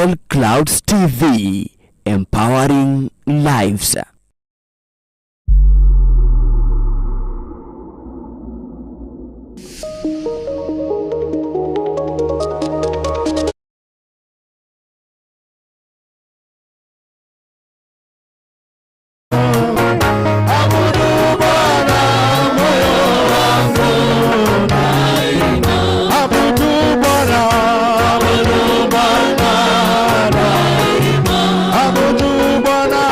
Rael Clouds TV, empowering lives. Abudu Bwana, abudu Bwana, abudu Bwana.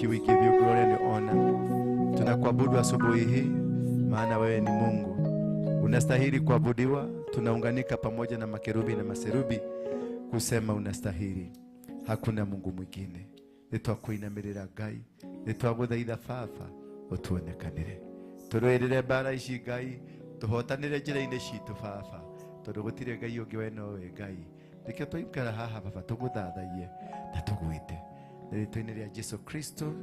you, we give you glory and honor. Tunakuabudu asubuhi hii, maana wewe ni Mungu. Unastahili kuabudiwa. Tunaunganika pamoja na makerubi na maserubi kusema unastahili. Hakuna Mungu mwingine. Nitwakuinamirira Ngai, nitwaguthaitha Baba, utuonekanire. Turwirire mbara ici Ngai, tuhotanire njira-inĩ citũ Baba, tondũ gũtirĩ Ngai ũngĩ we nowe Ngai. Nĩkĩo twaikara haha Baba tũgũthathaiye na tũgwĩte. Rĩĩtwa-inĩ rĩa Jesu Kristo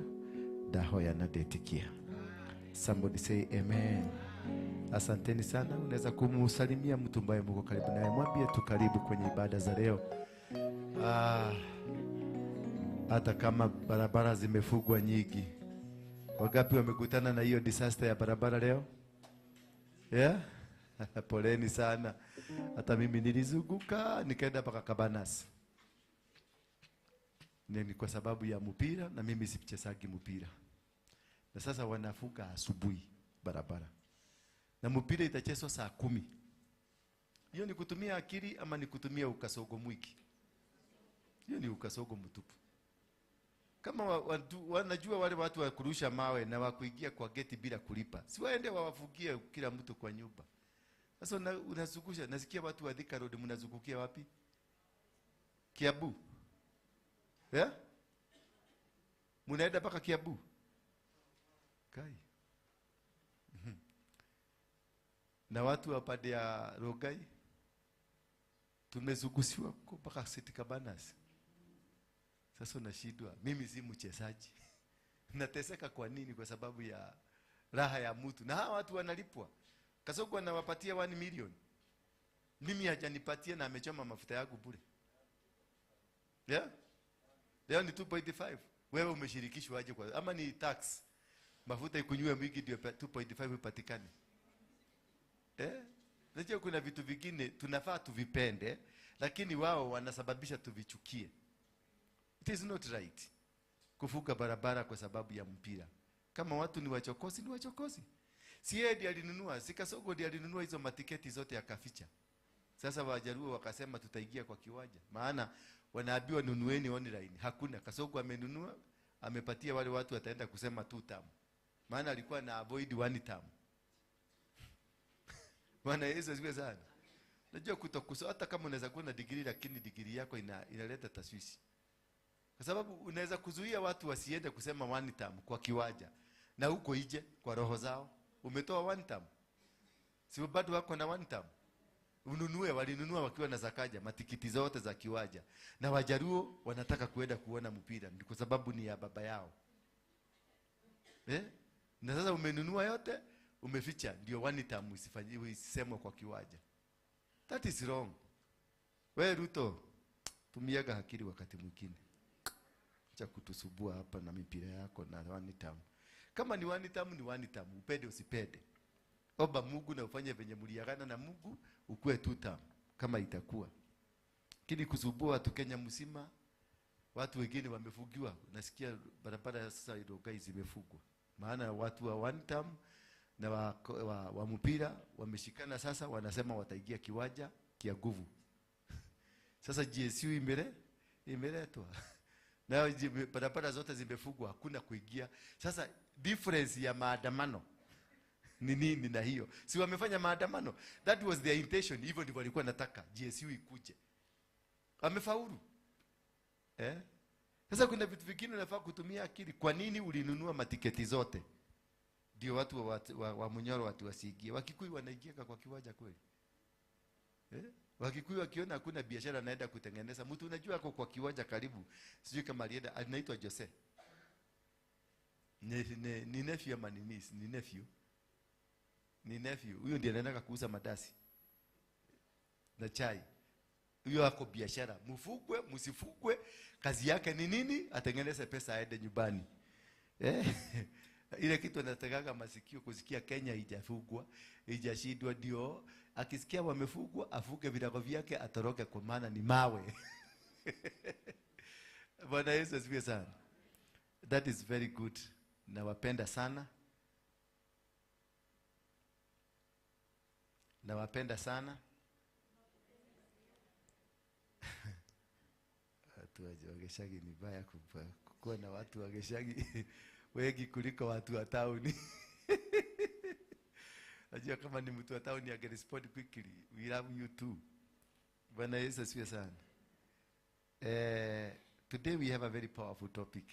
ndahoya na ndetĩkia. Somebody say amen. Asanteni sana. Unaweza kumusalimia mtu ambaye mko karibu naye, mwambie tu karibu kwenye ibada za leo. Hata kama barabara zimefungwa nyingi. Wangapi wamekutana na hiyo disaster ya barabara leo? Yeah? Poleni sana. Hata mimi nilizunguka nikaenda mpaka Kabanas. Ni kwa sababu ya mpira, na mimi sichezagi mpira. Na sasa wanafunga asubuhi barabara. Na mpira itachezwa saa 10. Hiyo ni kutumia akili ama ni kutumia ukasogo mwiki? Hiyo ni ukasogo mtupu. Kama wanajua wale watu wa kurusha mawe na wakuingia kwa geti bila kulipa, si waende wawafugie kila mtu kwa nyumba. Sasa unazungusha, nasikia watu wa Thika Road mnazungukia wapi? Kiambu. Yeah? Mnaenda mpaka Kiambu. Kai. Na watu wa pande ya Rongai tumezungusiwa mpaka City Cabanas. Sasa unashindwa, mimi si mchezaji. Nateseka kwa nini? Kwa sababu ya raha ya mtu. Na hawa watu wanalipwa. Kasongo anawapatia 1 million. Mimi hajanipatia na amechoma mafuta yangu bure. Yeah? Leo ni 2.5. Wewe umeshirikishwa aje kwa ama ni tax? Mafuta ikunywe mingi ndio 2.5 ipatikane. Eh? Najua kuna vitu vingine tunafaa tuvipende, lakini wao wanasababisha tuvichukie. It is not right kufuka barabara kwa sababu ya mpira. Kama watu ni wachokozi, ni wachokozi. Si yeye ndiye alinunua, si Kasongo ndiye alinunua hizo matiketi zote akaficha. Sasa Wajaluo wakasema tutaingia kwa kiwanja. Maana wanaambiwa nunueni online. Hakuna. Kasongo amenunua, amepatia wale watu wataenda kusema 2 term. Maana alikuwa na avoid 1 term. Bwana Yesu asifiwe sana. Najua kutokusoma, hata kama unaweza kuwa na degree lakini degree yako inaleta tashwishi. Kwa sababu unaweza kuzuia watu wasiende kusema 1 term kwa kiwanja. Na huko ije kwa roho zao. Umetoa 1 term. Si bado wako na 1 term. Ununue, walinunua wakiwa na Zakaja matikiti zote za kiwanja. Na Wajaluo wanataka kuenda kuona mpira kwa sababu ni ya baba yao. Eh? Na sasa umenunua yote, umeficha ndio 1 term isifanyiwe, isisemwe kwa kiwanja. That is wrong. Wewe Ruto, tumiaga akili wakati mwingine. Acha kutusubua hapa na mipira yako na 1 term. Kama ni 1 term ni 1 term, upende usipende. Omba Mungu na ufanye venye mliagana na Mungu, ukue 2 term kama itakuwa. Lakini kusubua watu Kenya mzima, watu wengine wamefugiwa. Nasikia barabara sasa Rongai zimefugwa. Maana watu wa 1 term na wa mpira wameshikana sasa, wanasema wataingia kiwanja kia nguvu. Sasa GSU imeletwa. Na barabara zote zimefungwa, hakuna kuingia. Sasa difference ya maandamano ni nini na hiyo? Si wamefanya maandamano? That was their intention. Hivyo ndivyo walikuwa nataka GSU ikuje. Wamefaulu. Eh? Sasa kuna vitu vingine unafaa kutumia akili. Kwa nini ulinunua matiketi zote? Ndio watu wa Munyoro watu wasiingie. Wakikuyu wanaingia kwa kiwanja kweli? Eh? Wakikuyu wakiona hakuna biashara anaenda kutengeneza. Mtu unajua ako kwa kiwanja karibu. Sijui kama alienda, anaitwa Jose. Ni nephew ama ni niece? Ni nephew. Ni nephew. Huyo ndiye anaenda kuuza madasi na chai. Huyo ako biashara. Mfugwe, msifugwe, kazi yake ni nini? Atengeneze pesa aende nyumbani. Eh? Ile kitu anatakaga masikio kusikia Kenya haijafugwa, haijashindwa, ndio akisikia wamefugwa afuke virago vyake atoroke kwa maana ni mawe. Bwana Yesu asifiwe sana. That is very good. Nawapenda sana. Nawapenda sana. Watu wa Geshagi ni baya kuwa na watu wa Geshagi wengi kuliko watu wa tauni. Najua kama ni mtu wa tauni angerespond quickly. We love you too. Bwana Yesu asifiwe sana. Today we have a very powerful topic.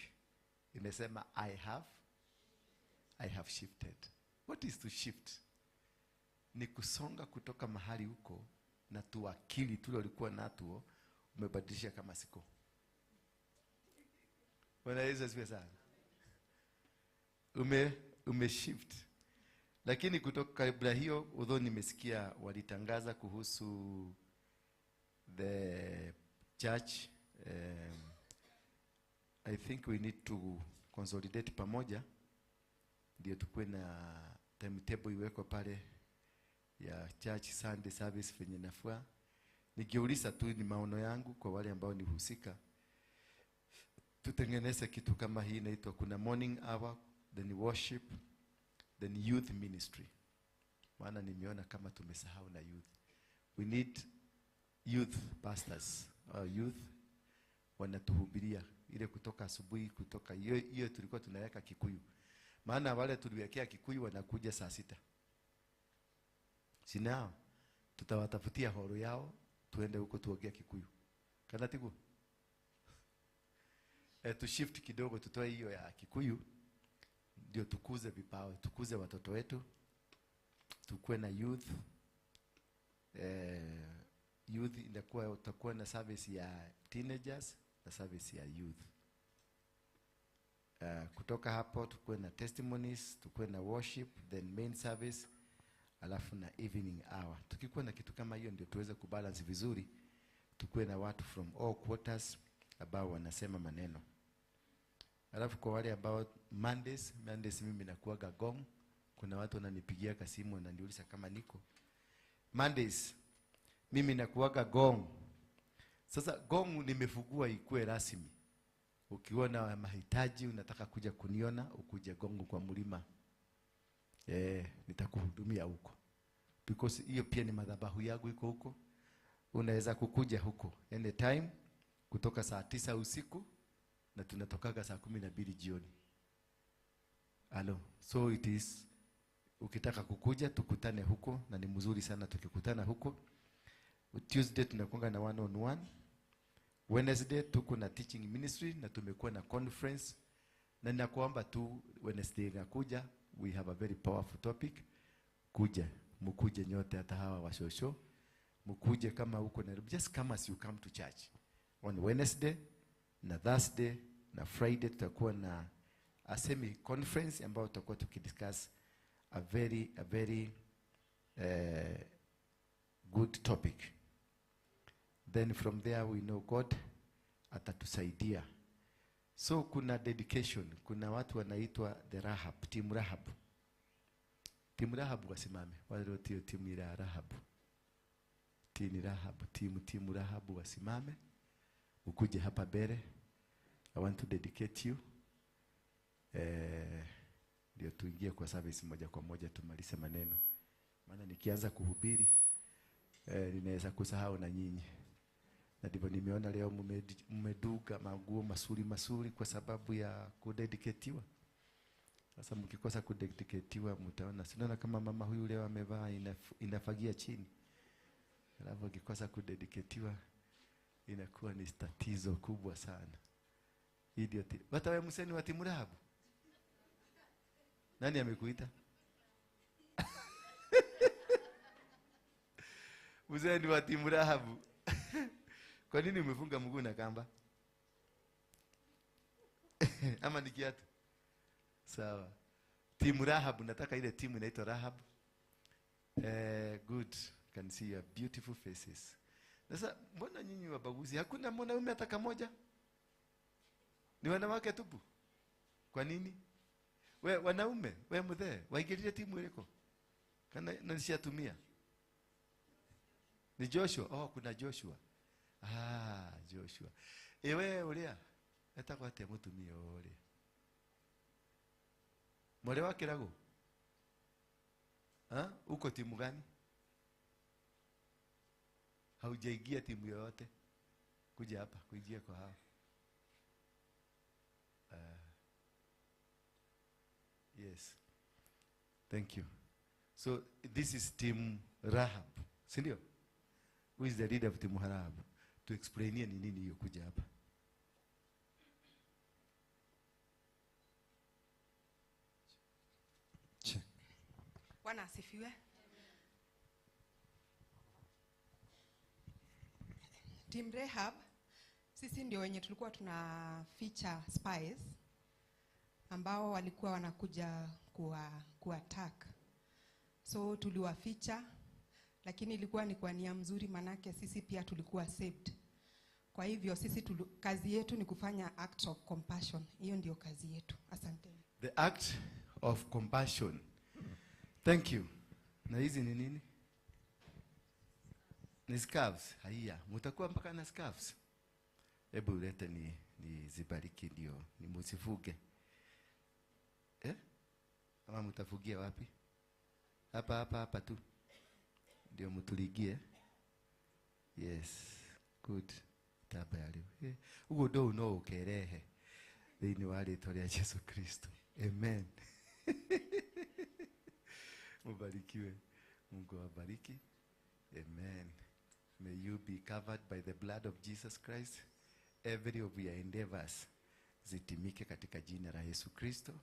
Inasema I have shifted. What is to shift? Ni kusonga kutoka mahali huko na tuakili tule ulikuwa natuo umebadilisha kama siko. Bwana Yesu asifiwe sana. Ume shift. Lakini kutoka kabla hiyo, although nimesikia walitangaza kuhusu the church, I think we need to consolidate pamoja ndio tukue na timetable iwekwe pale ya church Sunday service venye nafua. Nikiuliza tu ni maono yangu kwa wale ambao ni husika, tutengeneze kitu kama hii inaitwa, kuna morning hour, then worship, then youth ministry. Maana nimeona kama tumesahau na youth. We need youth pastors, youth wanatuhubiria ile kutoka asubuhi, kutoka hiyo tulikuwa tunaweka Kikuyu. Maana wale tuliwekea Kikuyu wanakuja saa 6. Sinao tutawatafutia horo yao tuende huko tuongee Kikuyu. Kana tigu? Tu shift kidogo tutoe hiyo ya Kikuyu ndio tukuze vipawa, tukuze watoto wetu. Tukue na youth. Youth inakuwa utakuwa na service ya teenagers na service ya youth. Kutoka hapo tukue na testimonies, tukue na worship, then main service, alafu na evening hour. Tukikuwa na kitu kama hiyo ndio tuweze kubalance vizuri. Tukue na watu from all quarters ambao wanasema maneno. Alafu kwa wale ambao Mondays mimi nakuaga gong. Kuna watu wananipigia kasimu wananiuliza kama niko. Mondays mimi nakuaga gong. Sasa gong nimefungua ikue rasmi. Ukiona mahitaji unataka kuja kuniona, ukuje Gongo kwa mlima. Nitakuhudumia huko. Because hiyo pia ni madhabahu yangu iko huko. Unaweza kukuja huko anytime kutoka saa 9 usiku na tunatokaga saa 12 jioni. Hello. So it is, ukitaka kukuja tukutane huko, na ni mzuri sana tukikutana huko. Tuesday tunakuanga na 1 on 1. Wednesday tuko na teaching ministry na tumekuwa na conference. Na ninakuomba tu Wednesday inakuja, we have a very powerful topic. Kuja, mkuje nyote, hata hawa washosho. Mkuje kama huko Nairobi. Just come as you come to church. On Wednesday na Thursday na Friday tutakuwa na a semi conference ambayo tutakuwa tukidiscuss a very good topic. Then from there we know God atatusaidia. So kuna dedication, kuna watu wanaitwa the Rahab, team Rahab. Team Rahab wasimame, wale wote timu ya Rahab. Team Rahab, team Rahab wasimame. Ukuje hapa mbele. I want to dedicate you. Ndio tuingie kwa service moja kwa moja tumalize maneno. Maana nikianza kuhubiri ninaweza kusahau na nyinyi. Na ndivyo nimeona leo mmeduga manguo masuri masuri kwa sababu ya kudedicatiwa. Sasa mkikosa kudedicatiwa mtaona, sinaona kama mama huyu leo amevaa inafagia chini. Alafu akikosa kudedicatiwa inakuwa ni tatizo kubwa sana. Idiot. Hata wewe mseni wa timu Rahabu. Nani amekuita? Mseni wa timu Rahabu. Kwa nini umefunga mguu na kamba? Ama ni kiatu? Sawa. Timu Rahabu, nataka ile timu inaitwa Rahab. Good. Can see your beautiful faces. Sasa mbona nyinyi wabaguzi? Hakuna mwanaume hata kamoja? Ni wanawake tupu. Kwa nini? We wanaume, we mzee, waingilie timu iliko. Kana nishatumia. Ni Joshua. Oh, kuna Joshua. Ah, Joshua. Ewe ulia. Etagwo atia mutumia uria? Mwale wa Kirago? Ha? Uko timu gani? Haujaingia timu yoyote? Kuja hapa, kuingia kwa hao. Yes. Thank you. So this is Team Rahab. Si ndio? Who is the leader of Team Rahab? To explain ni nini hiyo kuja hapa. Bwana asifiwe. Team Rahab, sisi ndio wenye tulikuwa tuna feature spies ambao walikuwa wanakuja kuwa attack. So tuliwaficha, lakini ilikuwa ni kwa nia mzuri, manake sisi pia tulikuwa saved. Kwa hivyo sisi kazi yetu ni kufanya act of compassion. Hiyo ndio kazi yetu. Asante. The act of compassion. Thank you. Na hizi ni nini? Ni scarves. Haya, mtakuwa mpaka na scarves. Hebu lete ni zibariki ndio, ni msifuge. Eh? Ama mtafugia wapi? Hapa hapa hapa tu. Ndio mtuligie. Yes. Good. Taba ya leo. Ugo do no ukerehe. Thĩinĩ wa rĩĩtwa rĩa Yesu Kristo. Amen. Mubarikiwe. Mungu awabariki. Amen. May you be covered by the blood of Jesus Christ. Every of your endeavors zitimike katika jina la Yesu Kristo.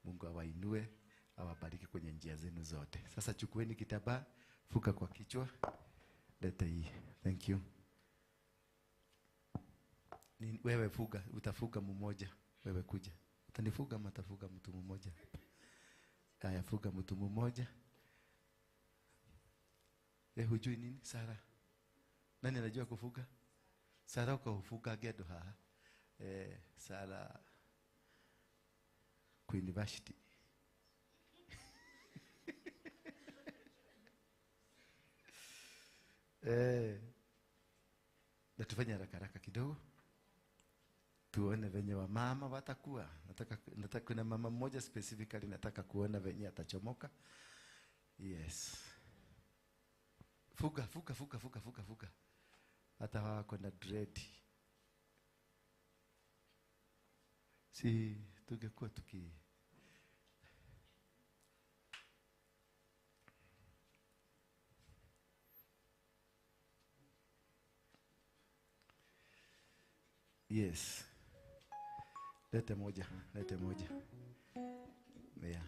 Mungu awainue, awabariki kwenye njia zenu zote. Sasa chukueni kitambaa, fuka kwa kichwa. Leta hii. Thank you. Ni wewe fuga, utafuga mmoja. Wewe kuja. Utanifuga matafuga mtu mmoja. Haya, fuga mtu mmoja. Hujui nini? Sara. Nani anajua kufuga? Sara ukafuga gedo haha. Sara ku university. Na tufanye haraka haraka kidogo. Tuone venye wamama watakuwa. Nataka kuna mama mmoja specifically nataka kuona venye atachomoka. Yes. Fuga fuga fuga fuga fuga fuga. Hata wako na dread. Si tungekuwa tuki Yes. Lete moja, lete moja. Yeah.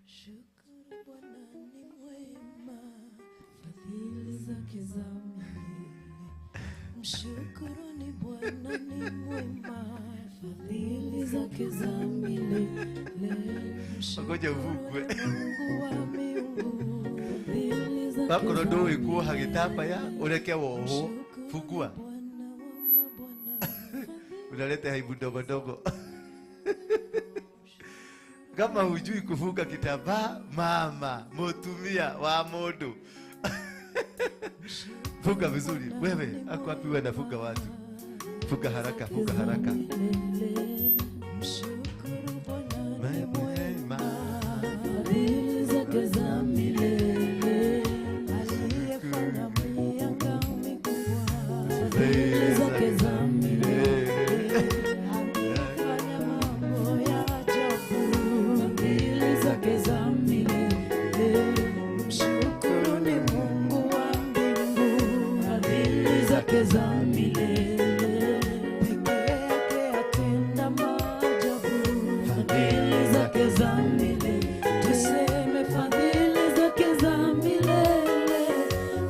Shukuru Bwana ni mwema, fadhili zake za milele. Mshukuru ni Bwana ni mwema, fadhili zake za milele. Ngoja uvukwe. Mungu wa miungu, fadhili zake Bako za ndo milele. ikuwa hagitapa ya ureke woho fukua. Unaleta aibu ndogo ndogo. Kama hujui kufunga kitambaa, mama mutumia wa mundu. Funga vizuri. Wewe ako wapi wewe unafunga watu? Funga haraka, funga haraka. Mshukuru Bwana ni Mwema. Fadhili zake za milele, aliyefanya mianga mikubwa. Fadhili zake za milele, aliyefanya mambo ya ajabu. Fadhili zake za milele, mshukuru ni Mungu wa mbingu. Fadhili zake za milele, peke yake atenda maajabu. Fadhili zake za milele, tuseme fadhili zake za milele,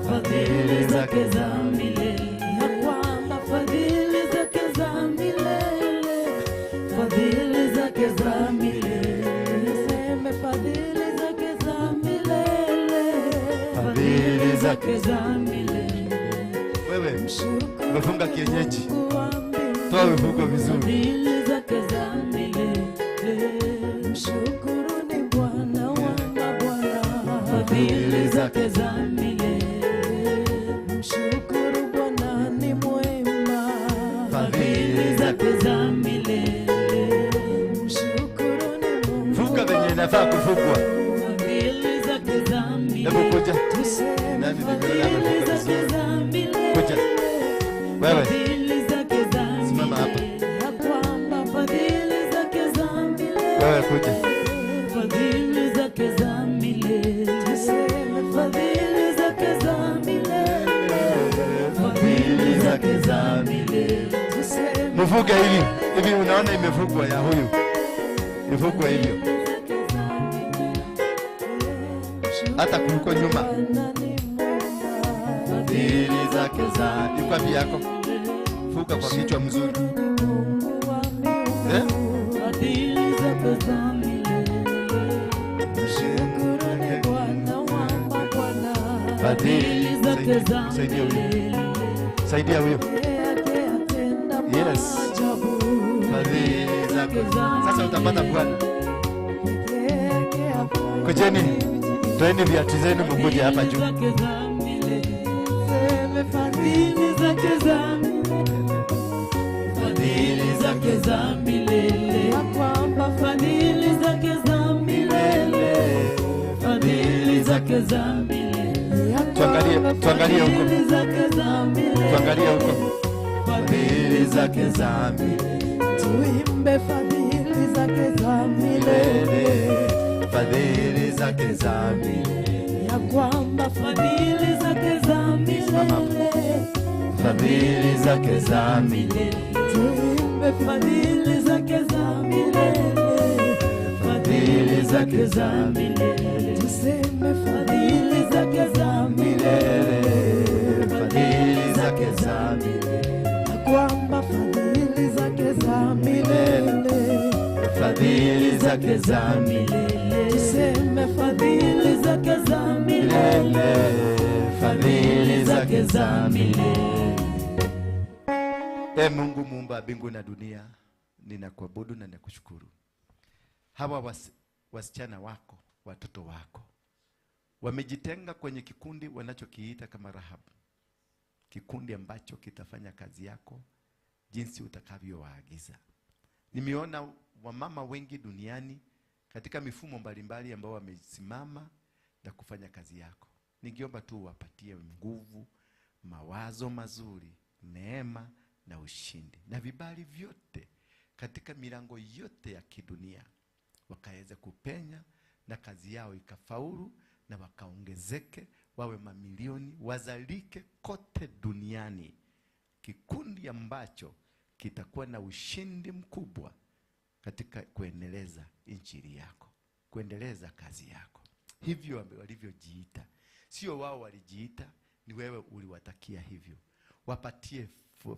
fadhili zake za milele, ya kwamba fadhili zake za milele, fadhili zake za milele, tuseme fadhili zake za milele, fadhili zake za milele. Wewe Mshukuru umefunga kienyeji. Mungu wa mbingu. Toa mifuko vizuri. Fadhili zake za milele, mshukuru ni Bwana wa mabwana. Fadhili zake za milele, mshukuru Bwana ni mwema. Fadhili zake za milele, mshukuru ni Mungu. Funga venye inafaa kufungwa. Fadhili zake za milele, Hebu kuja. tuseme Nani nimeona fadhili amefunga zake vizuri? za milele. Kuja. Wewe. Fadhili zake za Simama hapa. milele, ya kwamba fadhili zake za zake za milele. Mvuge hivi hivi, unaona imevugwa ya huyu, ivugwe hivyo hata kuliko nyuma. Fadhili zake za iko wapi yako? Fuka kwa kichwa mzuri, eh? Fadhili zake za milele. Shukrani Bwana wa mabwana. Fadhili zake za Saidia huyu, milele. saidia huyu. Yake atenda Yes. maajabu. Fadhili zake. Sasa utapata Bwana. Yake afanya Kujeni, toeni viatu zenu mkuje hapa juu. zake za milele. Seme fadhili zake za milele. Fadhili zake za milele. Ya kwamba fadhili zake za milele. Fadhili zake za milele. Ya Tuangalie- kwamba tuangalie huko. fadhili zake za milele. Tuangalie huko. Fadhili zake za milele. Tuimbe fadhili zake za milele. Fadhili zake za milele. Ya kwamba fadhili zake za milele. Fadhili zake za milele. Tuimbe fadhili zake za milele. Fadhili zake za milele. Tuseme fadhili zake za milele. Fadhili zake za milele. Ya kwamba fadhili zake za milele. Fadhili zake za milele. Tuseme fadhili zake za milele. Fadhili zake za milele. E Mungu muumba wa mbingu na dunia, ninakuabudu na ninakushukuru. Hawa wasichana wako, watoto wako wamejitenga kwenye kikundi wanachokiita kama Rahabu, kikundi ambacho kitafanya kazi yako jinsi utakavyowaagiza. Nimeona wamama wengi duniani katika mifumo mbalimbali ambao wamesimama na kufanya kazi yako. Ningeomba tu wapatie nguvu, mawazo mazuri, neema na ushindi na vibali vyote katika milango yote ya kidunia, wakaweze kupenya na kazi yao ikafaulu na wakaongezeke, wawe mamilioni, wazalike kote duniani, kikundi ambacho kitakuwa na ushindi mkubwa katika kuendeleza injili yako, kuendeleza kazi yako. Hivyo walivyojiita, sio wao walijiita, ni wewe uliwatakia hivyo. Wapatie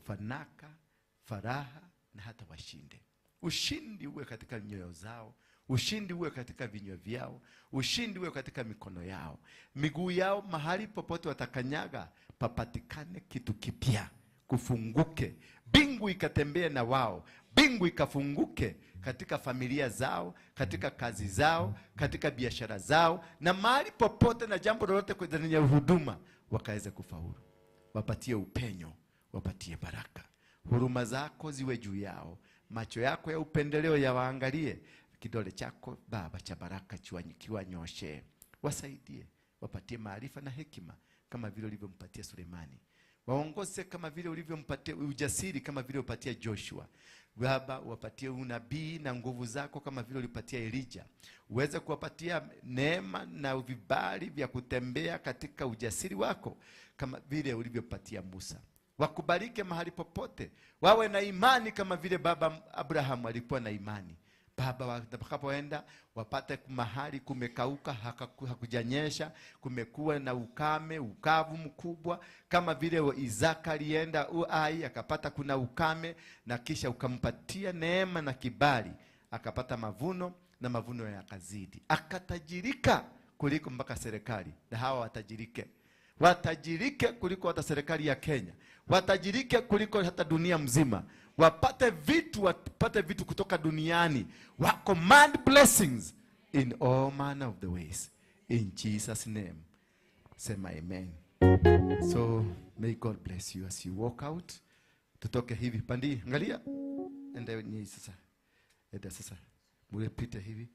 fanaka, faraha na hata washinde. Ushindi uwe katika nyoyo zao, ushindi uwe katika vinywa vyao, ushindi uwe katika mikono yao, miguu yao, mahali popote watakanyaga papatikane kitu kipya, kufunguke, mbingu ikatembee na wao, mbingu ikafunguke katika familia zao, katika kazi zao, katika biashara zao, na mahali popote na jambo lolote kwenye huduma wakaweze kufaulu. Wapatie upenyo, wapatie baraka, huruma zako ziwe juu yao, macho yako ya upendeleo yawaangalie, kidole chako Baba cha baraka kiwanyoshe, wasaidie, wapatie maarifa na hekima kama vile ulivyompatia Sulemani, waongoze kama vile ulivyompatia ujasiri kama vile upatia Joshua. Baba, wapatie unabii na nguvu zako kama vile ulipatia Elijah, uweze kuwapatia neema na vibali vya kutembea katika ujasiri wako kama vile ulivyopatia Musa. Wakubalike mahali popote, wawe na imani kama vile baba Abrahamu alikuwa na imani. Baba, watakapoenda wapate mahali kumekauka, hakujanyesha, kumekuwa na ukame, ukavu mkubwa, kama vile Isaka alienda Uai akapata kuna ukame, na kisha ukampatia neema na kibali, akapata mavuno na mavuno yakazidi, akatajirika kuliko mpaka serikali. Na hawa watajirike, watajirike kuliko hata serikali ya Kenya, watajirike kuliko hata dunia mzima, wapate vitu, wapate vitu kutoka duniani, wa command blessings in all manner of the ways, in Jesus name, sema amen. So may God bless you as you walk out. Tutoke hivi pandi, angalia, enda ni sasa, enda sasa, murepite hivi.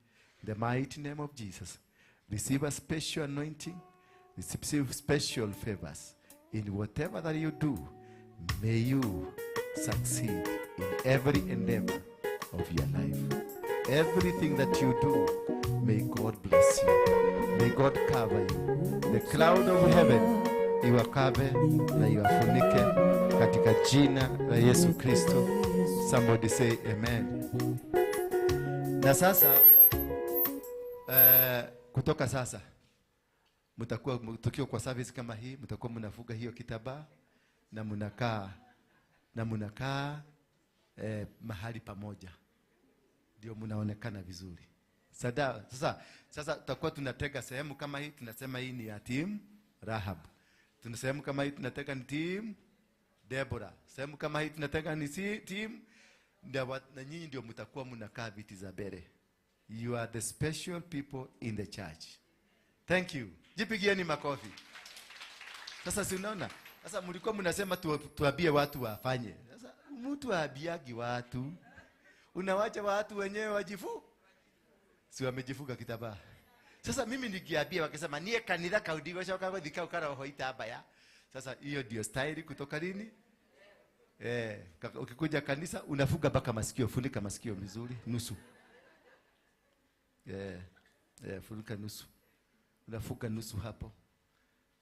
In the mighty name of Jesus, receive a special anointing, receive special favors in whatever that you do. May you succeed in every endeavor of your life. Everything that you do, may God bless you. May God cover you. The cloud of heaven iwakabe na iwafunike. Katika jina la Yesu Kristo. Somebody say amen. Na sasa kutoka sasa mtakuwa tukiwa kwa service kama hii, mtakuwa mnafuga hiyo kitambaa na mnakaa mahali pamoja, ndio mnaonekana vizuri. Sasa tutakuwa tunatega sehemu kama hii, tunasema hii ni ya team Rahab. Tuna sehemu kama hii tunatega ni team Deborah. Sehemu kama hii tunatega ni team, na nyinyi ndio mtakuwa mnakaa viti za mbele. You are the special people in the church. Thank you. Jipigieni makofi. Sasa si unaona? Sasa mlikuwa mnasema tuambie watu wafanye. Sasa mtu aabiagi watu. Unawacha watu wenyewe wajifu. Si wamejifuga kitambaa. Sasa mimi nikiambia wakisema nie kanitha kaudigo shoka gothika ukara hoita baya. Sasa hiyo ndio style kutoka lini? Ukikuja kanisa unafuga mpaka masikio, funika masikio vizuri nusu. Funika nusu. Unafuga nusu hapo.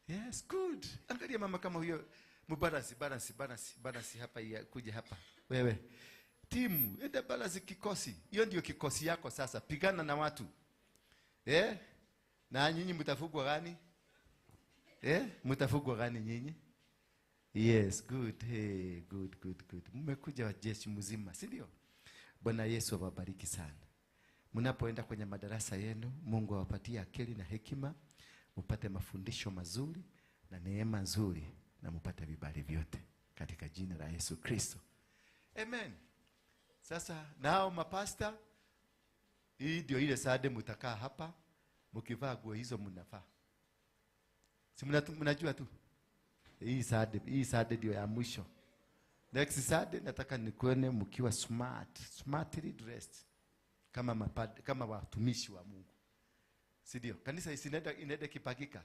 Yes, good. Angalia mama kama huyo, mubalance balance balance balance hapa, ya kuja hapa. Wewe. Timu, enda balance kikosi. Hiyo ndio kikosi yako sasa. Pigana na watu. Na nyinyi mtafugwa gani? Mtafugwa gani nyinyi? Yes, good. Hey, good, good, good. Mmekuja wa jeshi mzima, si ndio? Bwana Yesu awabariki sana. Mnapoenda kwenye madarasa yenu, Mungu awapatie akili na hekima, mpate mafundisho mazuri na neema nzuri, na mpate vibali vyote katika jina la Yesu Kristo. Amen. Sasa nao mapasta, hii ndio ile sade mtakaa hapa mkivaa nguo hizo mnafaa. Si mnajua tu. Hii sade ndio ya mwisho. Next sade nataka nikuone mkiwa smartly dressed kama watumishi wa Mungu. Si ndio? Kanisa inaenda kipakika.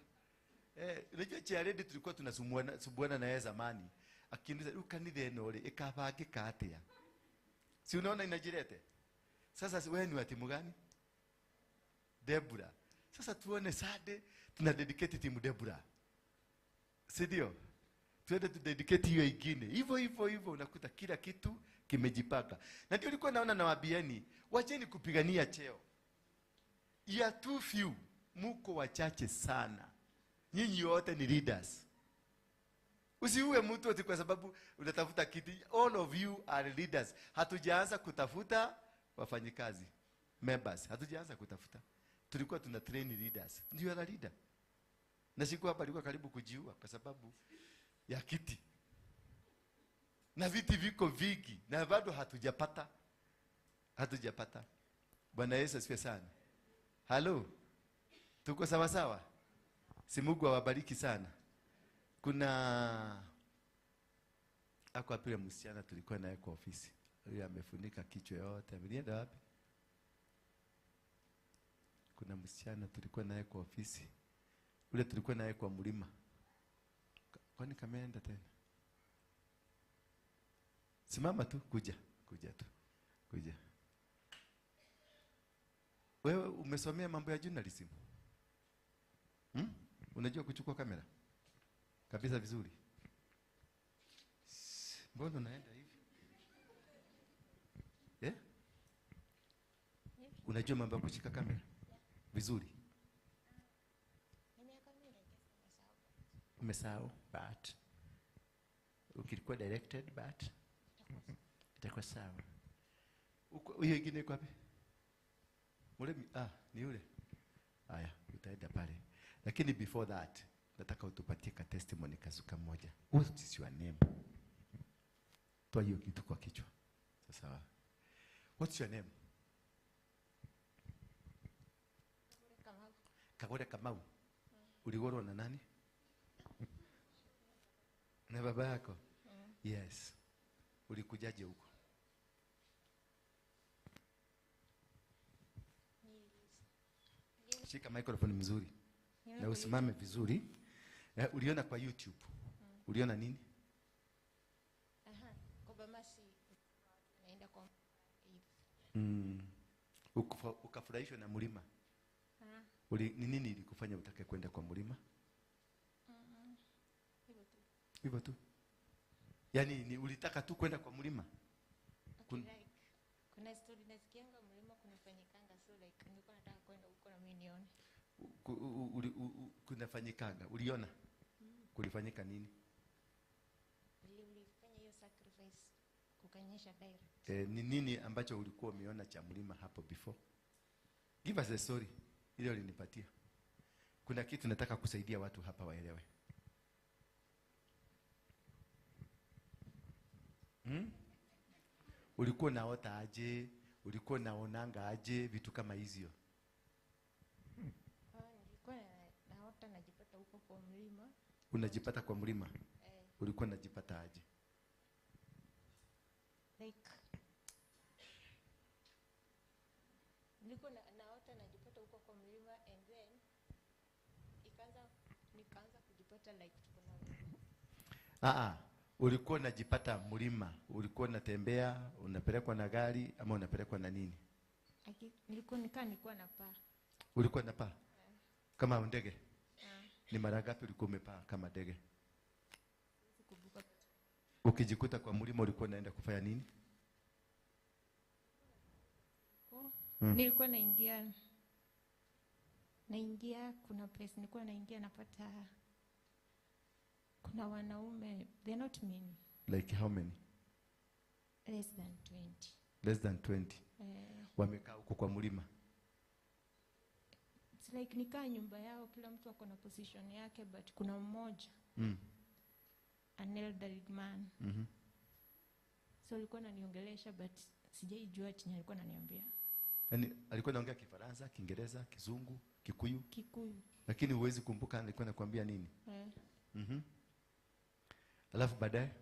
Unajua chairedi tulikuwa tunasumbuana na yeye zamani. Akiniuliza, "Rĩu kanitha ĩno rĩ ĩkabangĩka atĩa?" Si unaona inajirete? Sasa wewe ni wa timu gani? Deborah. Sasa tuone sade tuna dedicate timu Deborah. Si ndio? Tuende tu dedicate hiyo ingine. Hivyo hivyo hivyo unakuta kila kitu kimejipaka. Na ndio nilikuwa naona nawaambieni, wacheni kupigania cheo. You are too few. Muko wachache sana. Nyinyi wote ni leaders. Usiue mtu ati kwa sababu unatafuta kiti. All of you are leaders. Hatujaanza kutafuta wafanyikazi, members. Hatujaanza kutafuta. Tulikuwa tuna train leaders. Ndio ana leader. Na siku hapa alikuwa karibu kujiua kwa sababu ya kiti. Na viti viko vingi na bado hatujapata. Hatujapata. Bwana Yesu asifiwe sana. Halo. Tuko sawa sawa? Si Mungu awabariki sana. Kuna ako hapo yule msichana tulikuwa naye kwa ofisi. Yule amefunika kichwa yote. Amenienda wapi? Kuna msichana tulikuwa naye kwa ofisi. Yule tulikuwa naye kwa mlima. Kwani kameenda tena? Simama tu, kuja, kuja tu. Kuja. Wewe umesomea mambo ya journalism? Unajua kuchukua kamera? Kabisa vizuri. Mbona unaenda hivi? Unajua mambo ya kushika kamera? Vizuri. Umesahau, but ukilikuwa directed, but itakuwa sawa. Huyo ingine iko wapi? Mulemi, ni yule. Haya, utaenda pale. Lakini before that, nataka utupatie ka testimony kazuka moja. What is your name? Toa hiyo kitu kwa kichwa. Sasa. What's your name? Kamau. Kagore Kamau. Uligorwa na nani? Na baba yako? Yes. Ulikujaje huko? Shika microphone mzuri. Na usimame vizuri. Uliona kwa YouTube. Uliona nini? Naenda kwa Ukafurahishwa na mlima. Ni nini ilikufanya utake kwenda kwa mlima? Hivyo tu. Hivyo tu. Yaani ni ulitaka tu kwenda kwa mlima? Okay, like, kuna story nasikianga mlima kunafanyikanga, so like nilikuwa nataka kwenda huko na mimi nione. Kunafanyikanga, uliona? Kulifanyika nini? Vile ulifanya hiyo sacrifice kukanyesha direct. Ni nini ambacho ulikuwa umeona cha mlima hapo before? Give us a story ile ulinipatia. Kuna kitu nataka kusaidia watu hapa waelewe. Ulikuwa unaota aje? Ulikuwa unaonanga aje vitu kama hizo? Nilikuwa naota najipata huko kwa mlima. Unajipata kwa mlima? Ulikuwa unajipata aje? Like nilikuwa naota najipata huko kwa mlima, and then nikaanza kujipata like tuko na Ulikuwa unajipata mlima, ulikuwa unatembea, unapelekwa na gari ama unapelekwa na nini? Nilikuwa nilikuwa napaa. Ulikuwa unapaa? Kama ndege? Ni mara ngapi ulikuwa umepaa kama ndege? Sikumbuka. Ukijikuta kwa mlima ulikuwa unaenda kufanya nini? Nilikuwa naingia kuna place nilikuwa naingia napata kuna wanaume, they're not many. Like how many? Less than 20. Less than 20. Wamekaa huko kwa mlima. It's like nikaa nyumba yao, kila mtu ako na position yake, but kuna mmoja. An elderly man. So alikuwa ananiongelesha but sijaijua chenye alikuwa ananiambia. Yaani alikuwa anaongea Kifaransa, Kiingereza, Kizungu, Kikuyu? Kikuyu. Lakini huwezi kumbuka alikuwa anakuambia nini? Alafu baadaye?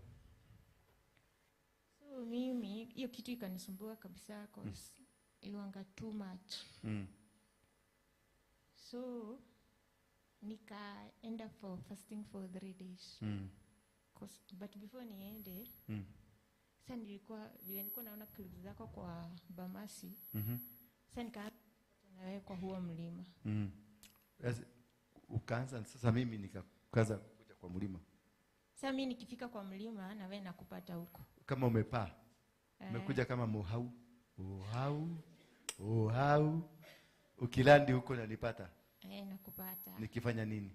So mimi hiyo kitu ikanisumbua kabisa cause iliwanga too much. So nikaenda for fasting for 3 days. Cause, but before niende, sasa nilikuwa vile nilikuwa naona clips zako kwa Bamasi. Sasa nikaanza na wewe kwa huo mlima. Ukaanza sasa, mimi nikaanza kuja kwa mlima. Sasa mimi nikifika kwa mlima na wewe nakupata huko. Kama umepaa. Umekuja kama muhau. Uhau. Uhau. Ukilandi huko nanipata. Nakupata. Nikifanya nini?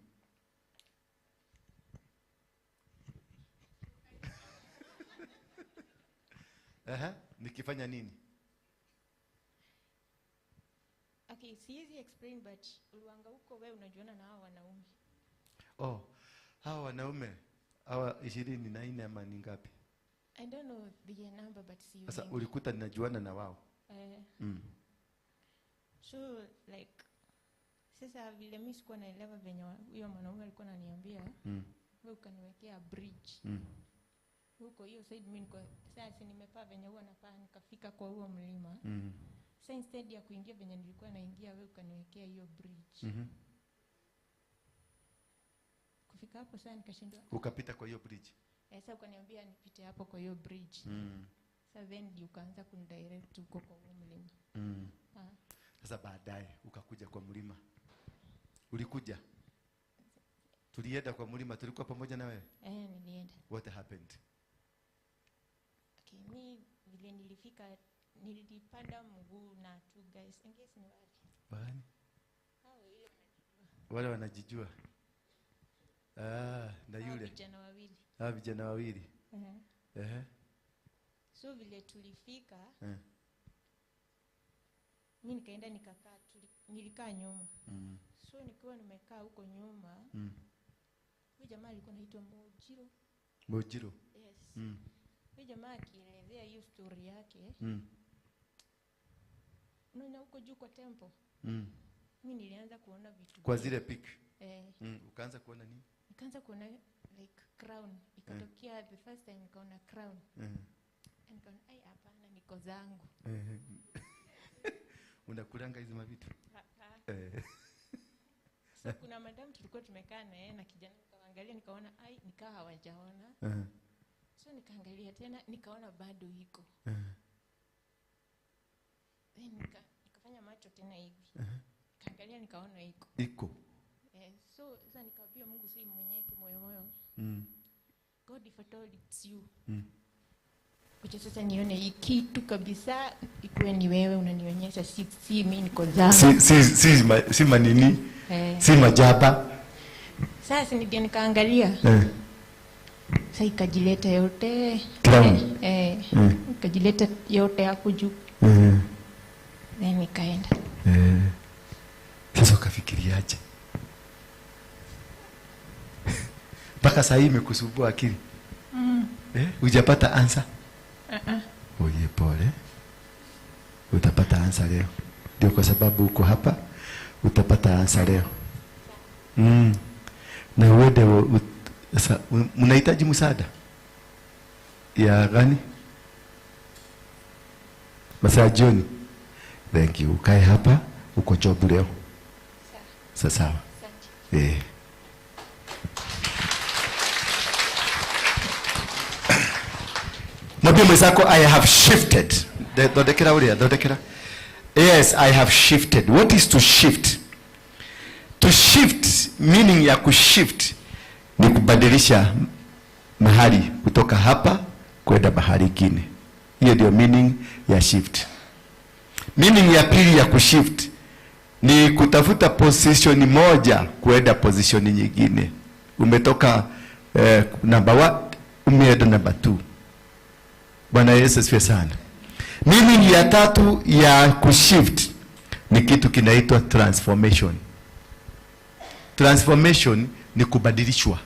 Nikifanya nini? Okay, siwezi explain but uliwanga huko wewe unajuana na hao wanaume. Oh, hao wanaume hawa 24 ama ni ngapi? I don't know the number but si. Sasa ulikuta ninajuana na wao. So like sasa vile mimi sikuwa naelewa venye huyo mwanaume alikuwa ananiambia, wewe ukaniwekea bridge. Huko hiyo side mimi niko sasa nimepaa venye huwa napaa nikafika kwa huo mlima. Sasa instead ya kuingia venye nilikuwa naingia wewe ukaniwekea hiyo bridge. Kufika hapo sasa nikashindwa. Ukapita kwa hiyo bridge. Sasa ukaniambia nipite hapo kwa hiyo bridge. Sasa then ndio ukaanza kunidirect huko kwa huo mlima. Sasa baadaye ukakuja kwa mlima. Ulikuja? Tulienda kwa mlima, tulikuwa pamoja na wewe? Nilienda. What happened? Okay, mi vile nilifika nilipanda mguu na two guys. I guess ni wale. Wale? Hao ile wale wanajijua. Na yule. Vijana wawili. Vijana wawili. So vile tulifika, mimi nikaenda nikakaa, nilikaa nyuma. So nikiwa nimekaa huko nyuma, huyu jamaa alikuwa anaitwa Mojiro. Mojiro. Yes. Huyu jamaa akielezea hiyo story yake. Unaona huko juu kwa temple. Mimi nilianza kuona vitu. Kwa zile pic. Ukaanza kuona nini? Nikaanza kuona like crown. Ikatokea the first time nikaona crown. Nikaona ai hapana niko zangu. Unakulanga hizo mavitu? So kuna madam tulikuwa tumekaa na yeye na kijana, nikaangalia nikaona ai nikaa hawajaona. So nikaangalia tena nikaona bado iko. Then nikafanya macho tena hivi. Nikaangalia nikaona iko. Iko. So sasa nikaambia Mungu si mwenyewe kimoyo moyo. God God, if at all it's you. Wacha sasa nione hii kitu kabisa ikuwe ni wewe unanionyesha, si mimi niko zangu. Si manini, si majaba. Sasa ndio nikaangalia. Sasa ikajileta yote. Crown. Ikajileta yote hapo juu. Then nikaenda. Sasa ukafikiriaje? Mpaka saa hii imekusumbua akili. Hujapata answer? Uh-uh. Oye, pole. Utapata answer leo. Ndio kwa sababu uko hapa, utapata answer leo. Na uende mnahitaji msaada? Ya gani? Masaa jioni. Thank you. Ukae hapa, uko job leo. Sawa. Sawa. Mwambie mwenzako, I have shifted. Thondekera uria, thondekera. Yes, I have shifted. What is to shift? To shift, meaning ya kushift ni kubadilisha mahali kutoka hapa kwenda mahali kingine. Hiyo ndio meaning ya shift. Meaning ya pili ya kushift ni kutafuta position moja kwenda position nyingine. Umetoka number 1 umeenda number 2. Bwana Yesu asifiwe sana. Meaning ya tatu ya kushift ni kitu kinaitwa transformation. Transformation ni kubadilishwa.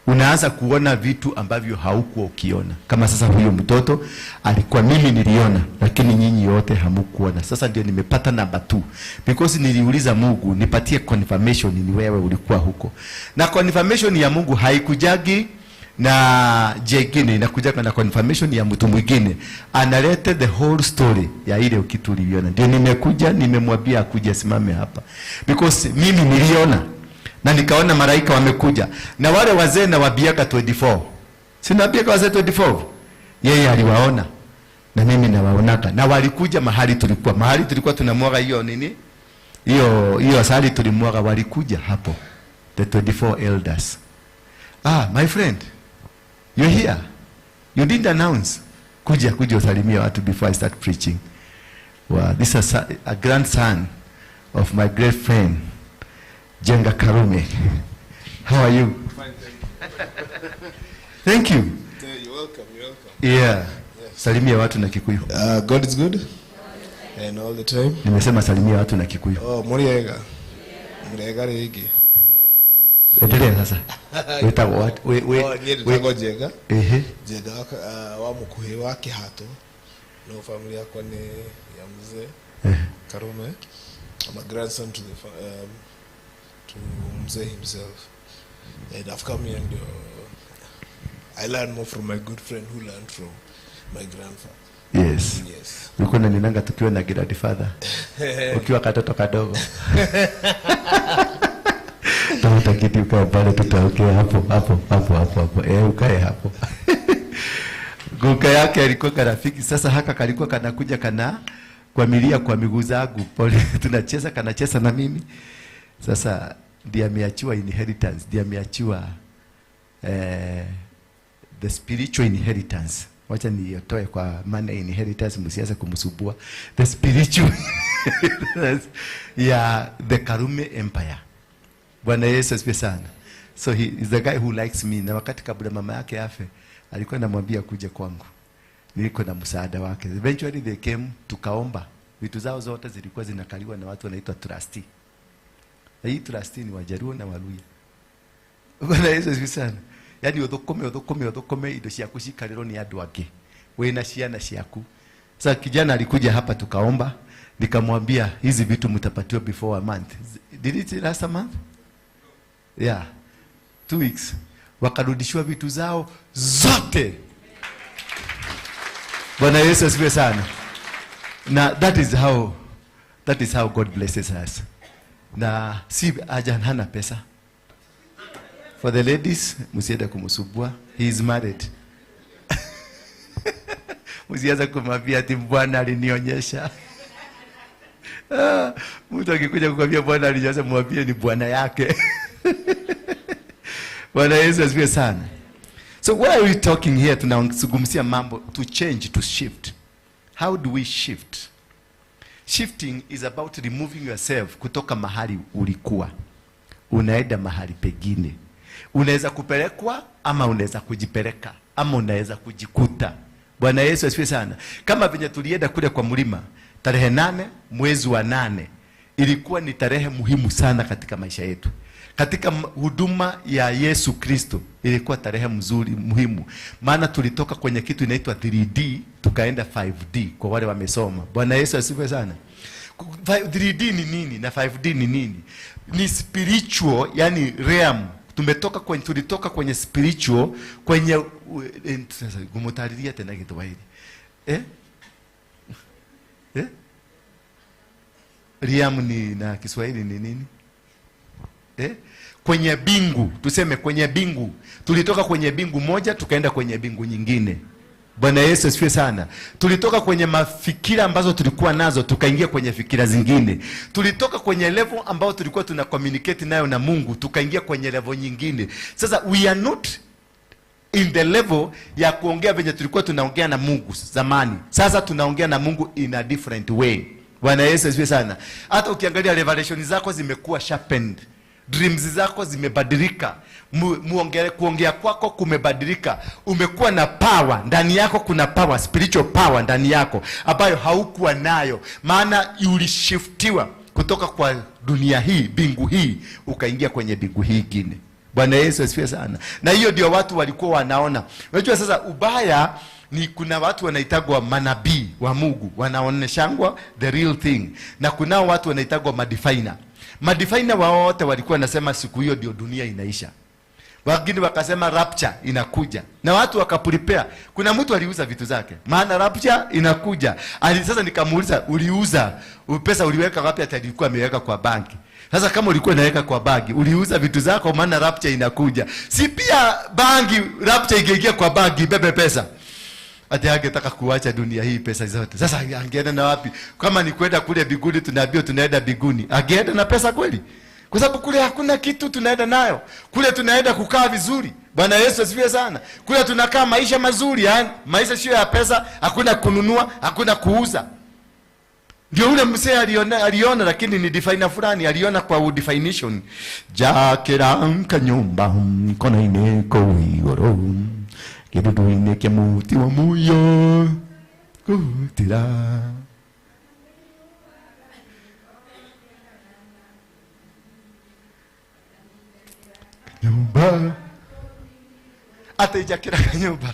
Unaanza kuona vitu ambavyo haukuwa ukiona. Kama sasa huyo mtoto alikuwa, mimi niliona, lakini nyinyi yote hamkuona. Sasa ndio nimepata number 2. Because niliuliza Mungu nipatie confirmation ni wewe ulikuwa huko. Na confirmation ya Mungu haikujagi na jengine, inakuja na confirmation ya mtu mwingine. Analete the whole story ya ile kitu uliona. Ndio nimekuja nimemwambia akuje asimame hapa. Because mimi niliona na nikaona malaika wamekuja. Na wale wazee na wabiaka 24. Si nabiaka wazee 24? Yeye aliwaona na mimi nawaonaka. Na walikuja mahali tulikuwa. Mahali tulikuwa tunamwaga hiyo nini? Hiyo asali tulimwaga, walikuja hapo. The 24 elders. My friend. You're here. You didn't announce. Kuja usalimie watu before I start preaching. Wow, this is a grandson of my great friend, Jenga Karume. How are you? Fine, thank you. Thank you. Yeah, you're welcome, you're welcome. Yeah. Yes. Salimia watu na Kikuyu. God is good. And all the time. Nimesema salimia watu na Kikuyu. Oh, Muriega. Muriega rigi. Endelea sasa. Wetagwo what? We Niĩ ndĩtagwo Jenga. Ehe. Jenga wa mukuhi wa Kihato. No family yakwa ni ya mzee Karume. I'm a grandson to the to mzee himself. And I've come here and I learned more from my good friend who learned from my grandfather. Yes. Yes. Ulikuwa unaninanga tukiwa na grandfather. Ukiwa katoto kadogo. Tafuta kiti ukae pale, tutaongea hapo hapo hapo hapo hapo. Ukae hapo. Guka yake alikuwa karafiki. Sasa haka kalikuwa kanakuja kana kwamilia kwa miguu zangu. Pole, tunacheza, kanacheza na mimi. Sasa ndiye ameachiwa inheritance, ndiye ameachiwa the spiritual inheritance. Wacha niotoe kwa maana inheritance msianze kumsumbua. The spiritual inheritance ya the Karume Empire. Bwana Yesu asifiwe sana. So he is the guy who likes me. Na wakati kabla mama yake afe, alikuwa anamwambia kuja kwangu. Niko na msaada wake. Eventually they came, tukaomba. Vitu zao zote zilikuwa zinakaliwa na watu wanaitwa trustee. Na hii trustee ni Wajaluo na Waluya. Bwana Yesu asifiwe sana. Yaani uthukome, uthukome, uthukome indo ciaku cikarĩrwo nĩ andũ angĩ. Wĩna ciana ciaku. Sasa kijana alikuja hapa tukaomba, nikamwambia hizi vitu mtapatiwa before a month. Did it last a month? Yeah. 2 weeks. Wakarudishiwa vitu zao zote. Bwana Yesu asifiwe sana. Na that is how God blesses us. Na si aja hana pesa. For the ladies, msiende kumsumbua. He is married. Msianze kumwambia ati Bwana alinionyesha. Mtu akikuja kukwambia Bwana alinionyesha, mwambie ni bwana yake. Bwana Yesu asifiwe sana. So why are we talking here? Tunazungumzia mambo to change, to shift. How do we shift? Shifting is about removing yourself kutoka mahali ulikuwa, unaenda mahali pengine. Unaweza kupelekwa ama unaweza kujipeleka ama unaweza kujikuta. Bwana Yesu asifiwe sana. Kama venye tulienda kule kwa mlima tarehe 8 mwezi wa 8, ilikuwa ni tarehe muhimu sana katika maisha yetu. Katika huduma ya Yesu Kristo ilikuwa tarehe mzuri muhimu. Maana tulitoka kwenye kitu inaitwa 3D tukaenda 5D kwa wale wamesoma. Bwana Yesu asifiwe sana. 3D ni nini na 5D ni nini? Ni spiritual, yani realm. Tumetoka kwenye, tulitoka kwenye spiritual kwenye gumutariria tena Kiswahili. Eh? Eh? Realm ni na Kiswahili ni nini? Eh? Kwenye bingu, tuseme kwenye bingu. Tulitoka kwenye bingu moja tukaenda kwenye bingu nyingine. Bwana Yesu asifiwe sana. Tulitoka kwenye mafikira ambazo tulikuwa nazo tukaingia kwenye fikira zingine. Tulitoka kwenye level ambayo tulikuwa tuna communicate nayo na Mungu tukaingia kwenye level nyingine. Sasa we are not in the level ya kuongea venye tulikuwa tunaongea na Mungu zamani. Sasa tunaongea na Mungu in a different way. Bwana Yesu asifiwe sana. Hata ukiangalia revelation zako zimekuwa sharpened. Dreams zako zimebadilika. Kuongea kwako kumebadilika. Umekuwa na power ndani yako, kuna power, spiritual power ndani yako ambayo haukuwa nayo, maana ulishiftiwa kutoka kwa dunia hii, bingu hii, ukaingia kwenye bingu hii nyingine. Bwana Yesu asifiwe sana. Na hiyo ndio watu walikuwa wanaona. Unajua sasa ubaya ni kuna watu wanaitagwa manabii wa Mungu, wanaoneshangwa the real thing, na kuna watu wanaitagwa madefiner. Madefiner wote walikuwa nasema siku hiyo ndio dunia inaisha. Wengine wakasema rapture inakuja. Na watu wakaprepare. Kuna mtu aliuza vitu zake, maana rapture inakuja. Sasa nikamuuliza, uliuza pesa uliweka wapi? Ati alikuwa ameweka kwa banki. Sasa kama ulikuwa unaweka kwa banki, uliuza vitu zako maana rapture inakuja. Si pia banki, rapture ingeingia kwa banki ibebe pesa. Ati angetaka kuacha dunia hii pesa zote. Sasa angeenda na wapi? Kama ni kwenda kule biguni, tunaambiwa tunaenda biguni. Angeenda na pesa kweli? Kwa sababu kule hakuna kitu tunaenda nayo. Kule tunaenda kukaa vizuri. Bwana Yesu asifiwe sana. Kule tunakaa maisha mazuri, yani maisha sio ya pesa, hakuna kununua, hakuna kuuza. Ndio ule mzee aliona, lakini ni definer fulani aliona kwa definition. Jakera kanyumba kona ine ko igoro. Kiduduine kia muti wa muyo kutira. Nyumba ate jakira kanyumba.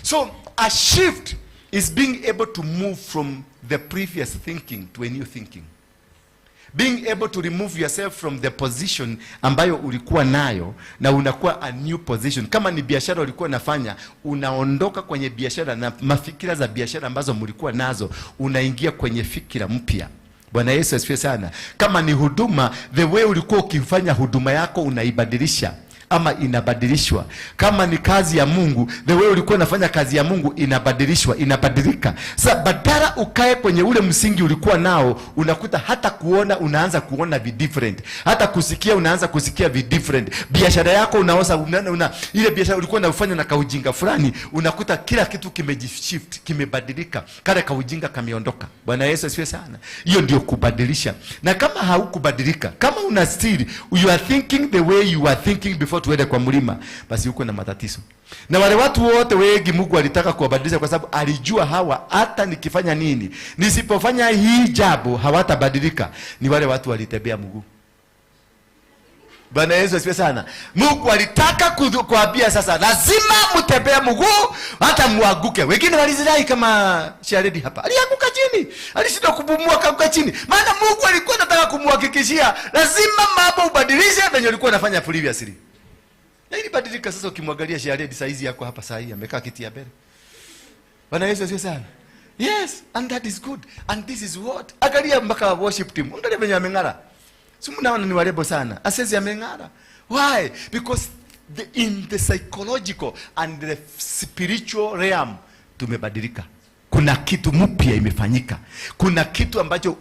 So a shift is being able to move from the previous thinking to a new thinking. Being able to remove yourself from the position ambayo ulikuwa nayo na unakuwa a new position. Kama ni biashara ulikuwa unafanya, unaondoka kwenye biashara na mafikira za biashara ambazo mlikuwa nazo, unaingia kwenye fikira mpya. Bwana Yesu asifiwe sana. Kama ni huduma, the way ulikuwa ukifanya huduma yako unaibadilisha ama inabadilishwa. Kama ni kazi ya Mungu, the way ulikuwa unafanya kazi ya Mungu inabadilishwa, inabadilika. Sasa badala ukae kwenye ule msingi ulikuwa nao, unakuta hata kuona unaanza kuona vi different, hata kusikia unaanza kusikia vi different. Biashara yako unaosa ile biashara ulikuwa unafanya na kaujinga fulani, unakuta kila kitu kimejishift, kimebadilika, kale kaujinga kameondoka. Bwana Yesu asifiwe sana. Hiyo ndio kubadilisha. Na kama haukubadilika, kama una still you are thinking the way you are thinking before tuende kwa mlima, basi uko na matatizo. Na wale watu wote wengi Mungu alitaka kuwabadilisha, kwa sababu alijua hawa hata nikifanya nini, nisipofanya hii jambo hawatabadilika. Ni wale watu walitembea mguu. Bwana Yesu asifiwe sana. Mungu alitaka kuambia sasa lazima mtembee mguu hata muanguke. Wengine walizirai kama Sharedi hapa. Alianguka chini. Alishindwa kupumua, akaanguka chini. Maana Mungu alikuwa anataka kumhakikishia lazima mambo ubadilishe venye ulikuwa unafanya previously. Na ilibadilika sasa. Ukimwangalia Sharedi saizi yako hapa saa hii amekaa kiti ya mbele. Bwana Yesu asifiwe sana. Yes, and that is good. And this is what. Angalia mpaka worship team. Angalia venye ameng'ara. Si mnaona ni warebo sana. Asezi ameng'ara. Why? Because in the psychological and the spiritual realm tumebadilika. Kuna kitu mpya imefanyika. Kuna kitu ambacho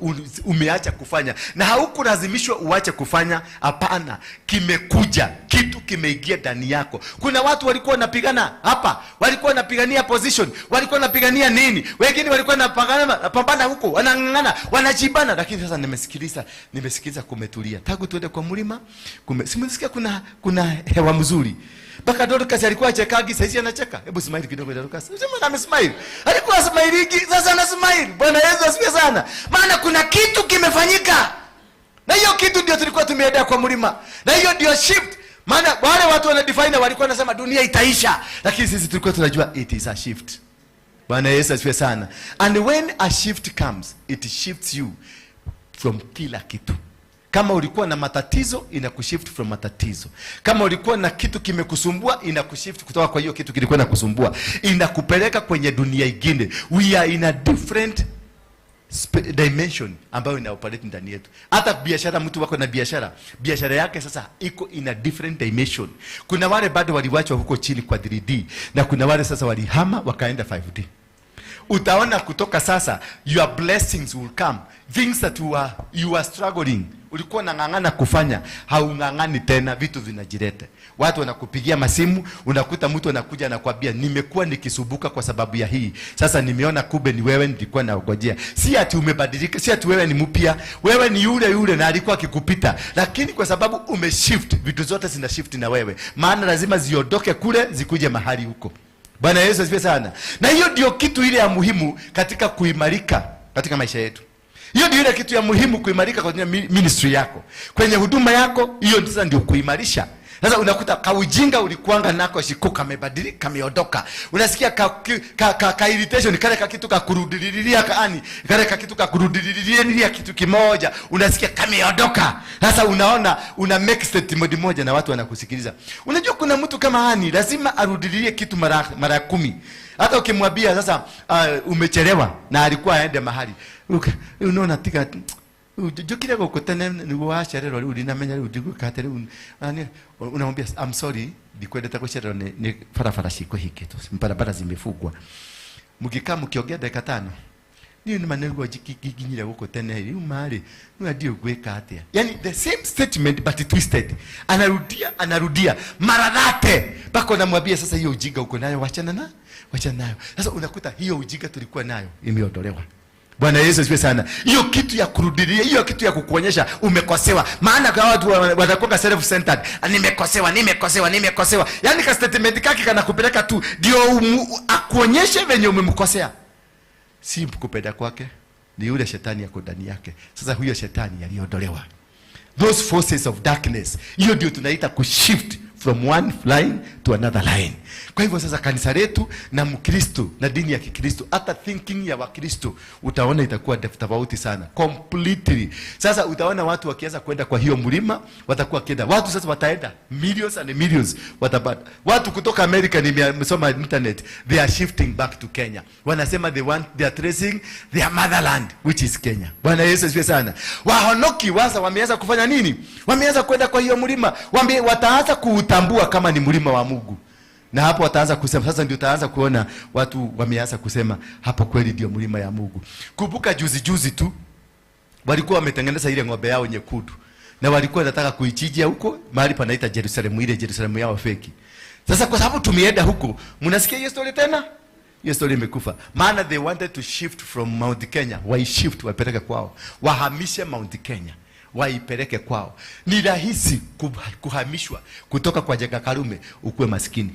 umeacha kufanya na haukulazimishwa uache kufanya. Hapana, kimekuja, kitu kimeingia ndani yako. Kuna watu walikuwa wanapigana hapa, walikuwa wanapigania position, walikuwa wanapigania nini, wengine walikuwa wanapambana huko, wanang'ang'ana, wanajibana. Lakini sasa nimesikiliza kumetulia tangu tuende kwa mlima. Simesikia kuna hewa mzuri. Mpaka Dorcas alikuwa achekagi, sasa anacheka. Hebu smile kidogo Dorcas. Sema amesmile. Alikuwa smile, sasa ana smile. Bwana Yesu asifiwe sana. Maana kuna kitu kimefanyika. Na hiyo kitu ndio tulikuwa tumeenda kwa mlima. Na hiyo ndio shift. Maana wale watu wana define walikuwa wanasema dunia itaisha, lakini sisi tulikuwa tunajua it is a shift. Bwana Yesu asifiwe sana. And when a shift comes, it shifts you from kila kitu. Kama ulikuwa na matatizo, inakushift from matatizo. Kama ulikuwa na kitu kimekusumbua, inakushift kutoka kwa hiyo kitu kilikuwa inakusumbua, inakupeleka kwenye dunia ingine. We are in a different dimension ambayo ina operate ndani yetu. Hata biashara, mtu wako na biashara, biashara yake sasa iko in a different dimension. Kuna wale bado waliwachwa huko chini kwa 3D na kuna wale sasa walihama wakaenda 5D. Utaona kutoka sasa your blessings will come. Things that you are struggling, ulikuwa unang'ang'ana kufanya, haung'ang'ani tena, vitu vinajileta. Watu wanakupigia masimu, unakuta mtu anakuja anakuambia nimekuwa nikisumbuka kwa sababu ya hii, sasa nimeona kumbe ni wewe nilikuwa naongojea. Si ati umebadilika, si ati wewe ni mpya, wewe ni yule yule na alikuwa akikupita, lakini kwa sababu umeshift, vitu zote zina shift na wewe, maana lazima ziondoke kule zikuje mahali huko. Bwana Yesu asifiwe sana. Na hiyo ndio kitu ile ya muhimu katika kuimarika katika maisha yetu. Hiyo ndio ile kitu ya muhimu kuimarika kwenye ministry yako, kwenye huduma yako. Hiyo sasa ndio kuimarisha. Sasa unakuta kaujinga ulikuanga nako siku kamebadilika, kameondoka. Unasikia ka irritation kale ka kitu ka kurudililia kaani, kale ka kitu ka kurudililia kitu kimoja, unasikia kameondoka. Sasa unaona una make statement moja na watu wanakusikiliza. Unajua kuna mtu kama Ani lazima arudilie kitu mara 10. Hata ukimwambia sasa umechelewa na alikuwa aende mahali, unaona tika njukire guku tene niguo wacererwo riu ndinamenya riu ndigwika atia riu. Unamwambia I'm sorry, ndikwendete gucererwo ni barabara cikũhingĩtwo, barabara zimefungwa. Mgikaa mkiongea dakika 5, niĩ nĩ ma nĩguo nginyire gũkũ tene rĩu marĩ nĩ ndiũ gwĩka atĩa. Yani the same statement but twisted. Anarudia, anarudia mara 30 mpaka unamwambia sasa hiyo ujinga uko nayo wachana na, wachana nayo. Sasa unakuta hiyo ujinga tulikuwa nayo imeondolewa. Bwana Yesu asifiwe sana. Hiyo kitu ya kurudilia, hiyo kitu ya kukuonyesha umekosewa. Maana kwa watu watakuwa self-centered. Nimekosewa, nimekosewa, nimekosewa. Yani ka statement kake kanakupeleka tu ndio akuonyeshe venye umemkosea. Si kupenda kwake, ni yule shetani yako ndani yake. Sasa huyo shetani aliondolewa. Those forces of darkness, hiyo ndio tunaita kushift from one line to another line. Kwa hivyo sasa kanisa letu na Mkristo na dini ya Kikristo, hata thinking ya Wakristo utaona itakuwa tofauti sana completely. Sasa utaona watu wakianza kwenda kwa hiyo mlima, watakuwa wakienda. Watu sasa wataenda millions and millions watapata. Watu kutoka America, nimesoma internet, they are shifting back to Kenya. Wanasema they are tracing their motherland which is Kenya. Bwana Yesu asifiwe sana. Wahonoki sasa wameanza kufanya nini? Wameanza kwenda kwa hiyo mlima. Wataanza kuutambua kama ni mlima wa Mungu. Na hapo wataanza kusema, sasa ndio utaanza kuona watu wameanza kusema hapo kweli ndio mlima ya Mungu. Kumbuka juzi juzi tu walikuwa wametengeneza ile ng'ombe yao nyekundu na walikuwa wanataka kuichinjia huko mahali panaita Jerusalemu, ile Jerusalemu yao feki. Sasa kwa sababu tumeenda huko, mnasikia hiyo story tena? Hiyo story imekufa. Maana they wanted to shift from Mount Kenya, wai shift wapeleke kwao. Wahamishe Mount Kenya, waipeleke kwao. Ni rahisi kuhamishwa kutoka kwa Njenga Karume ukuwe maskini.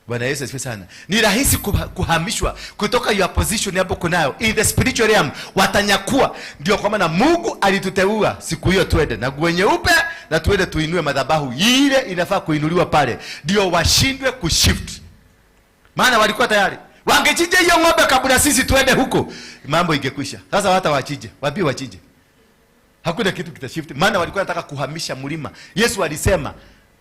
Bwana Yesu asifiwe sana. Ni rahisi kuhamishwa kutoka your position hapo kunayo in the spiritual realm, watanyakua. Ndio kwa maana Mungu alituteua siku hiyo twende na nguo nyeupe na twende tuinue madhabahu ile inafaa kuinuliwa pale, ndio washindwe kushift. Maana walikuwa tayari wangechinja hiyo ng'ombe kabla sisi twende huko, mambo ingekwisha. Sasa hata wachinje, wapi wachinje? Hakuna kitu kitashift. Maana walikuwa wanataka kuhamisha mlima. Yesu alisema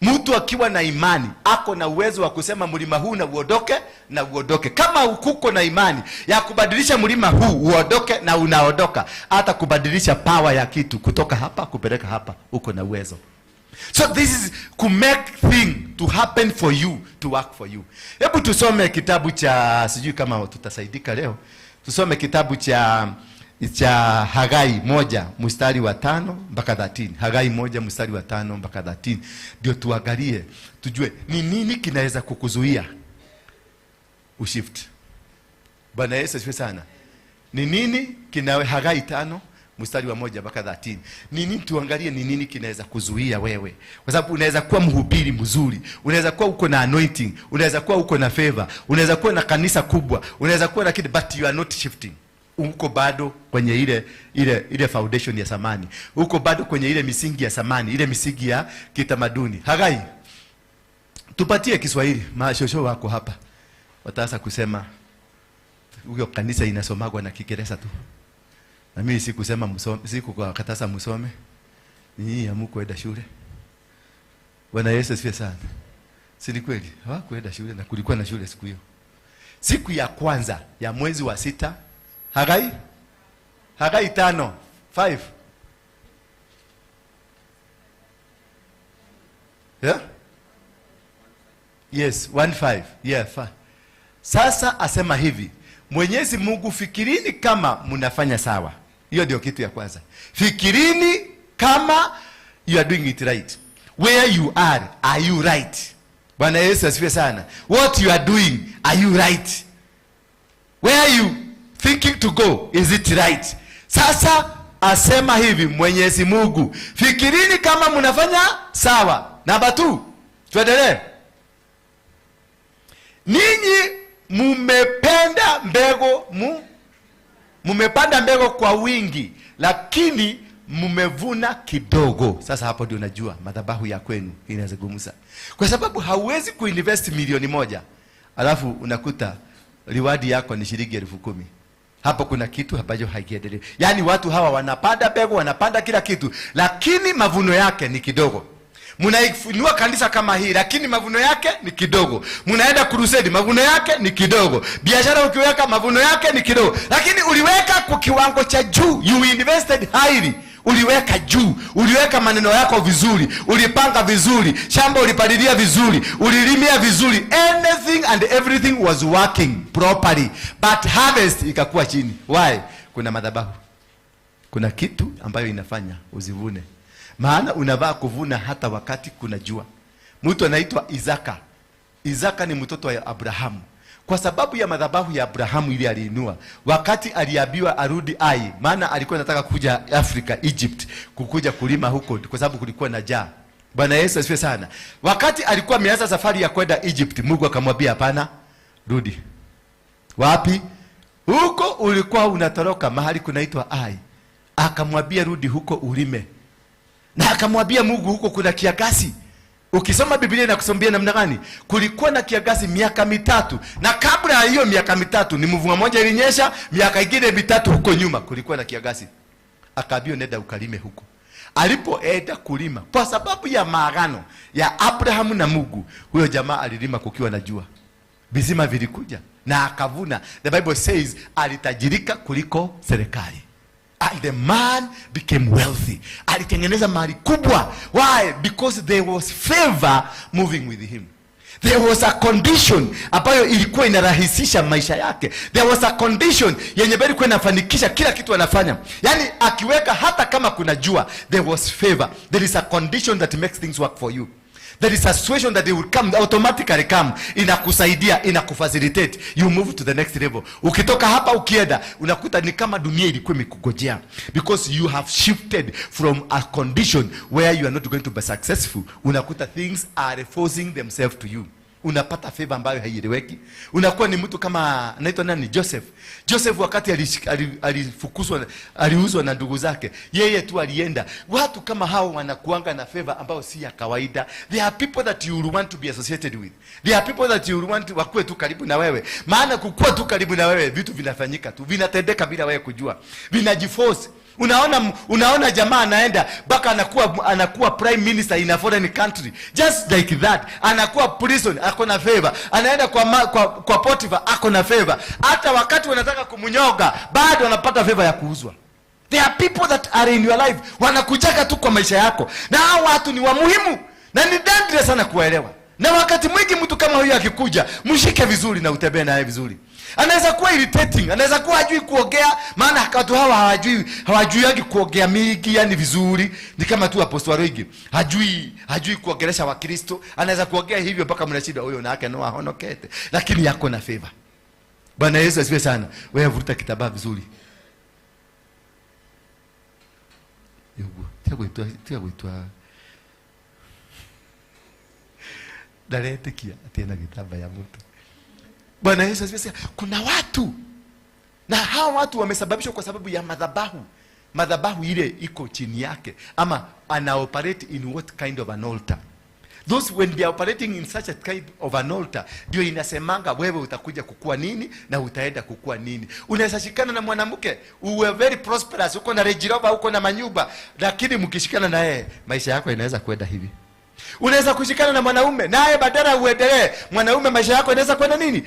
mtu akiwa na imani ako na uwezo wa kusema mlima huu na uondoke na uondoke. Kama uko na imani ya kubadilisha mlima huu uondoke na unaondoka, hata kubadilisha power ya kitu kutoka hapa kupeleka hapa, uko na uwezo. So this is to make thing to happen for you to work for you. Hebu tusome kitabu cha, sijui kama tutasaidika leo, tusome kitabu cha Hagai 1 mstari wa 5 mpaka 13. Hagai 1 mstari wa 5 mpaka 13, ndio tuangalie tujue ni nini kinaweza kukuzuia ushift. Bwana Yesu asifiwe sana. Ni nini kinawe Hagai 5 mstari wa 1 mpaka 13. Ni nini? Tuangalie ni nini kinaweza kuzuia wewe, kwa sababu unaweza kuwa mhubiri mzuri, unaweza kuwa uko na anointing, unaweza kuwa uko na favor, unaweza kuwa na kanisa kubwa, unaweza kuwa na kitu, but you are not shifting. Uko bado kwenye ile foundation ya zamani, uko bado kwenye ile misingi ya zamani, ile misingi ya kitamaduni. Hagai, tupatie Kiswahili. Mashosho wako hapa wataanza kusema huyo kanisa inasomagwa na Kiingereza tu, na mimi sikusema msome, sikukataza msome, nyinyi hamkuenda shule. Bwana Yesu asifiwe sana. Si ni kweli? Hawakuenda shule na kulikuwa na shule siku hiyo. Siku ya kwanza ya mwezi wa sita, Hagai 5:5. Yeah? Yes, 1:5. Yeah, 5. Sasa asema hivi, Mwenyezi Mungu, fikirini kama mnafanya sawa. Hiyo ndio kitu ya kwanza. Fikirini kama you are doing it right. Where you are you right? Bwana Yesu asifiwe sana. What you are doing, are you right? Where you thinking to go, is it right? Sasa asema hivi Mwenyezi Mungu, fikirini kama mnafanya sawa. Namba 2, tuendelee. Ninyi mumependa mbegu mumepanda mbegu kwa wingi, lakini mmevuna kidogo. Sasa hapo ndio unajua madhabahu ya kwenu inazungumza, kwa sababu hauwezi kuinvest 1 milioni alafu unakuta reward yako ni shilingi 10,000. Hapo kuna kitu ambacho hakiendelei. Yaani watu hawa wanapanda mbegu, wanapanda kila kitu, lakini mavuno yake ni kidogo. Mnainua kanisa kama hii, lakini mavuno yake ni kidogo. Mnaenda crusade, mavuno yake ni kidogo. Biashara ukiweka, mavuno yake ni kidogo, lakini uliweka kwa kiwango cha juu, you invested highly, uliweka juu, uliweka maneno yako vizuri, ulipanga vizuri, shamba ulipalilia vizuri, ulilimia vizuri, anything and everything was working properly, but harvest ikakuwa chini. Why? Kuna madhabahu, kuna kitu ambayo inafanya usivune, maana unavaa kuvuna hata wakati kuna jua. Mtu anaitwa Isaka. Isaka ni mtoto wa Abrahamu. Kwa sababu ya madhabahu ya Abrahamu ile aliinua, wakati aliambiwa arudi Ai, maana alikuwa anataka kuja Afrika, Egypt, kukuja kulima huko kwa sababu kulikuwa na njaa. Bwana Yesu asifiwe sana. Wakati alikuwa ameanza safari ya kwenda Egypt, Mungu akamwambia hapana, rudi. Wapi? Huko ulikuwa unatoroka mahali kunaitwa Ai. Akamwambia rudi huko ulime. Na akamwambia Mungu huko kuna kiangazi. Ukisoma Biblia inakusomea namna gani? Kulikuwa na kiangazi miaka 3, na kabla ya hiyo miaka 3 ni mvua moja ilinyesha, miaka ingine 3 huko nyuma kulikuwa na kiangazi. Akaambiwa nenda ukalime huko. Alipoenda kulima, kwa sababu ya maagano ya Abrahamu na Mungu, huyo jamaa alilima kukiwa na jua. Visima vilikuja na akavuna. The Bible says alitajirika kuliko serikali. And the man became wealthy. Alitengeneza mali kubwa. Why? Because there was favor moving with him. There was a condition ambayo ilikuwa inarahisisha maisha yake. There was a condition yenye bado ilikuwa inafanikisha kila kitu anafanya. Yaani akiweka hata kama kuna jua, there was favor. There is a condition that makes things work for you. There is a situation that they will come automatically come, inakusaidia, inakufacilitate, you move to the next level. Ukitoka hapa ukienda, unakuta ni kama dunia ilikuwa imekugojea, because you have shifted from a condition where you are not going to be successful. Unakuta things are forcing themselves to you, unapata favor ambayo haieleweki. Unakuwa ni mtu kama anaitwa nani, Joseph. Joseph wakati alifukuzwa, aliuzwa na ndugu zake, yeye tu alienda. Watu kama hao wanakuanga na favor ambayo si ya kawaida. There are people that you will want to be associated with. There are people that you will want to wakuwe tu karibu na wewe, maana kukua tu karibu na wewe, vitu vinafanyika tu, vinatendeka bila wewe kujua, vinajiforce. Unaona jamaa anaenda mpaka anakuwa prime minister in a foreign country just like that. Anakuwa prison, ako na favor. Anaenda kwa Potiphar, ako na favor. Hata wakati wanataka kumnyoga, bado anapata favor ya kuuzwa. There are people that are in your life, wanakujaga tu kwa maisha yako, na hao watu ni wa muhimu na ni dangerous sana kuwaelewa. Na wakati mwingi mtu kama huyu akikuja, mshike vizuri na utembee naye vizuri. Anaweza kuwa irritating, anaweza kuwa hajui kuongea, maana watu hawa hawajuiagi kuongea mingi, yani vizuri. Ni kama tu Apostle Waruinge, hajui kuongelesha Wakristo, anaweza kuongea hivyo mpaka mnashindwa huyo na yake no ahonokete, lakini yako na favor. Bwana Yesu asifiwe sana. Wewe vuruta kitambaa vizuri. Yugo, tia kuitwa. Ndaretĩkia atĩ ena gĩtambaya ya mtu. Bwana Yesu asifiwe sana. Kuna watu na hawa watu wamesababishwa kwa sababu ya madhabahu. Madhabahu ile iko chini yake, ama ana operate in what kind of an altar. Those when they are operating in such a kind of an altar, ndio inasemanga wewe utakuja kukua nini na utaenda kukua nini. Unaweza shikana na mwanamke uwe very prosperous, uko na Range Rover, uko na manyumba, lakini mkishikana na yeye maisha yako inaweza kwenda hivi. Unaweza kushikana na mwanaume naye badala uendelee, mwanaume maisha yako inaweza kwenda nini?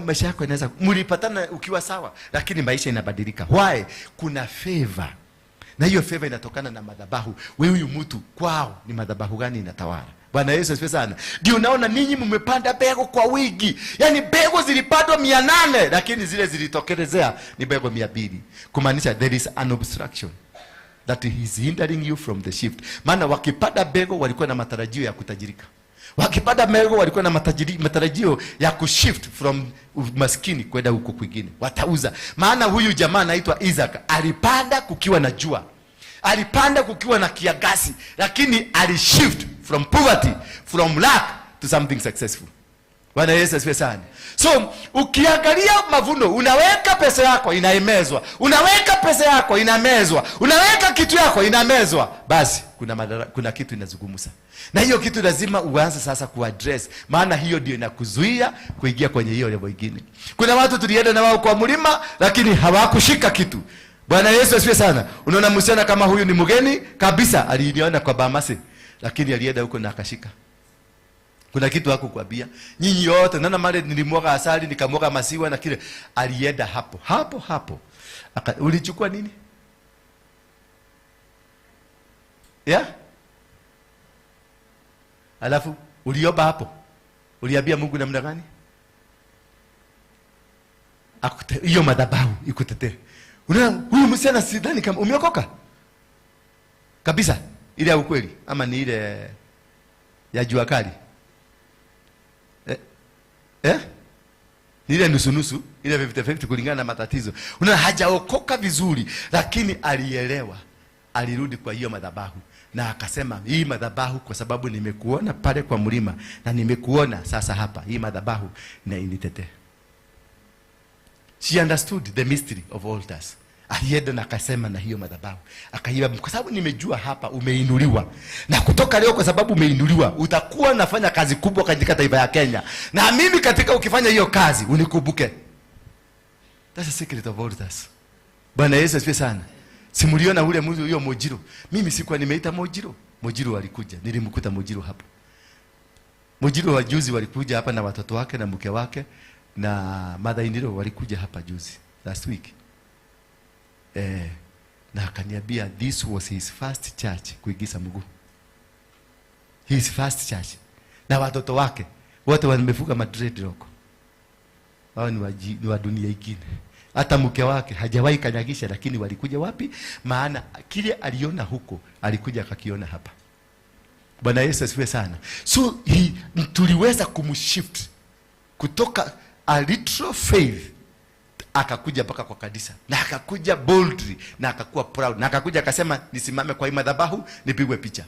Maisha yako inaweza, mlipatana ukiwa sawa, lakini maisha inabadilika. Why? Kuna favor. Na hiyo favor inatokana na madhabahu. Wewe huyu mtu kwao ni madhabahu gani inatawala? Bwana Yesu asifiwe sana. Ndio unaona ninyi mmepanda mbegu kwa wingi. Yaani mbegu zilipandwa 800 lakini zile zilitokelezea ni mbegu 200. Kumaanisha there is an obstruction that is hindering you from the shift. Maana wakipanda mbegu walikuwa na matarajio ya kutajirika. Wakipanda mbegu walikuwa na matarajio ya kushift from umaskini kwenda huko kwingine. Watauza. Maana huyu jamaa anaitwa Isaac alipanda kukiwa na jua. Alipanda kukiwa na kiangazi, lakini alishift from poverty, from lack to something successful. Bwana Yesu asifiwe sana. So ukiangalia mavuno, unaweka pesa yako inaimezwa, unaweka pesa yako inamezwa, unaweka kitu yako inamezwa, basi kuna kitu inazungumza. Na hiyo kitu lazima uanze sasa kuaddress, maana hiyo ndio inakuzuia kuingia kwenye hiyo level nyingine. Kuna watu tulienda na wao kwa mlima lakini hawakushika kitu. Bwana Yesu asifiwe sana. Unaona msichana kama huyu ni mgeni kabisa, aliniona kwa Bamasi, lakini alienda huko na akashika. Kuna kitu hakukwambia. Nyinyi wote naona male nilimwaga asali nikamwaga maziwa na kile, alienda hapo hapo hapo. Ulichukua nini? Yeah? Alafu uliomba hapo. Uliambia Mungu namna gani? Hiyo madhabahu ikutetee. Unaona huyu msichana sidhani kama umeokoka. Kabisa ile ya ukweli ama ni ile ya jua kali? Ni ile nusu nusu, ile 50-50 kulingana na matatizo. Unaona hajaokoka vizuri, lakini alielewa. Alirudi kwa hiyo madhabahu na akasema hii madhabahu kwa sababu nimekuona pale kwa mlima na nimekuona sasa hapa, hii madhabahu na initetee. She understood the mystery of altars. Alienda na akasema na hiyo madhabahu. Akaiba kwa sababu nimejua hapa umeinuliwa. Na kutoka leo kwa sababu umeinuliwa, utakuwa unafanya kazi kubwa katika taifa ya Kenya. Na mimi katika ukifanya hiyo kazi unikumbuke. That's the secret of altars. Bwana Yesu asifiwe sana. Simuliona ule mtu huyo Mojiro. Mimi sikuwa nimeita Mojiro. Mojiro alikuja. Nilimkuta Mojiro hapo. Mojiro wa juzi walikuja hapa na watoto wake na mke wake na mother in law walikuja hapa juzi last week. Na akaniambia this was his first church kuingiza mguu. His first church. Na watoto wake wote wamefuga madreadlock. Wao ni wa dunia ingine. Hata mke wake hajawahi kanyagisha, lakini walikuja wapi? Maana kile aliona huko alikuja akakiona hapa. Bwana Yesu asifiwe sana. So tuliweza kumshift kutoka a literal faith akakuja mpaka kwa kanisa, na akakuja boldly, na akakuwa proud, na akakuja akasema nisimame kwa hii madhabahu nipigwe picha,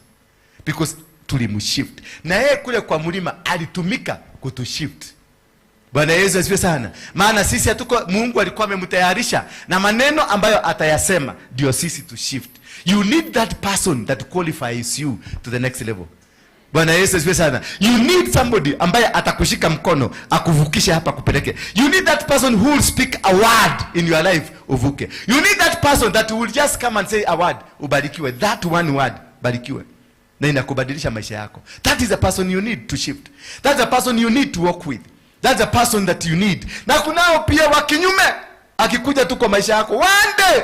because tulimshift. Na yeye kule kwa mlima alitumika kutushift. Bwana Yesu asifiwe sana. Maana sisi hatuko, Mungu alikuwa amemtayarisha na maneno ambayo atayasema ndio sisi to shift. You need that person that qualifies you to the next level. Bwana Yesu asifiwe sana. You need somebody ambaye atakushika mkono, akuvukishe hapa kupeleke. You need that person who will speak a word in your life, uvuke. You need that person that will just come and say a word, ubarikiwe. That one word, barikiwe. Na inakubadilisha maisha yako. That is the person you need to shift. That's the person you need to work with. That's the person that you need. Na kunao pia wa kinyume, akikuja tu kwa maisha yako, one day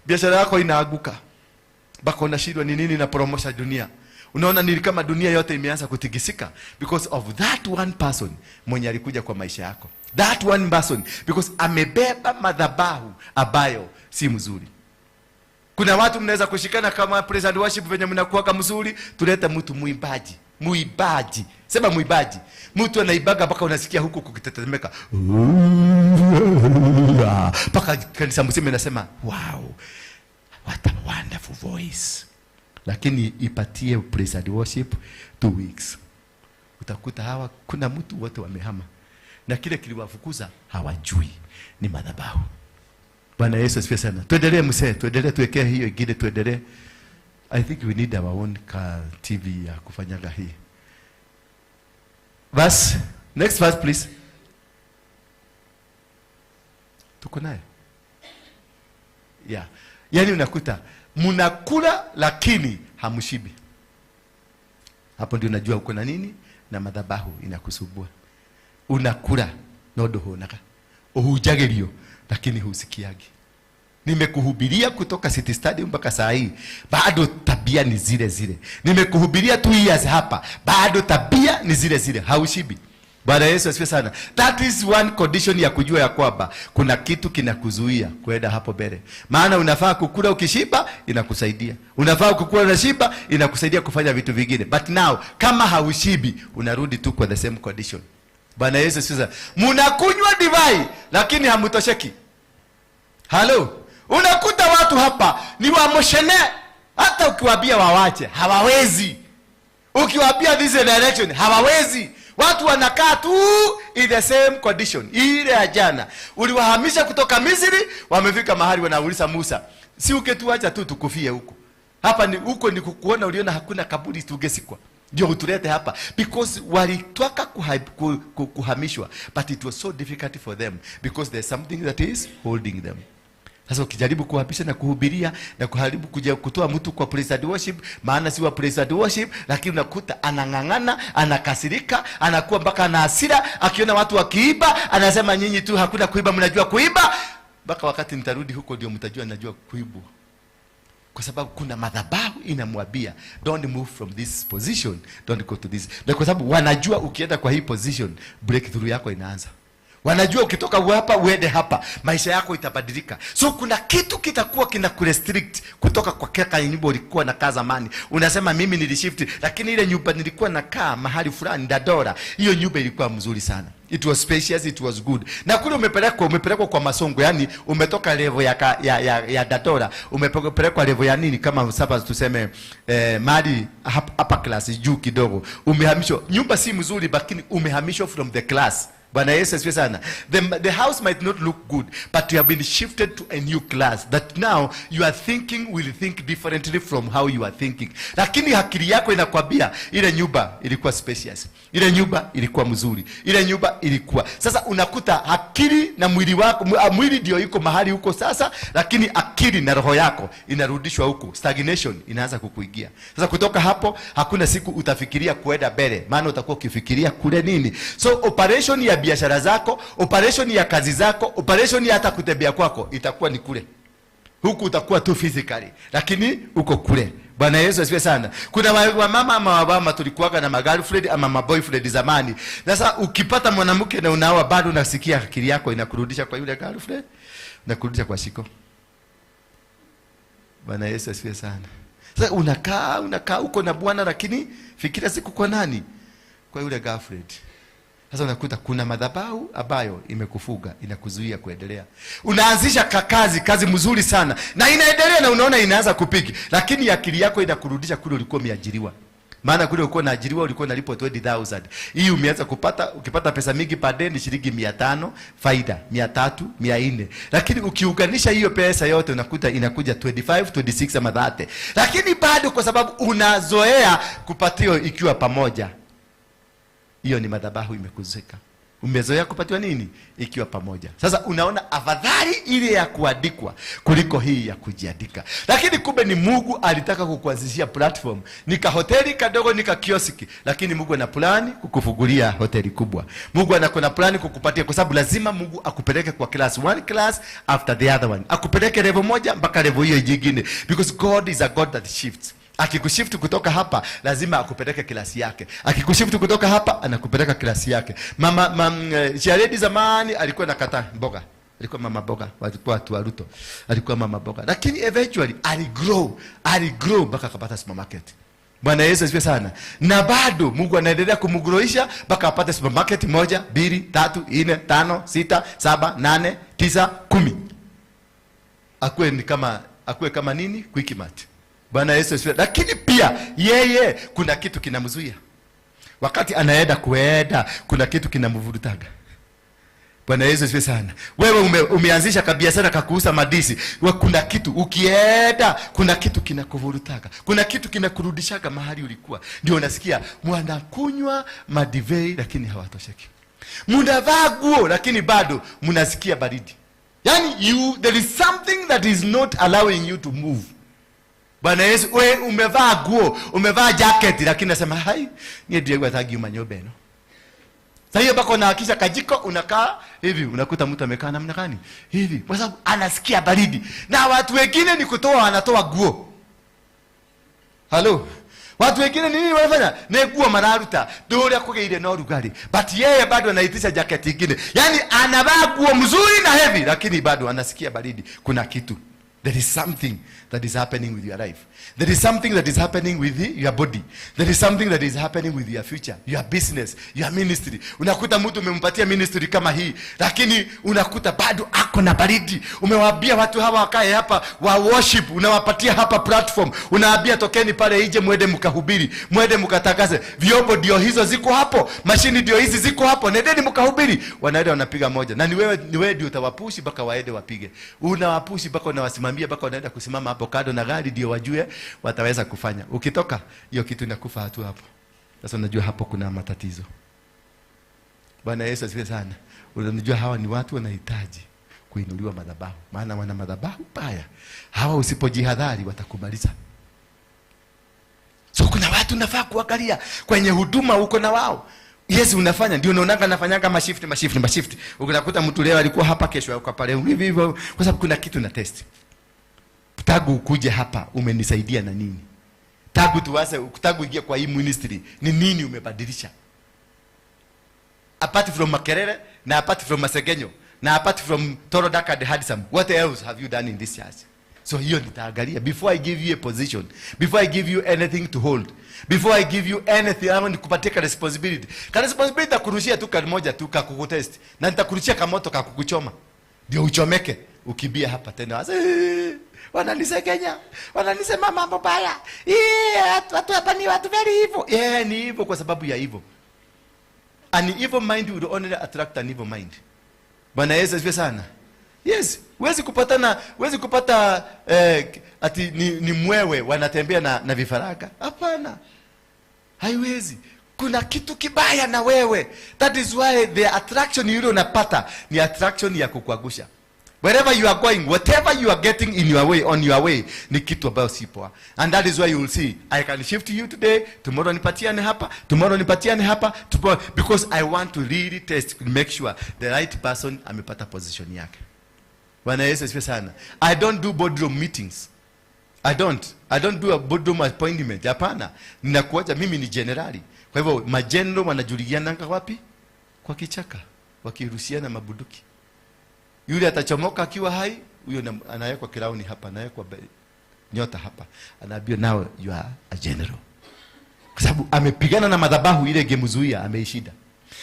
biashara yako inaaguka. Bako unashindwa ni nini na promosha dunia. Unaona ni kama dunia yote imeanza kutigisika because of that one person mwenye alikuja kwa maisha yako. That one person, because amebeba madhabahu ambayo si mzuri. Kuna watu mnaweza kushikana kama praise and worship venye mnakuwa mzuri, tulete mtu muimbaji. Muimbaji. Sema muimbaji. Mtu anaibaga mpaka unasikia huku kukitetemeka. Mpaka kanisa mzima inasema, wow, what a wonderful voice. Lakini ipatie praise and worship 2 weeks. Utakuta hawa kuna mtu wote wamehama. Na kile kiliwafukuza hawajui ni madhabahu. Bwana Yesu asifiwe sana. Tuendelee mzee, tuendelee, tuwekee hiyo ingine, tuendelee. I think we need our own TV ya kufanyaga hii. Verse, next verse please. Tuko naye? Yeah. Yaani unakuta mnakula lakini hamshibi. Hapo ndio unajua uko na nini? Na madhabahu inakusumbua. Unakula no nduhunaga. Uhujagirio lakini husikiagi. Nimekuhubiria kutoka City Stadium mpaka saa hii, bado tabia ni zile zile. Nimekuhubiria 2 years hapa, bado tabia ni zile zile. Haushibi. Bwana Yesu asifiwe sana. That is one condition ya kujua ya kwamba kuna kitu kinakuzuia kwenda hapo mbele. Maana unafaa kukula ukishiba, inakusaidia. Unafaa kukula na shiba, inakusaidia kufanya vitu vingine. But now kama haushibi, unarudi tu kwa the same condition. Bwana Yesu asifiwe sana. Mnakunywa divai lakini hamutosheki. Hello. Unakuta watu hapa ni wamoshene, hata ukiwaambia wawache hawawezi. Ukiwaambia this direction hawawezi. Watu wanakaa tu in the same condition ile ya jana. Uliwahamisha kutoka Misri, wamefika mahali wanauliza Musa, si ungetuacha tu tukufie huko? Hapa ni huko ni kukuona, uliona hakuna kaburi tungesikwa, ndio utulete hapa. Because walitaka kuhamishwa, but it was so difficult for them because there's something that is holding them. Sasa ukijaribu kuhamisha na kuhubiria na kuharibu kuja kutoa mtu kwa praise and worship, maana si wa praise and worship, lakini unakuta anang'ang'ana, anakasirika, anakuwa mpaka ana hasira, akiona watu wakiiba, anasema nyinyi tu hakuna kuiba, mnajua kuiba. Mpaka wakati nitarudi huko ndio mtajua najua kuibu. Kwa sababu kuna madhabahu inamwambia don't move from this position, don't go to this. Na kwa sababu wanajua ukienda kwa hii position, breakthrough yako inaanza. Wanajua ukitoka hapa uende hapa, maisha yako itabadilika. So kuna kitu kitakuwa kinakurestrict kutoka kwa kile nyumba ulikuwa nakaa zamani. Unasema mimi nilishift, lakini ile nyumba nilikuwa nakaa mahali fulani Dandora, hiyo nyumba ilikuwa mzuri sana. It was spacious, it was good. Na kule umepelekwa kwa masongo, yani umetoka level ya Dandora, umepelekwa level ya nini, kama sasa tuseme mali upper class juu kidogo. Umehamishwa. Nyumba si mzuri lakini umehamishwa from the class. Bwana Yesu asifiwe sana. The house might not look good, but you have been shifted to a new class that now you are thinking will think differently from how you are thinking. Lakini akili yako inakwambia ile nyumba ilikuwa spacious, ile nyumba ilikuwa mzuri, ile nyumba ilikuwa. Sasa unakuta akili na mwili wako, mwili ndio iko mahali huko sasa, lakini akili na roho yako inarudishwa huko. Stagnation inaanza kukuingia. Sasa kutoka hapo hakuna siku utafikiria kuenda mbele, maana utakuwa ukifikiria kule nini. So operation ya biashara zako, operation ya kazi zako, operation ya hata kutembea kwako itakuwa ni kule. Huku utakuwa tu physically, lakini uko kule. Bwana Yesu asifiwe sana. Kuna wamama ama wababa tulikuwaga na magirlfriend ama maboyfriend zamani. Sasa ukipata mwanamke na unaoa, bado unasikia akili yako inakurudisha kwa yule girlfriend, inakurudisha kwa shiko. Bwana Yesu asifiwe sana. Sasa unakaa uko na bwana, lakini fikira siku kwa nani? Kwa yule girlfriend. Sasa unakuta kuna madhabahu ambayo imekufuga, inakuzuia kuendelea. Unaanzisha kazi mzuri sana na inaendelea na unaona inaanza kupiki, lakini akili yako inakurudisha kule ulikuwa umeajiriwa. Maana kule ulikuwa unaajiriwa ulikuwa unalipwa 20,000. Hii umeanza kupata, ukipata pesa mingi per day ni shilingi 500, faida 300, 400. Lakini ukiunganisha hiyo pesa yote unakuta inakuja 25, 26 ama 30. Lakini bado kwa sababu unazoea kupatiwa ikiwa pamoja. Hiyo ni madhabahu imekuzeka. Umezoea kupatiwa nini? Ikiwa pamoja. Sasa unaona afadhali ile ya kuandikwa kuliko hii ya kujiandika. Lakini kumbe ni Mungu alitaka kukuanzishia platform. Nika hoteli kadogo, nika kioski, lakini Mungu ana plani kukufungulia hoteli kubwa. Mungu ana plani kukupatia, kwa sababu lazima Mungu akupeleke kwa class, one class after the other one. Akupeleke level moja mpaka level hiyo nyingine, because God is a God that shifts. Akikushift kutoka hapa, lazima akupeleke class yake. Akikushift kutoka hapa, anakupeleka class yake. Mama Sharedi zamani alikuwa nakata mboga. Alikuwa mama mboga, walikuwa watu wa Ruto. Alikuwa mama mboga. Lakini eventually aligrow mpaka akapata supermarket. Bwana Yesu asifiwe sana. Na bado Mungu anaendelea kumgroisha mpaka apate supermarket 1, 2, 3, 4, 5, 6, 7, 8, 9, 10. Akuwe kama nini? Quickmart. Bwana Yesu asifiwe. Lakini pia yeye kuna kitu kinamzuia. Wakati anaenda kuenda kuna kitu kinamvurutaga. Bwana Yesu asifiwe sana. Wewe umeanzisha kabiashara kakuuza madisi. Wewe kuna kitu ukienda kuna kitu kinakuvurutaga. Kuna kitu kinakurudishaga mahali ulikuwa. Ndio unasikia mnakunywa madivei lakini hawatosheki. Mnavaa nguo lakini bado mnasikia baridi. Yaani there is something that is not allowing you to move. Bwana Yesu, wewe umevaa nguo, umevaa jacket lakini nasema hai, ni ndiye gwa nyumba eno. Sasa hiyo bako unahakisha kajiko unakaa hivi, unakuta mtu amekaa namna gani? Hivi, kwa sababu anasikia baridi. Na watu wengine ni kutoa wanatoa nguo. Hello. Watu wengine nini wanafanya? Ne nguo mararuta, ndio kugeire no rugari. But yeye bado anaitisha jacket nyingine. Yaani anavaa nguo mzuri na heavy lakini bado anasikia baridi. Kuna kitu. There is something that is happening with your life. There is something that is happening with your body. There is something that is happening with your future, your business, your ministry. Unakuta mtu umempatia ministry kama hii, lakini unakuta bado ako na baridi. Umewaambia watu hawa wakae hapa wa worship, unawapatia hapa platform, unawaambia tokeni pale nje mwende mkahubiri, mwende mkatangaze. Vyombo ndio hizo ziko hapo, mashini ndio hizi ziko hapo, nendeni mkahubiri. Wanaenda wanapiga moja. Na ni wewe ndio utawapushi mpaka waende wapige. Unawapushi mpaka unawasimamia mpaka wanaenda kusimama hapo kando na gari ndio wajue wataweza kufanya. Ukitoka hiyo kitu inakufa hatu hapo. Sasa unajua hapo kuna matatizo. Bwana Yesu asifiwe sana. Unajua hawa ni watu wanahitaji kuinuliwa madhabahu. Maana wana madhabahu baya. Hawa usipojihadhari watakumaliza. So kuna watu nafaa kuangalia kwenye huduma uko na wao. Yes, unafanya ndio unaonanga nafanyanga mashift. Unakuta mtu leo alikuwa hapa, kesho yuko pale hivi hivyo, kwa sababu kuna kitu na test. Tagu ukuje hapa umenisaidia na nini? Tagu tuwase, tagu ingia kwa hii ministry ni nini umebadilisha? Apart from Makerere na apart from Masegenyo na apart from Toro Dark and Handsome, what else have you done in this church? So hiyo nitaangalia before I give you a position, before I give you anything to hold, before I give you anything. I want kupatia ka responsibility. Ka responsibility takurushia tu ka moja tu ka kukutest, na nitakurushia ka moto ka kukuchoma. Ndio uchomeke ukibia hapa tena. Wananisegenya, wananisema mambo baya. Watu hapa ni watu very evil. Yeah, ni evil kwa sababu ya evil. An evil mind will only attract an evil mind. Bwana Yesu asifiwe sana. Yes, huwezi kupata ati ni mwewe wanatembea na vifaranga. Hapana. Haiwezi. Kuna kitu kibaya na wewe. That is why the attraction yule unapata ni attraction ya kukuangusha. Wherever you are going, whatever you are getting in your way, on your way, ni kitu ambayo si poa. And that is why you will see, I can shift you today, tomorrow nipatiane hapa, tomorrow nipatiane hapa, tomorrow, because I want to really test, make sure the right person amepata position yake. Bwana Yesu asifiwe sana. I don't do boardroom meetings. I don't do a boardroom appointment. Hapana. Ninakuacha mimi ni generali. Kwa hivyo majenerali wanajuliana wapi? Kwa kichaka, wakirushiana mabuduki. Yule atachomoka akiwa hai, huyo anawekwa kirauni hapa, anawekwa nyota hapa. Anaambiwa now you are a general. Kwa sababu amepigana na madhabahu ile ingemzuia, ameishinda.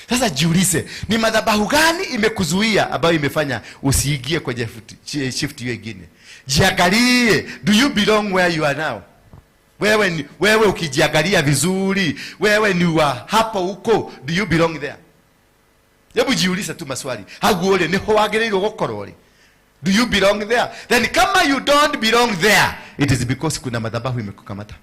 Sasa jiulize, ni madhabahu gani imekuzuia ambayo imefanya usiingie kwenye shift hiyo nyingine? Jiangalie, do you belong where you are now? Wewe ukijiangalia vizuri, wewe ni wa hapo huko, do you belong there? Hebu jiulize tu maswali. Haguole ni hoagereirwo gukorwo ri. Do you belong there? Then kama you don't belong there, it is because kuna madhabahu imekukamata.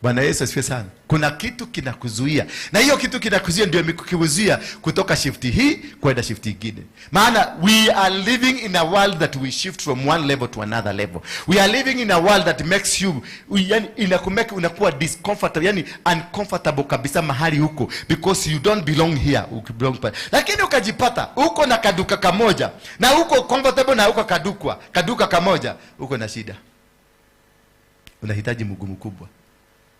Bwana Yesu asifiwe sana. Kuna kitu kinakuzuia. Na hiyo kitu kinakuzuia ndio imekuzuia kutoka shift hii kwenda shift nyingine. Maana we are living in a world that we shift from one level to another level. We are living in a world that makes you, yani inakumake unakuwa discomfortable, yani uncomfortable kabisa mahali huko, because you don't belong here, you belong pale. Lakini ukajipata uko na kaduka kamoja na uko comfortable na uko kaduka kamoja, uko na shida. Unahitaji mguu mkubwa.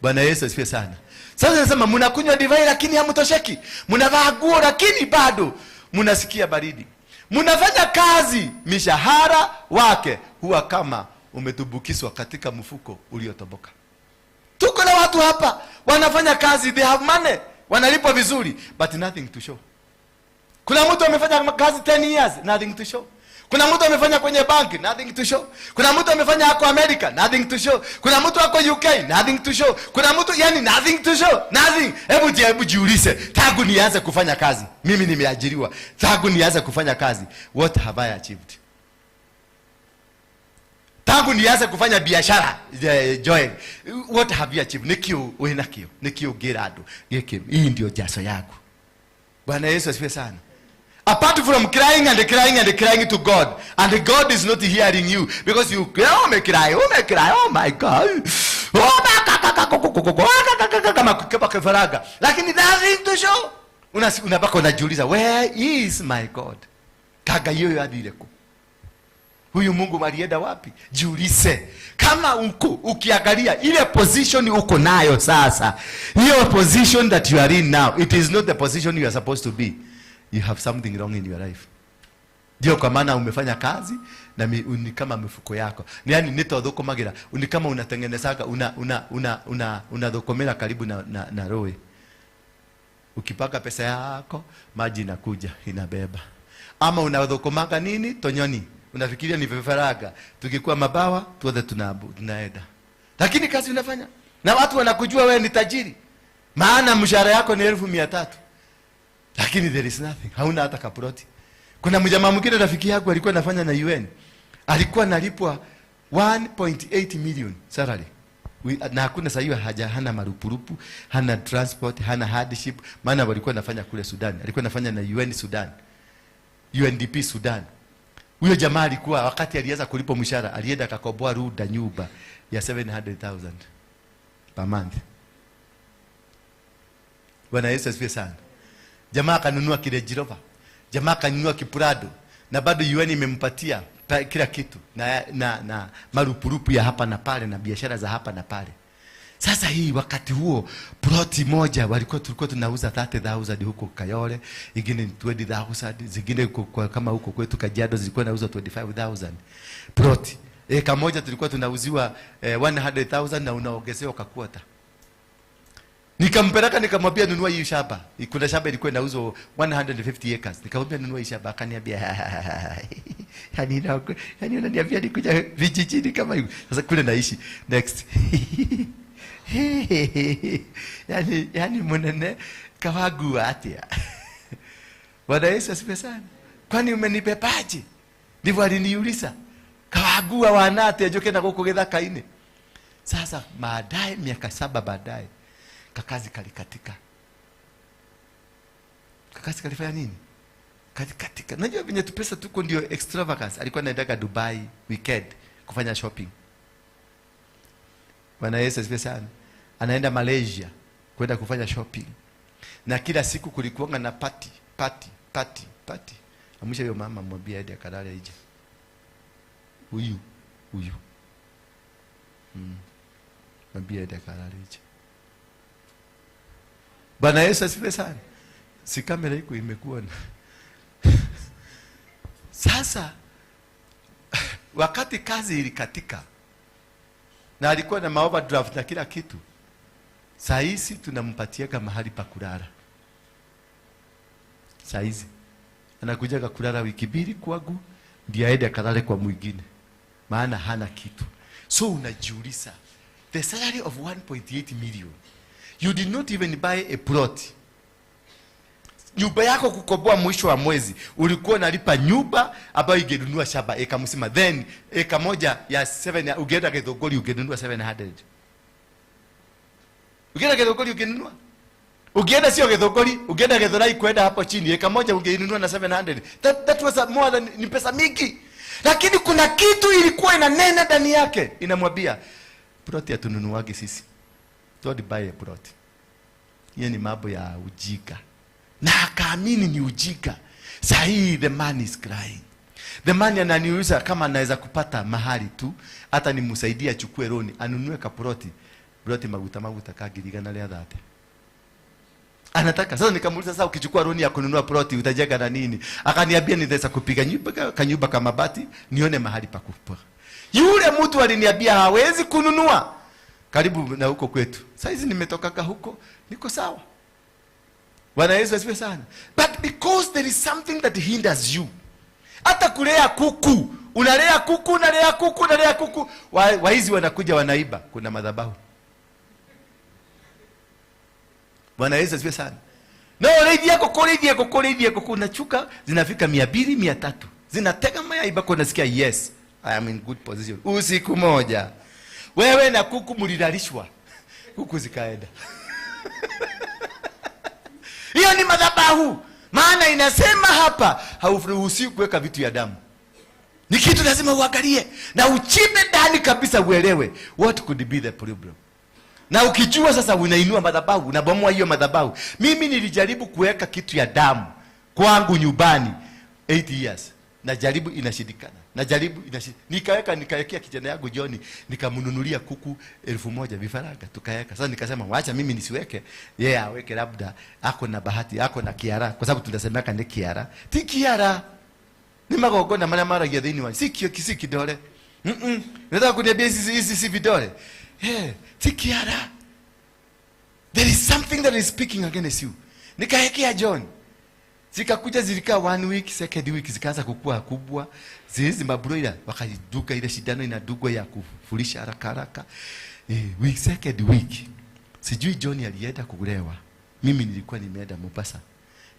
Bwana Yesu asifiwe sana. Sasa nasema mnakunywa divai lakini hamtosheki. Mnavaa nguo lakini bado mnasikia baridi. Mnafanya kazi, mishahara wake huwa kama umetumbukizwa katika mfuko uliotoboka. Tuko na watu hapa wanafanya kazi, they have money, wanalipwa vizuri, but nothing to show. Kuna mtu amefanya kazi 10 years, nothing to show. Kuna mtu amefanya kwenye banki, nothing to show. Kuna mtu amefanya ako America, nothing to show. Kuna mtu ako UK, nothing to show. Kuna mtu, yani, nothing to show, nothing. Hebu jiulize, tangu nianze kufanya kazi, mimi nimeajiriwa, tangu nianze kufanya kazi, what have I achieved? Tangu nianze kufanya biashara, Joel, what have you achieved? Nikio wina kio, nikio gerado. Giki, hii ndio jaso yako. Bwana Yesu asifiwe sana. Apart from crying and crying and crying to God, and God is not hearing you because you cry, oh cry, oh my God. Oh, kama kama kifaraga. Lakini nothing to show. Unabaka unajiuliza, where is my God? Kaga hiyo yathire ku. Huyu Mungu alienda wapi? Jiulize. Kama uko ukiangalia ile position uko nayo sasa, hiyo position that you are in now, it is not the position you are supposed to be. You have something wrong in your life. Ndio kwa maana umefanya kazi na ni kama mifuko yako. Yaani nitothukumagira, ni kama unatengenezaga una una una una unathukumira karibu na roe. Ukipaka pesa yako, maji inakuja inabeba. Ama unathukumaga nini? Tonyoni. Unafikiria ni vifaranga. Tukikuwa mabawa tuote tunaenda. Lakini kazi unafanya na watu wanakujua wewe ni tajiri. Maana mshahara yako ni 300,000. Lakini there is nothing. Hauna hata kaploti. Kuna mjamaa mwingine rafiki yangu alikuwa anafanya na UN. Alikuwa analipwa 1.8 million salary. Na hakuna sasa hiyo haja, hana marupurupu, hana transport, hana hardship, maana walikuwa anafanya kule Sudan. Alikuwa anafanya na UN Sudan. UNDP Sudan. Huyo jamaa alikuwa wakati alianza kulipwa mshahara, alienda akakoboa Runda nyumba ya 700,000 per month. Bwana Yesu asifiwe sana. Jamaa akanunua Range Rover. Jamaa akanunua Kiprado na bado UN imempatia kila kitu na marupurupu ya hapa na pale na biashara za hapa na pale. Sasa hii wakati huo ploti moja tulikuwa tunauza 30,000 huko Kayole, ingine ni 20,000, zingine kama huko kwetu Kajiado zilikuwa nauza 25,000 ploti. Eka moja tulikuwa tunauziwa 100,000 na unaongezewa kakuota. Nikampeleka nikamwambia nunua hii shamba. Kuna shamba ilikuwa inauzwa 150 acres. Nikamwambia nunua hii shamba, akaniambia yani unaniambia nikuja vijijini kama hivi. Sasa kule naishi next. Yani munene kawagu atia. Bwana Yesu asifiwe sana. Kwani umenibebaje? Ndivyo aliniuliza. Kawagua wanate ajoke na guku githaka-inĩ. Sasa baadaye miaka 7 baadaye kakazi kalikatika. Kakazi kalifanya nini? Kalikatika. Najua venye tu pesa tuko ndio extravagance. Alikuwa anaendaga Dubai weekend kufanya shopping. Bwana Yesu asifiwe sana. Anaenda Malaysia kwenda kufanya shopping. Na kila siku kulikuwa na party, party, party, party. Amsha hiyo mama mwambie aende akalale nje. Huyu, huyu. Mwambie aende akalale nje. Bwana Yesu asifiwe sana. Si kamera iko imekuona. Sasa wakati kazi ilikatika na alikuwa na overdraft na kila kitu, saa hizi tunampatiaga mahali pa kulala. Saa hizi anakujaga kulala wiki 2 kwangu ndiye aende akalale kwa mwingine, maana hana kitu. So unajiuliza, the salary of 1.8 million, you did not even buy a plot. Nyumba yako kukoboa mwisho wa mwezi ulikuwa unalipa nyumba ambayo ingenunua shamba eka mzima, then eka moja ya 7 ungeenda Githunguri ungenunua 700. Ukienda Githunguri ungenunua. Ukienda sio Githunguri, ukienda Githurai kwenda hapo chini eka moja ungenunua na 700. That was more than, ni pesa mingi. Lakini kuna kitu ilikuwa inanena ndani yake, inamwambia plot hatununuagi sisi. Don't buy a plot. Hiyo ni mambo ya ujinga. Na akaamini ni ujinga. Sahi the man is crying. The man ananiuliza kama anaweza kupata mahali tu hata nimsaidie achukue loan anunue kaploti ploti maguta maguta kagirigana ria 30. Anataka. Sasa nikamuuliza, sasa ukichukua loan ya kununua ploti utajenga na nini? Akaniambia nitaweza kupiga nyumba kanyumba kama bati nione mahali pa kupa. Yule mtu aliniambia hawezi kununua karibu na huko kwetu. Saizi nimetoka huko, niko sawa. Bwana Yesu asifiwe sana. But because there is something that hinders you. Hata kulea kuku, unalea kuku, unalea kuku, unalea kuku, waizi wanakuja wanaiba, kuna madhabahu. Bwana Yesu asifiwe sana. Na unaivia kuku, unaivia kuku, unaivia kuku, unachuka zinafika 200, 300. Zinatega mayai bako, unasikia yes, I am in good position. Usiku moja wewe na kuku mlilalishwa, kuku zikaenda. Hiyo ni madhabahu. Maana inasema hapa hauruhusiwi kuweka vitu ya damu. Ni kitu lazima uangalie na uchimbe ndani kabisa uelewe what could be the problem. Na ukijua sasa unainua madhabahu, unabomoa hiyo madhabahu. Mimi nilijaribu kuweka kitu ya damu kwangu nyumbani 8 years. Najaribu inashindikana. Najaribu inashindikana. Nikaweka, nikawekea kijana yangu John, nikamnunulia kuku 1000 vifaranga tukaweka. Sasa nikasema waacha mimi nisiweke, yeye aweke, labda ako na bahati, ako na kiara, kwa sababu tunasemeka ni kiara. Ti kiara. Ni magongona mara mara ya dhini wa. Si kio si kidole. Nataka kuniambia hizi si vidole. Ti kiara. There is something that is speaking against you. Nikawekea John. Zikakuja zilikaa 1 week, second week zikaanza kukua kubwa. Zizi mabroiler wakajiduka ile shindano inadugwa ya kufurisha haraka haraka. Week second week. Sijui John alienda kulewa. Mimi nilikuwa nimeenda Mombasa.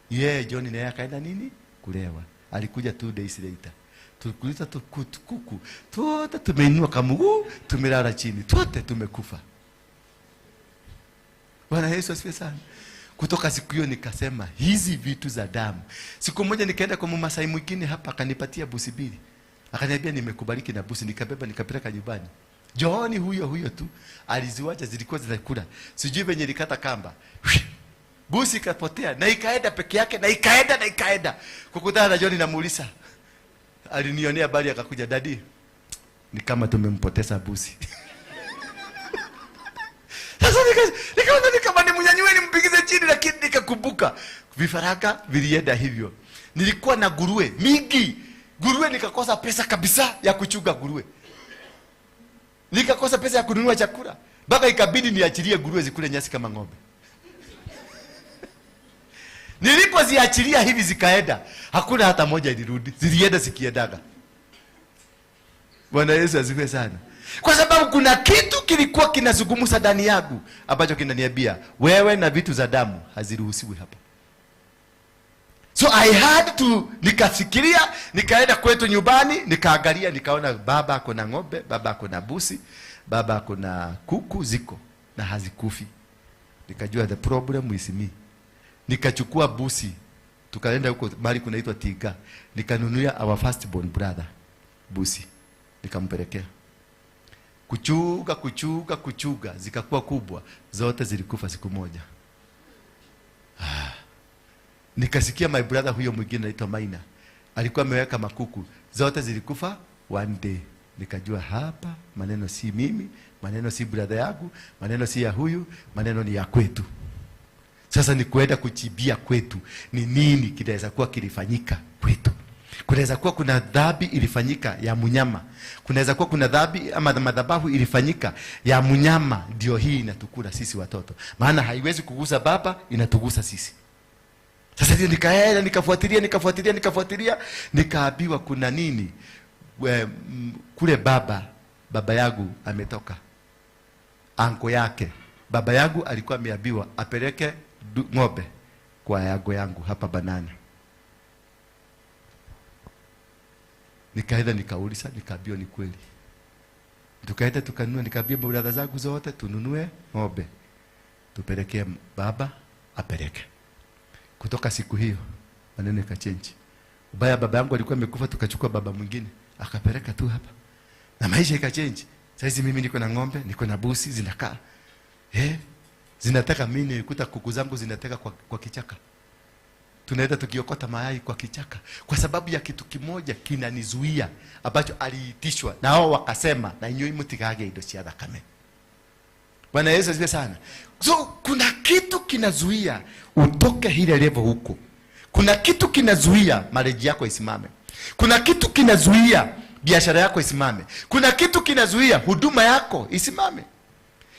Yeye John naye akaenda nini? Kulewa. Alikuja 2 days later. Tulikuta tukuku. Tuote tumeinua kamguu, tumelala chini. Tuote tumekufa. Bwana Yesu asifiwe sana. Kutoka siku hiyo nikasema hizi vitu za damu. Siku moja nikaenda kwa Mmasai mwingine hapa, akanipatia busi mbili. Akaniambia nimekubariki na busi, nikabeba nikapeleka nyumbani. John huyo huyo tu aliziwacha, zilikuwa zinakula. Sijui venye ilikata kamba. Busi ikapotea na ikaenda peke yake na ikaenda na ikaenda. Kukutana na John namuuliza. Alinionea bali akakuja, daddy, ni kama tumempoteza busi. Sasa nikaona ni kama nimnyanyue nimpigize chini, lakini nikakumbuka vifaranga vilienda hivyo. Nilikuwa na nguruwe mingi. Nguruwe nikakosa pesa kabisa ya kuchunga nguruwe. Nikakosa pesa ya kununua chakula. Mpaka ikabidi niachilie nguruwe zikule nyasi kama ng'ombe. Nilipoziachilia hivi zikaenda, hakuna hata moja ilirudi. Zilienda zikiendaga. Bwana Yesu asifiwe sana. Kwa sababu kuna kitu kilikuwa kinazungumza ndani yangu ambacho kinaniambia wewe na vitu za damu haziruhusiwi hapa. So I had to, nikafikiria, nikaenda kwetu nyumbani, nikaangalia, nikaona baba ako na ng'ombe, baba ako na busi, baba ako na kuku ziko na hazikufi. Nikajua the problem is me. Nikachukua busi, tukaenda huko mahali kunaitwa Tiga, nikanunulia our first born brother busi, nikampelekea. Kuchuga, kuchuga, kuchuga, zikakuwa kubwa, zote zilikufa siku moja. Nikasikia my brother huyo mwingine anaitwa Maina, alikuwa ameweka makuku, zote zilikufa one day. Nikajua hapa maneno si mimi, maneno si brother yangu, maneno si ya huyu, maneno ni ya kwetu. Sasa ni kuenda kuchibia kwetu, ni nini kinaweza kuwa kilifanyika kwetu. Kunaweza kuwa kuna dhambi ilifanyika ya mnyama. Kunaweza kuwa kuna dhambi ama madhabahu ilifanyika ya mnyama, ndio hii inatukula sisi watoto. Maana haiwezi kugusa baba, inatugusa sisi. Sasa ndio nikaenda nikafuatilia nikafuatilia nikafuatilia, nikaambiwa kuna nini kule baba yangu ametoka. Anko yake baba yangu alikuwa ameambiwa apeleke ng'ombe kwa yago yangu hapa Banana. Nikaenda nikauliza, nikaambiwa ni kweli. Tukaenda tukanunua, nikaambia brother zangu zote tununue ng'ombe tupelekee baba apeleke. Kutoka siku hiyo maneno yakachange. Ubaya baba yangu alikuwa amekufa, tukachukua baba mwingine akapeleka tu hapa. Na maisha ikachange. Sasa mimi niko na ng'ombe, niko na busi zinakaa. Zinataka mimi nikuta kuku zangu zinataka kwa kichaka. Tunaenda tukiokota mayai kwa kichaka kwa sababu ya kitu kimoja kinanizuia ambacho aliitishwa na wao wakasema, na inyuĩ mũtigage indo cia thakame. Bwana Yesu asifiwe sana. So kuna kitu kinazuia utoke hile level huko. Kuna kitu kinazuia marriage yako isimame. Kuna kitu kinazuia biashara yako isimame. Kuna kitu kinazuia huduma yako isimame.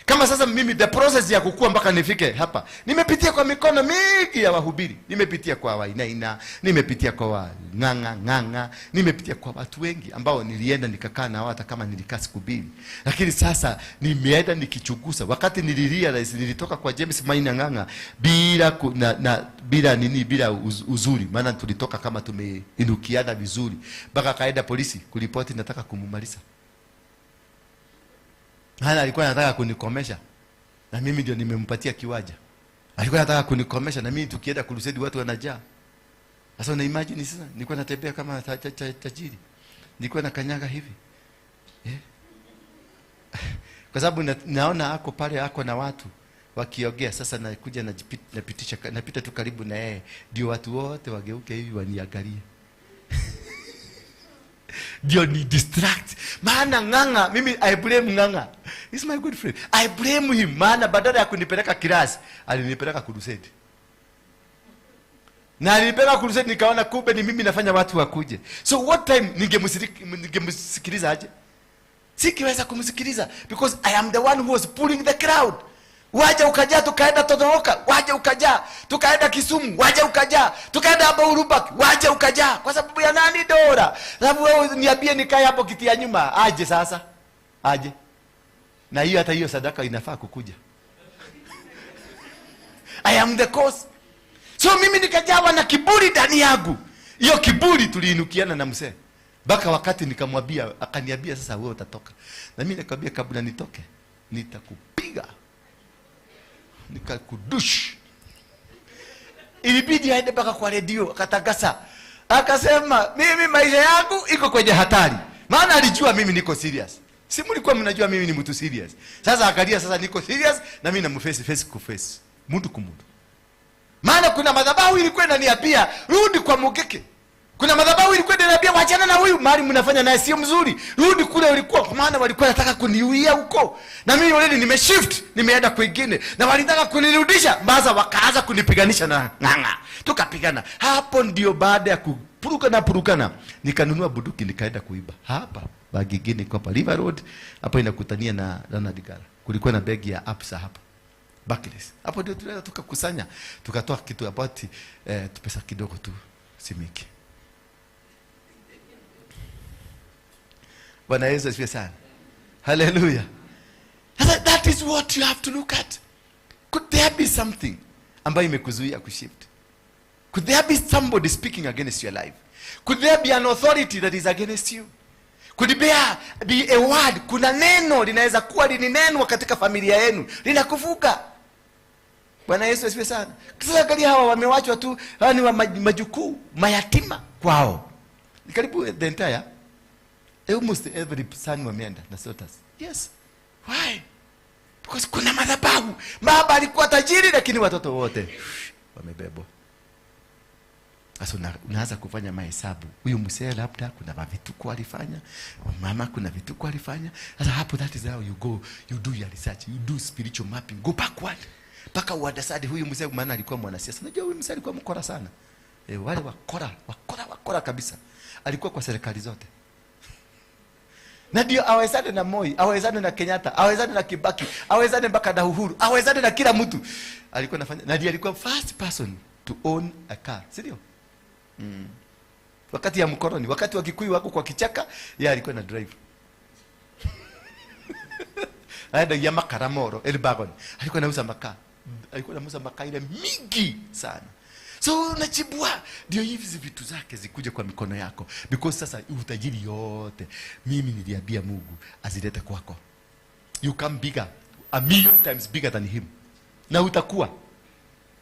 Kama sasa mimi the process ya kukua mpaka nifike hapa, nimepitia kwa mikono mingi ya wahubiri, nimepitia kwa Wainaina, nimepitia kwa Wang'ang'a ng'ang'a, nimepitia kwa watu wengi ambao nilienda nikakaa nao hata kama nilikaa siku mbili. Lakini sasa nimeenda nikichunguza. Wakati nilirealize nilitoka kwa James Maina Ng'ang'a bila ku, na, na, bila nini, bila uzuri, maana tulitoka kama tumeinukiana vizuri, mpaka kaenda polisi kuripoti nataka kumumaliza. Maana alikuwa anataka kunikomesha na mimi ndio nimempatia kiwanja. Alikuwa anataka kunikomesha na mimi tukienda crusade watu wanajaa. Sasa una imagine sasa nilikuwa natembea kama tajiri. Nilikuwa nakanyaga hivi. Kwa sababu naona ako pale ako na watu wakiongea, sasa nakuja napitisha, napita tu karibu na yeye ndio watu wote wageuke hivi waniangalie. Ndio ni distract. Maana Ng'ang'a, mimi I blame Ng'ang'a. He's my good friend. I blame him. Maana badala ya kunipeleka class, alinipeleka crusade. Na alinipeleka crusade nikaona kumbe ni mimi nafanya watu wakuje. So what time ningemsikiliza aje? Sikiweza kumsikiliza because I am the one who was pulling the crowd. Waje ukajaa tukaenda Tononoka, waje ukajaa tukaenda Kisumu, waje ukajaa tukaenda hapa Urubaki, waje ukajaa. Kwa sababu ya nani? Dora. Sababu wewe niambie nikae hapo kiti ya nyuma, aje sasa? Aje. Na hiyo hata hiyo sadaka inafaa kukuja. I am the cause. So mimi nikajawa na kiburi ndani yangu. Hiyo kiburi tuliinukiana na mzee. Mpaka wakati nikamwambia, akaniambia sasa wewe utatoka. Na mimi nikamwambia kabla nitoke, nitakupiga. Nikakudush. Ilibidi aende mpaka kwa redio akatangaza. Akasema mimi maisha yangu iko kwenye hatari. Maana alijua mimi niko serious. Si mlikuwa mnajua mimi ni mtu serious. Sasa akalia sasa niko serious na mimi namface face ku face. Mtu kumtu. Maana kuna madhabahu ilikuwa inaniambia rudi kwa Mugeke. Kuna madhabahu ilikuwa inaniambia wachana na huyu mali mnafanya naye sio mzuri. Rudi kule ulikuwa, kwa maana walikuwa wanataka kuniuia huko. Na mimi already nimeshift, nimeenda kwingine. Na walitaka kunirudisha, baza wakaanza kunipiganisha na Ng'ang'a. Tukapigana. Hapo ndio baada ya kupuruka na purukana, nikanunua bunduki nikaenda kuiba. Hapa bagi nyingine kwa hapa River Road, hapo inakutania na Ronald Ngala. Kulikuwa na begi ya Absa hapa. Barclays. Hapo ndio tulienda tukakusanya, tukatoa kitu about pesa kidogo tu simiki. Bwana Yesu asifiwe sana. Hallelujah. That is what you have to look at. Could there be something ambayo imekuzuia kushift? Could there be somebody speaking against your life? Could there be an authority that is against you? Could there be a word? Kuna neno linaweza kuwa lilinenwa katika familia yenu linakuvuka. Bwana Yesu asifiwe sana. Sasa angalia hawa wamewachwa tu, hawa ni wa majukuu, mayatima kwao. Ni karibu the entire, almost every son wameenda na daughters. Yes. Why? Because kuna madhabahu. Baba alikuwa tajiri lakini watoto wote wamebebwa. Sasa unaanza kufanya mahesabu. Huyu mzee labda kuna vituko alifanya, mama kuna vituko alifanya. Sasa hapo that is how you go, you do your research, you do spiritual mapping, go backward. Mpaka uadasadi huyu mzee, maana alikuwa mwanasiasa. Unajua huyu mzee alikuwa mkora sana. Wale wakora, wakora, wakora kabisa. Alikuwa kwa serikali zote. Na ndio awezane na Moi, awezane na Kenyatta, awezane na Kibaki, awezane mpaka na Uhuru, awezane na kila mtu. Alikuwa anafanya, na ndio alikuwa first person to own a car, si ndio? Wakati ya mkoloni, wakati wa Kikuyu wako kwa kichaka, yeye alikuwa na drive. Aenda ya makara moro, Elbagon. Alikuwa anauza makaa. Alikuwa anauza makaa ile mingi sana. So unachibua ndio hizi vitu zake zikuje kwa mikono yako, because sasa utajiri yote mimi niliambia Mungu azilete kwako. You come bigger, a million times bigger than him. Na utakuwa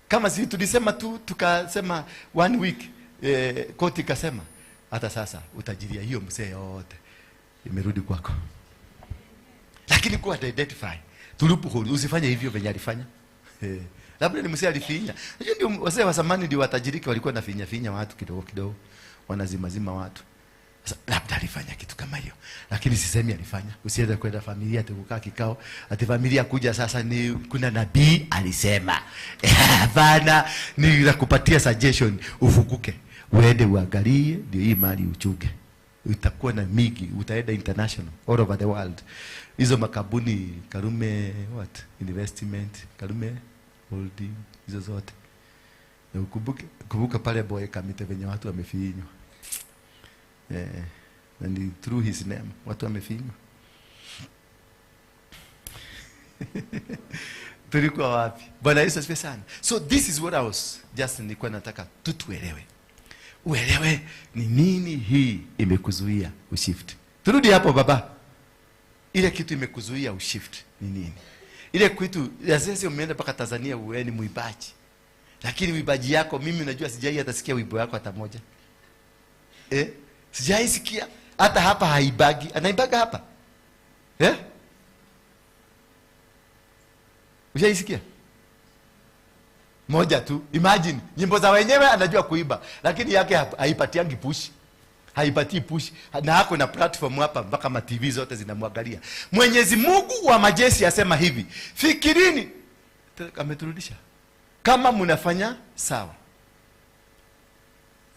kama si tulisema tu, tukasema 1 week, koti ikasema hata sasa utajiria hiyo mzee yote imerudi kwako. Lakini kuwa identify tulipo, usifanye hivyo venye alifanya. Labda ni mzee alifinya. Unajua ndio wazee wa zamani ndio watajirika, walikuwa na finya finya watu kidogo kidogo, wanazima zima watu. Sasa labda alifanya kitu kama hiyo, lakini sisemi alifanya. Usiende kwenda familia ati kukaa kikao ati familia kuja sasa ni kuna nabii alisema. Hapana, ni nakupatia suggestion ufunguke, uende uangalie ndio hii mali uchunge. Utakuwa na mingi, utaenda international all over the world. Hizo makabuni Karume what investment, Karume Holding, hizo zote. Na ukumbuke, kumbuka pale Boy Kamite venye watu wamefinywa. Na ni through his name watu wamefinywa. Tulikuwa wapi? Bwana Yesu asifiwe sana. So this is what I was just nilikuwa nataka tu tuelewe. Uelewe ni nini hii imekuzuia ushift. Turudi hapo baba. Ile kitu imekuzuia ushift ni nini? Ile kitu ya sisi, umeenda mpaka Tanzania, wewe ni mwimbaji. Lakini uimbaji yako mimi najua sijai hata sikia wimbo yako hata moja. Eh? Sijai sikia hata hapa haibagi. Anaimbaga hapa? Eh? Ushaisikia? Moja tu. Imagine, nyimbo za wenyewe anajua kuimba, lakini yake haipatiangi push. Haipatii push. Na hako na platform hapa mpaka ma TV zote zinamwangalia. Mwenyezi Mungu wa majeshi asema hivi, fikirini, ameturudisha. Kama mnafanya sawa.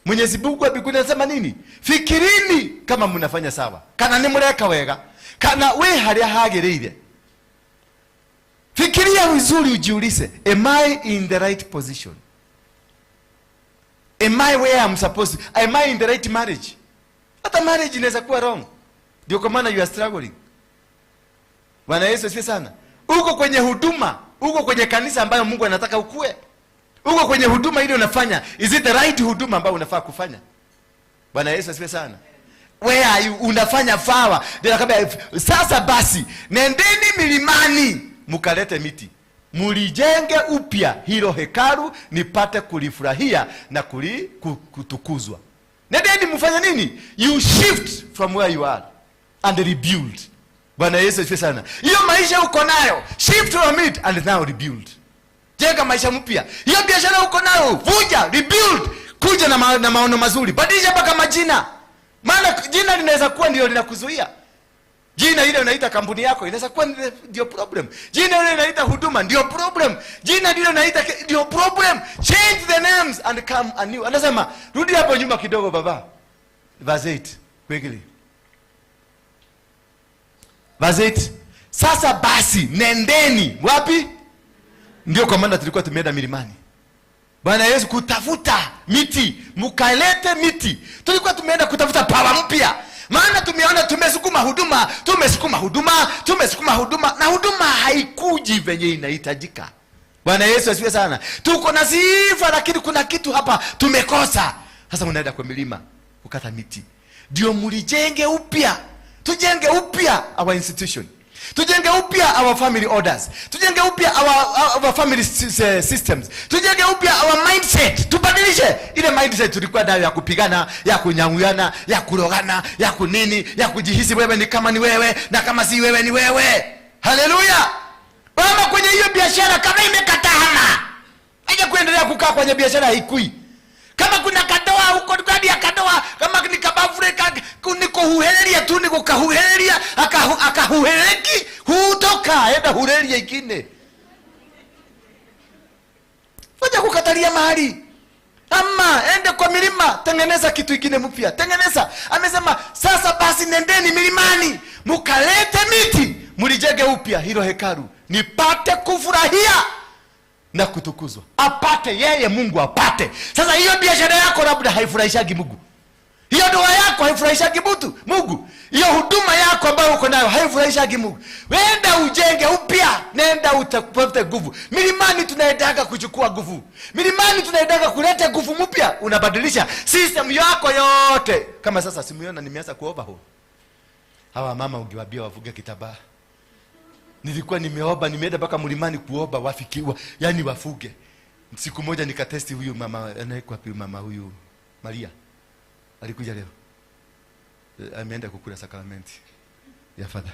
Mwenyezi Mungu wa mbinguni anasema nini? Fikirini kama mnafanya sawa. Kana ni mureka wega. Kana we haria hagiriire. Fikiria vizuri ujiulize, am I in the right position? Am I where I'm supposed to? Am I in the right marriage? Hata marriage inaweza kuwa wrong. Ndio kwa maana you are struggling. Bwana Yesu asifiwe sana. Uko kwenye huduma, uko kwenye kanisa ambayo Mungu anataka ukue. Uko kwenye huduma ile unafanya. Is it the right huduma ambayo unafaa kufanya? Bwana Yesu asifiwe sana. Where are you? Unafanya fawa. Ndio nakwambia sasa basi nendeni milimani mkalete miti, mulijenge upya hilo hekalu nipate kulifurahia na kutukuzwa. Nendeni mfanye nini? You shift from where you are and rebuild. Bwana Yesu asifiwe sana. Hiyo maisha uko nayo, shift from it and now rebuild. Jenga maisha mpya. Hiyo biashara uko nayo, vunja, rebuild. Kuja na maono mazuri. Badilisha mpaka majina. Maana jina linaweza kuwa ndio linakuzuia. Jina ile unaita kampuni yako inaweza kuwa ndio problem. Jina ile unaita huduma ndio problem. Jina ile unaita ndio problem. Change the names and come anew. Anasema rudi hapo nyuma kidogo baba. Verse 8 quickly. Verse 8. Sasa basi nendeni wapi? Ndio kwa maana tulikuwa tumeenda milimani. Bwana Yesu kutafuta miti, mkalete miti. Tulikuwa tumeenda kutafuta power mpya. Maana tumeona tumesukuma huduma, tumesukuma huduma, tumesukuma huduma na huduma haikuji venye inahitajika. Bwana Yesu asifiwe sana. Tuko na sifa lakini kuna kitu hapa tumekosa. Sasa unaenda kwa milima kukata miti. Ndio mlijenge upya. Tujenge upya our institution. Tujenge upya our family orders. Tujenge upya our family systems. Tujenge upya our mindset. Tubadilishe ile mindset tulikuwa nayo ya kupigana, ya kunyang'uyana, ya kurogana, ya kunini, ya kujihisi wewe ni kama ni wewe na kama si wewe ni wewe. Haleluya! Mama kwenye hiyo biashara kama imekatana, haja kuendelea kukaa kwenye biashara haikui. Kama kuna kadoa huko ndani ya kadoa, kama ni kabavure niko huheria tu, niko kahuheria, akahuhereki, hutoka, enda hureria ingine. Fanya kukatalia mahali. Ama ende kwa milima, tengeneza kitu kingine mpya. Tengeneza. Amesema sasa basi nendeni milimani, mkalete miti, mlijenge upya hilo hekalu, nipate kufurahia na kutukuzwa. Apate yeye Mungu apate. Sasa hiyo biashara yako labda haifurahishagi Mungu. Hiyo ndoa yako haifurahishagi mtu Mungu. Hiyo huduma yako ambayo uko nayo haifurahishagi Mungu. Wenda ujenge upya, nenda utapate nguvu. Milimani tunaendaga kuchukua nguvu. Milimani tunaendaga kuleta nguvu mpya. Unabadilisha system yako yote. Kama sasa simuiona nimeanza ku overhaul. Hawa mama ungewaambia wavuge kitambaa. Nilikuwa nimeomba, nimeenda mpaka mlimani kuomba wafikiwa, yani wafuge. Siku moja nikatesti huyu mama, anaitwa wapi mama huyu Maria. Alikuja leo. Ameenda kukula sakramenti ya father.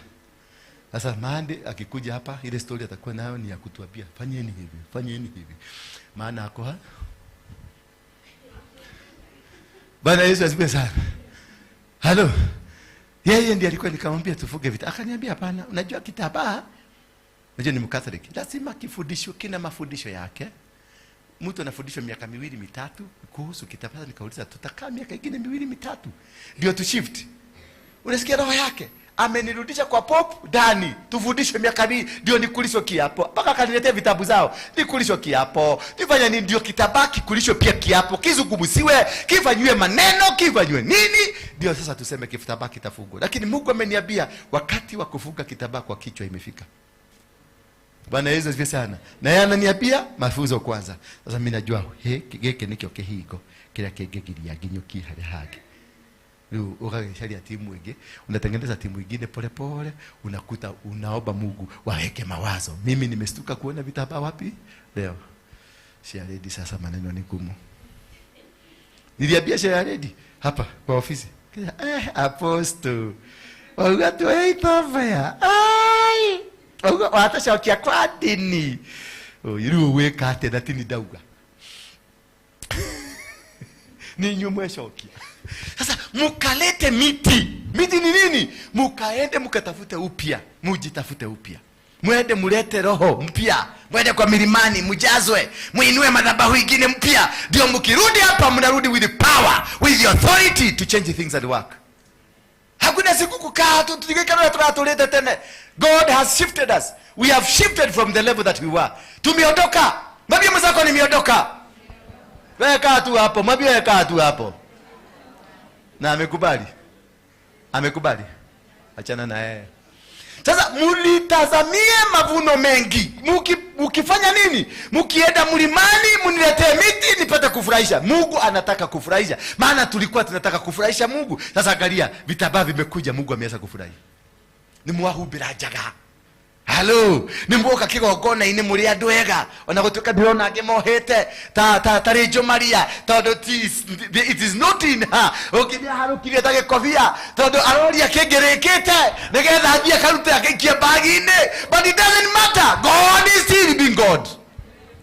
Sasa Monday akikuja hapa ile story atakuwa nayo ni ya kutuambia fanyeni hivi, fanyeni hivi. Maana ako ha? Bwana Yesu asifiwe sana. Halo. Yeye ndiye alikuwa, nikamwambia tufuge vita. Akaniambia hapana, unajua kitambaa, unajua ni Mkatoliki, lazima kifundishwe, kina mafundisho yake. Mtu anafundishwa miaka 2 3 kuhusu kitambaa. Nikauliza tutakaa miaka ingine 2 3 ndio tu shift. Unasikia roho yake? Amenirudisha kwa pop ndani, tufundishwe miaka 2 ndio nikulishwe kiapo. Mpaka akaniletea vitabu zao, nikulishwe kiapo. Nifanya nini ndio kitambaa kikulishwe pia kiapo, kizungumziwe, kifanywe maneno, kifanywe nini? Ndio sasa tuseme kitambaa kitafungwa. Lakini Mungu ameniambia wakati wa kufunga kitambaa kwa kichwa imefika. Bwana Yesu asifiwe sana. Na yeye ananiambia mafunzo kwanza. Sasa mimi najua giki nikio kihingo kila kingegiria nginyuki haria hangi. Leo ukagesharia timu ingi, unatengeneza timu ingine pole pole, unakuta unaomba Mungu waweke mawazo. Mimi nimestuka kuona vitambaa wapi leo. Share lady, sasa maneno ni gumu. Niliambia share lady hapa kwa ofisi. Apostle. Wauga tu hey ai. Wauga watacokia kwa dini. Riu wika atia na tini ndauga. Ni nyumwe shokia. Sasa mukalete miti. Miti ni nini? Mukaende mukatafute upya, mujitafute upya. Mwende mulete roho mpya. Mwende kwa milimani mujazwe, muinue madhabahu ingine mpya. Ndio mkirudi hapa mnarudi with the power, with the authority to change things at work. Hakuna siku kukaa tu tutigekana tunatuleta tena. God has shifted us. We have shifted from the level that we were. Tumeondoka. Mwambie mwenzako nimeondoka. Wewe kaa tu hapo, mwambie wewe kaa tu hapo. Na amekubali. Amekubali. Achana na yeye. Sasa mulitazamie mavuno mengi. Mukifanya nini? Mukienda mlimani muniletee miti nipate kufurahisha. Mungu anataka kufurahisha. Maana tulikuwa tunataka kufurahisha Mungu. Sasa angalia vitambaa vimekuja, Mungu ameanza kufurahi. Ni mwahumbira njaga. Halo, ni mwoka kigongona-inĩ mũrĩ andũ ega. Ona gũtuĩka ndĩrona angĩ mohete ta ta ta Rachel Maria, tondũ it is not in her. Ũngĩmĩharũkirie ta gĩkobia, tondũ aroria kĩngĩrĩkĩte nĩgetha athiĩ akarute akaikie bagi-inĩ. But it doesn't matter. God is still being God.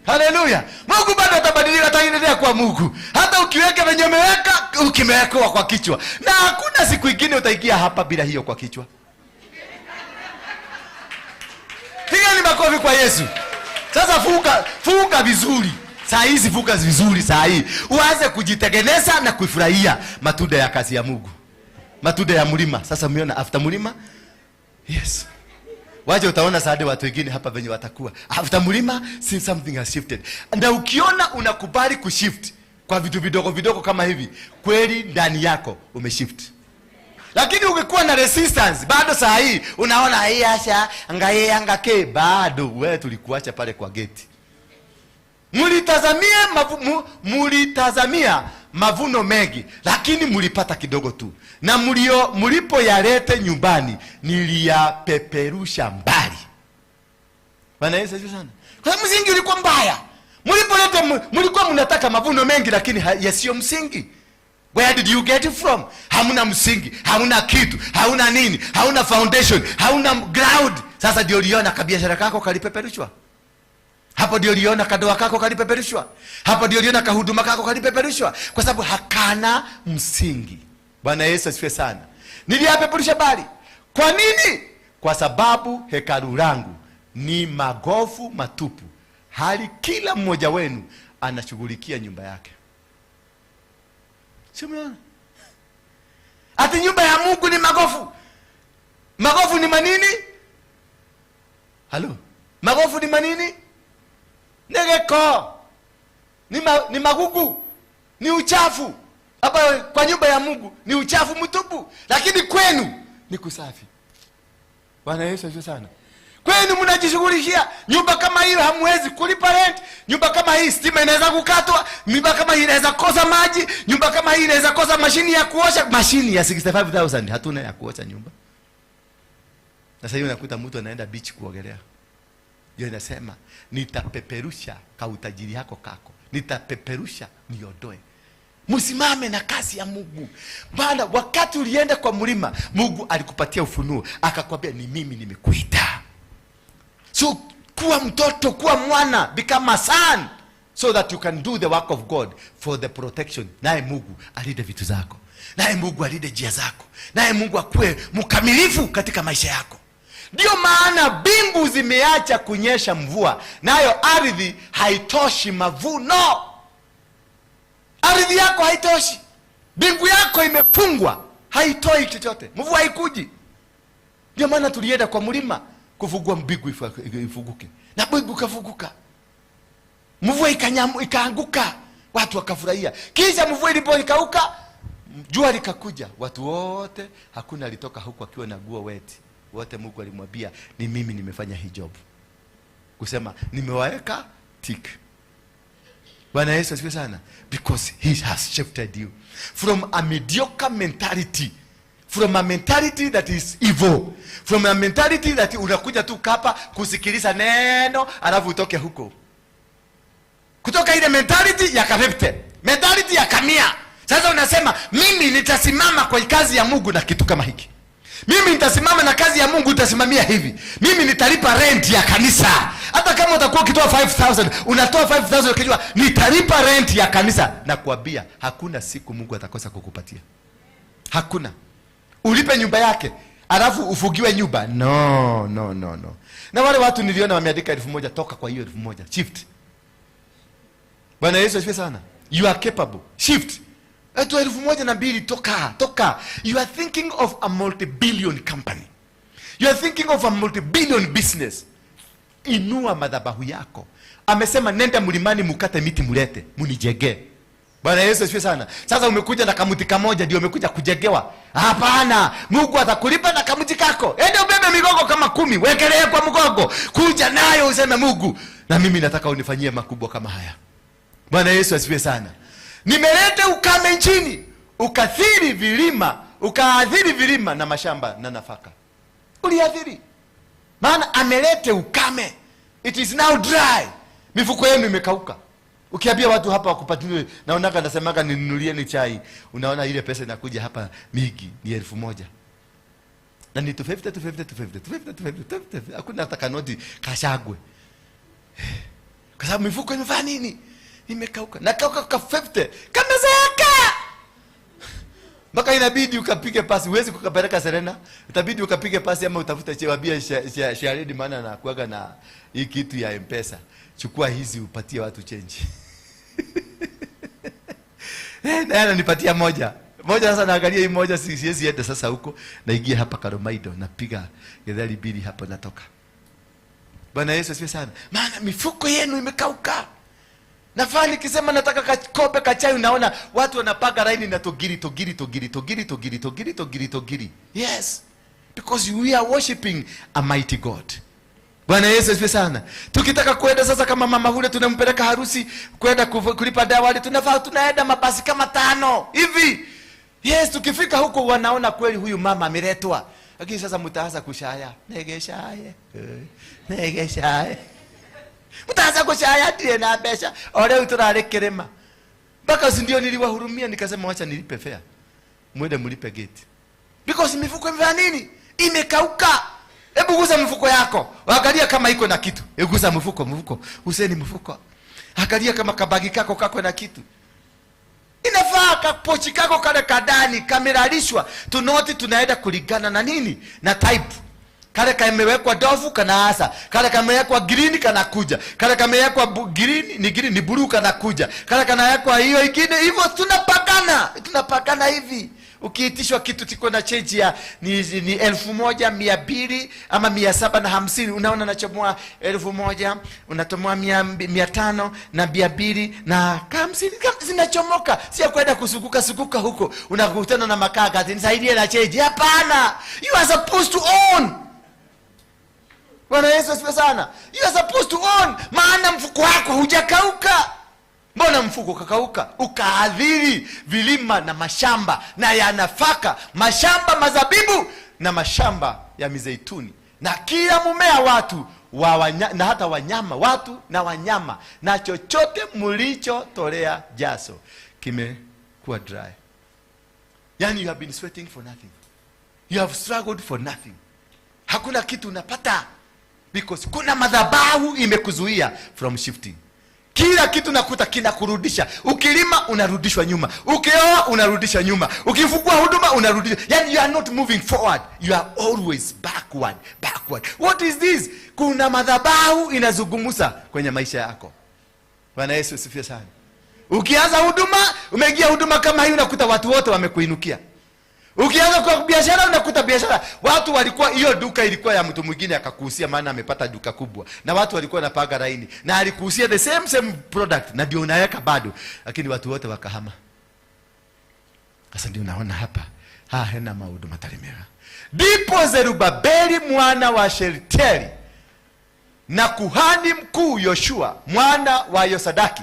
Hallelujah. Mungu bado atabadilika, ataendelea kwa Mungu. Hata ukiweka venye umeweka, ukimewekwa kwa kichwa. Na hakuna siku ingine utaingia hapa bila hiyo kwa kichwa. Pigani makofi kwa Yesu. Sasa funga vizuri. Saa hizi funga vizuri saa hii. Uanze kujitengeneza na kufurahia matunda ya kazi ya Mungu. Matunda ya mlima. Sasa umeona after mlima? Yes. Waje utaona saade watu wengine hapa venye watakuwa. After mlima, since something has shifted. Na ukiona unakubali kushift kwa vitu vidogo vidogo kama hivi, kweli ndani yako umeshift. Lakini ungekuwa na resistance bado saa hii unaona hii asha angaye angake bado wewe tulikuacha pale kwa geti. Mulitazamia mavuno mengi lakini mulipata kidogo tu. Na mulipo yalete nyumbani niliyapeperusha mbali. Bwana Yesu asifiwe sana. Kwa sababu msingi ulikuwa mbaya. Mulipoleta mulikuwa mnataka mavuno mengi lakini yasiyo msingi. Where did you get it from? Hamuna msingi, hamuna kitu, hauna nini, hauna foundation, hauna ground. Sasa ndio uliona kabiashara kako kalipeperushwa. Hapo ndio uliona kadoa kako kalipeperushwa. Hapo ndio uliona kahuduma kako kalipeperushwa. Kwa sababu hakana msingi. Bwana Yesu asifiwe sana. Niliyapeperusha bali. Kwa nini? Kwa sababu hekalu langu ni magofu matupu. Hali kila mmoja wenu anashughulikia nyumba yake. Sio mnaona? Ati nyumba ya Mungu ni magofu. Magofu ni manini? Halo. Magofu ni manini? Negeko. Ni magugu. Ni uchafu. Hapa kwa nyumba ya Mungu ni uchafu mtupu, lakini kwenu ni kusafi. Bwana Yesu asifiwe sana. Kwenu mnajishughulikia nyumba kama hiyo hamwezi kulipa rent, nyumba kama hii stima inaweza kukatwa, nyumba kama hii inaweza kosa maji, nyumba kama hii inaweza kosa mashini ya kuosha, mashini ya 65,000 hatuna ya kuosha nyumba. Sasa hiyo unakuta mtu anaenda beach kuogelea. Yeye anasema nitapeperusha kautajiri yako kako, nitapeperusha niondoe. Msimame na kazi ya Mungu. Maana wakati ulienda kwa mlima, Mungu alikupatia ufunuo, akakwambia ni mimi nimekuita. So kuwa mtoto, kuwa mwana, become a son so that you can do the work of God for the protection. Naye Mungu alinde vitu zako. Naye Mungu alinde njia zako. Naye Mungu akuwe mkamilifu katika maisha yako. Ndio maana mbingu zimeacha kunyesha mvua, nayo ardhi haitoshi mavuno. Ardhi yako haitoshi. Mbingu yako imefungwa, haitoi chochote. Mvua haikuji. Ndio maana tulienda kwa mlima kufungua mbingu ifunguke. Na mbingu ikafunguka. Mvua ikaanguka, watu wakafurahia. Kisha mvua ilipoikauka, jua likakuja, watu wote hakuna alitoka huku akiwa na nguo weti. Wote Mungu alimwambia ni mimi nimefanya hii job. Kusema nimewaweka tick. Bwana Yesu asifiwe sana. Because he has shifted you from a mediocre mentality, from a mentality that is evil, from a mentality that unakuja tu hapa kusikiliza neno alafu utoke huko. Kutoka ile mentality ya karepte, mentality ya kamia. Sasa unasema mimi nitasimama kwa kazi ya Mungu na kitu kama hiki. Mimi nitasimama na kazi ya Mungu, nitasimamia hivi. Mimi nitalipa rent ya kanisa. Hata kama utakuwa ukitoa 5,000, unatoa 5,000 ukijua nitalipa rent ya kanisa. Na kuambia hakuna siku Mungu atakosa kukupatia. Hakuna. Ulipe nyumba yake, alafu ufugiwe nyumba. No, no, no, no. Na wale watu niliona wameandika 1,000, toka kwa hiyo 1,000. Shift. Bwana Yesu asifiwe sana. You are capable. Shift. Eto 1,002, toka, toka. You are thinking of a multi-billion company. You are thinking of a multi-billion business. Inua madhabahu yako. Amesema nenda mlimani mukate miti mulete, munijege. Bwana Yesu asifiwe sana. Sasa umekuja na kamuti kamoja ndio umekuja kujegewa. Hapana, Mungu atakulipa na kamuti kako. Ende ubebe migogo kama 10, wekelee kwa mgogo. Kuja nayo useme Mungu, na mimi nataka unifanyie makubwa kama haya. Bwana Yesu asifiwe sana. Nimeleta ukame nchini, ukathiri vilima, ukaathiri vilima na mashamba na nafaka. Uliathiri. Maana amelete ukame. It is now dry. Mifuko yenu imekauka. Ukiambia watu hapa wakupatie, naonaga nasemaga ninunulie ni chai. Unaona ile pesa inakuja hapa mingi ni 1,000. Na ni 250, 250, 250, 250, 250, 250. Hakuna hata kanoti kashagwe. Kwa sababu mifuko imefanya nini? Imekauka. Na kauka ka 50. Kamezeeka. Mpaka inabidi ukapige pasi, huwezi kukapeleka Serena. Itabidi ukapige pasi ama utafute chewabia sharedi, maana na kuaga na hii kitu ya M-Pesa. Chukua hizi upatie watu change. Na ananipatia moja. Moja sasa naangalia hii moja, siwezi enda sasa huko. Naingia hapa Karomaido, napiga getheri 2 hapo natoka. Bwana Yesu asifiwe sana. Maana mifuko yenu imekauka. Nafaa nikisema nataka kakope kachai, unaona watu wanapanga laini na togiri togiri togiri togiri togiri togiri togiri togiri. Yes, because we are worshiping a mighty God. Bwana Yesu asifiwe sana. Tukitaka kwenda sasa kama mama hule tunampeleka harusi kwenda kulipa dawali, tunafaa tunaenda mabasi kama 5 hivi. Yes, tukifika huko wanaona kweli huyu mama ameletwa. Lakini sasa mtaanza kushaya. Negeshaye. Negeshaye. Mtaanza kushaya ndiye na pesa. Ole uturare kirima. Mpaka si ndio niliwahurumia nikasema wacha nilipe fare. Mwende mlipe gate. Because mifuko imefanya nini? Imekauka. Hebu gusa mfuko yako. Angalia kama iko na kitu. Hebu gusa mfuko, mfuko. Useni mfuko. Angalia kama kabagi kako kako na kitu. Inafaa kapochi kako kale kadani kamelalishwa. Tunoti tunaenda kulingana na nini? Na type. Kale kamewekwa dovu kanaasa, kale kamewekwa green kanakuja, kale kamewekwa green ni green ni blue kanakuja, kale kanawekwa hiyo ingine hivyo, tunapakana, tunapakana hivi. Ukiitishwa kitu kiko na change ya ni 1,200 ama 750, unaona nachomoa 1,000, unatomoa 500 na 200 na 50, zinachomoka. Si ya kwenda kusukuka sukuka huko, unakutana na makaka, nisaidie na change. Hapana, you are supposed to own. Bwana Yesu asifiwe sana. You are supposed to own, maana mfuko wako hujakauka. Mbona mfuko ukakauka? Ukaadhiri vilima na mashamba na ya nafaka, mashamba mazabibu na mashamba ya mizeituni, na kila mmea watu wa na hata wanyama, watu na wanyama, na chochote mlichotolea jaso kimekwisha. Kuwa dry. Yani you have been sweating for nothing. You have struggled for nothing. Hakuna kitu unapata because kuna madhabahu imekuzuia from shifting. Kila kitu nakuta kinakurudisha. Ukilima unarudishwa nyuma, ukioa unarudishwa nyuma, ukifungua huduma unarudishwa. Yani you are not moving forward, you are always backward, backward. What is this? Kuna madhabahu inazungumza kwenye maisha yako. Bwana Yesu asifiwe sana. Ukianza huduma, umeingia huduma kama hii, unakuta watu wote wamekuinukia. Ukianza kwa biashara, unakuta biashara watu walikuwa, hiyo duka ilikuwa ya mtu mwingine akakuhusia, maana amepata duka kubwa, na watu walikuwa wanapanga laini, na alikuhusia the same same product, na ndio unaweka bado, lakini watu wote wakahama. Sasa ndio unaona hapa ha hena maundu matari mega. Ndipo Zerubabeli mwana wa Shealtieli na kuhani mkuu Yoshua mwana wa Yosadaki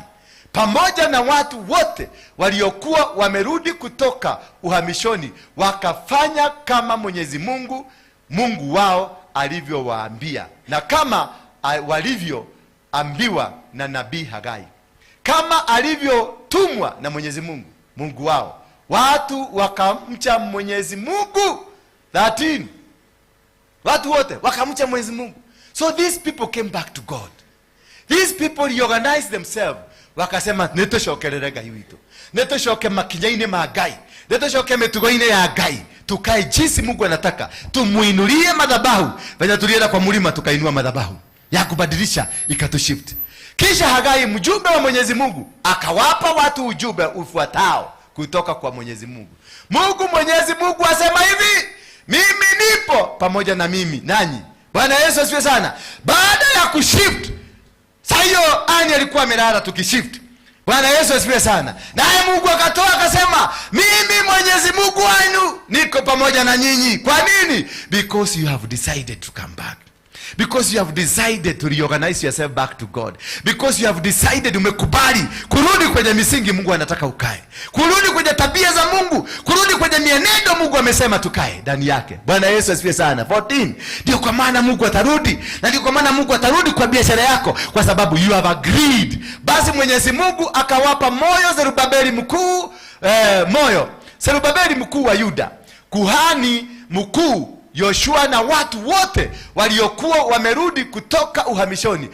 pamoja na watu wote waliokuwa wamerudi kutoka uhamishoni wakafanya kama Mwenyezi Mungu Mungu wao alivyowaambia na kama walivyoambiwa na nabii Hagai, kama alivyotumwa na Mwenyezi Mungu Mungu wao. Watu wakamcha Mwenyezi Mungu. 13 Watu wote wakamcha Mwenyezi Mungu. So these people came back to God. These people reorganized themselves. Wakasema, nĩtũcokerere Ngai witũ, nĩtũcoke makinya-inĩ ma Ngai, nĩtũcoke mĩtugo-inĩ ya Ngai, tukae jinsi Mungu anataka, tumuinulie madhabahu venye tulienda kwa mlima tukainua madhabahu ya kubadilisha ikatushift. Kisha Hagai mjumbe wa Mwenyezi Mungu akawapa watu ujumbe ufuatao kutoka kwa Mwenyezi Mungu. Mungu Mwenyezi Mungu asema hivi, mimi nipo pamoja na mimi nanyi. Bwana Yesu asifiwe sana. Baada ya kushift, saa hiyo Ani alikuwa amelala tukishift. Bwana Yesu asifiwe sana. Naye Mungu akatoa akasema, mimi Mwenyezi Mungu wenu niko pamoja na nyinyi. Kwa nini? Because you have decided to come back. Because you have decided to reorganize yourself back to God. Because you have decided, umekubali kurudi kwenye misingi Mungu anataka ukae, kurudi kwenye tabia za Mungu, kurudi kwenye mienendo Mungu amesema tukae ndani yake. Bwana Yesu asifiwe sana. 14 Ndio kwa maana Mungu atarudi, na ndio kwa maana Mungu atarudi kwa biashara yako, kwa sababu you have agreed. Basi Mwenyezi Mungu akawapa moyo Zerubabeli mkuu moyo Zerubabeli mkuu wa Yuda, kuhani mkuu Yoshua na watu wote waliokuwa wamerudi kutoka uhamishoni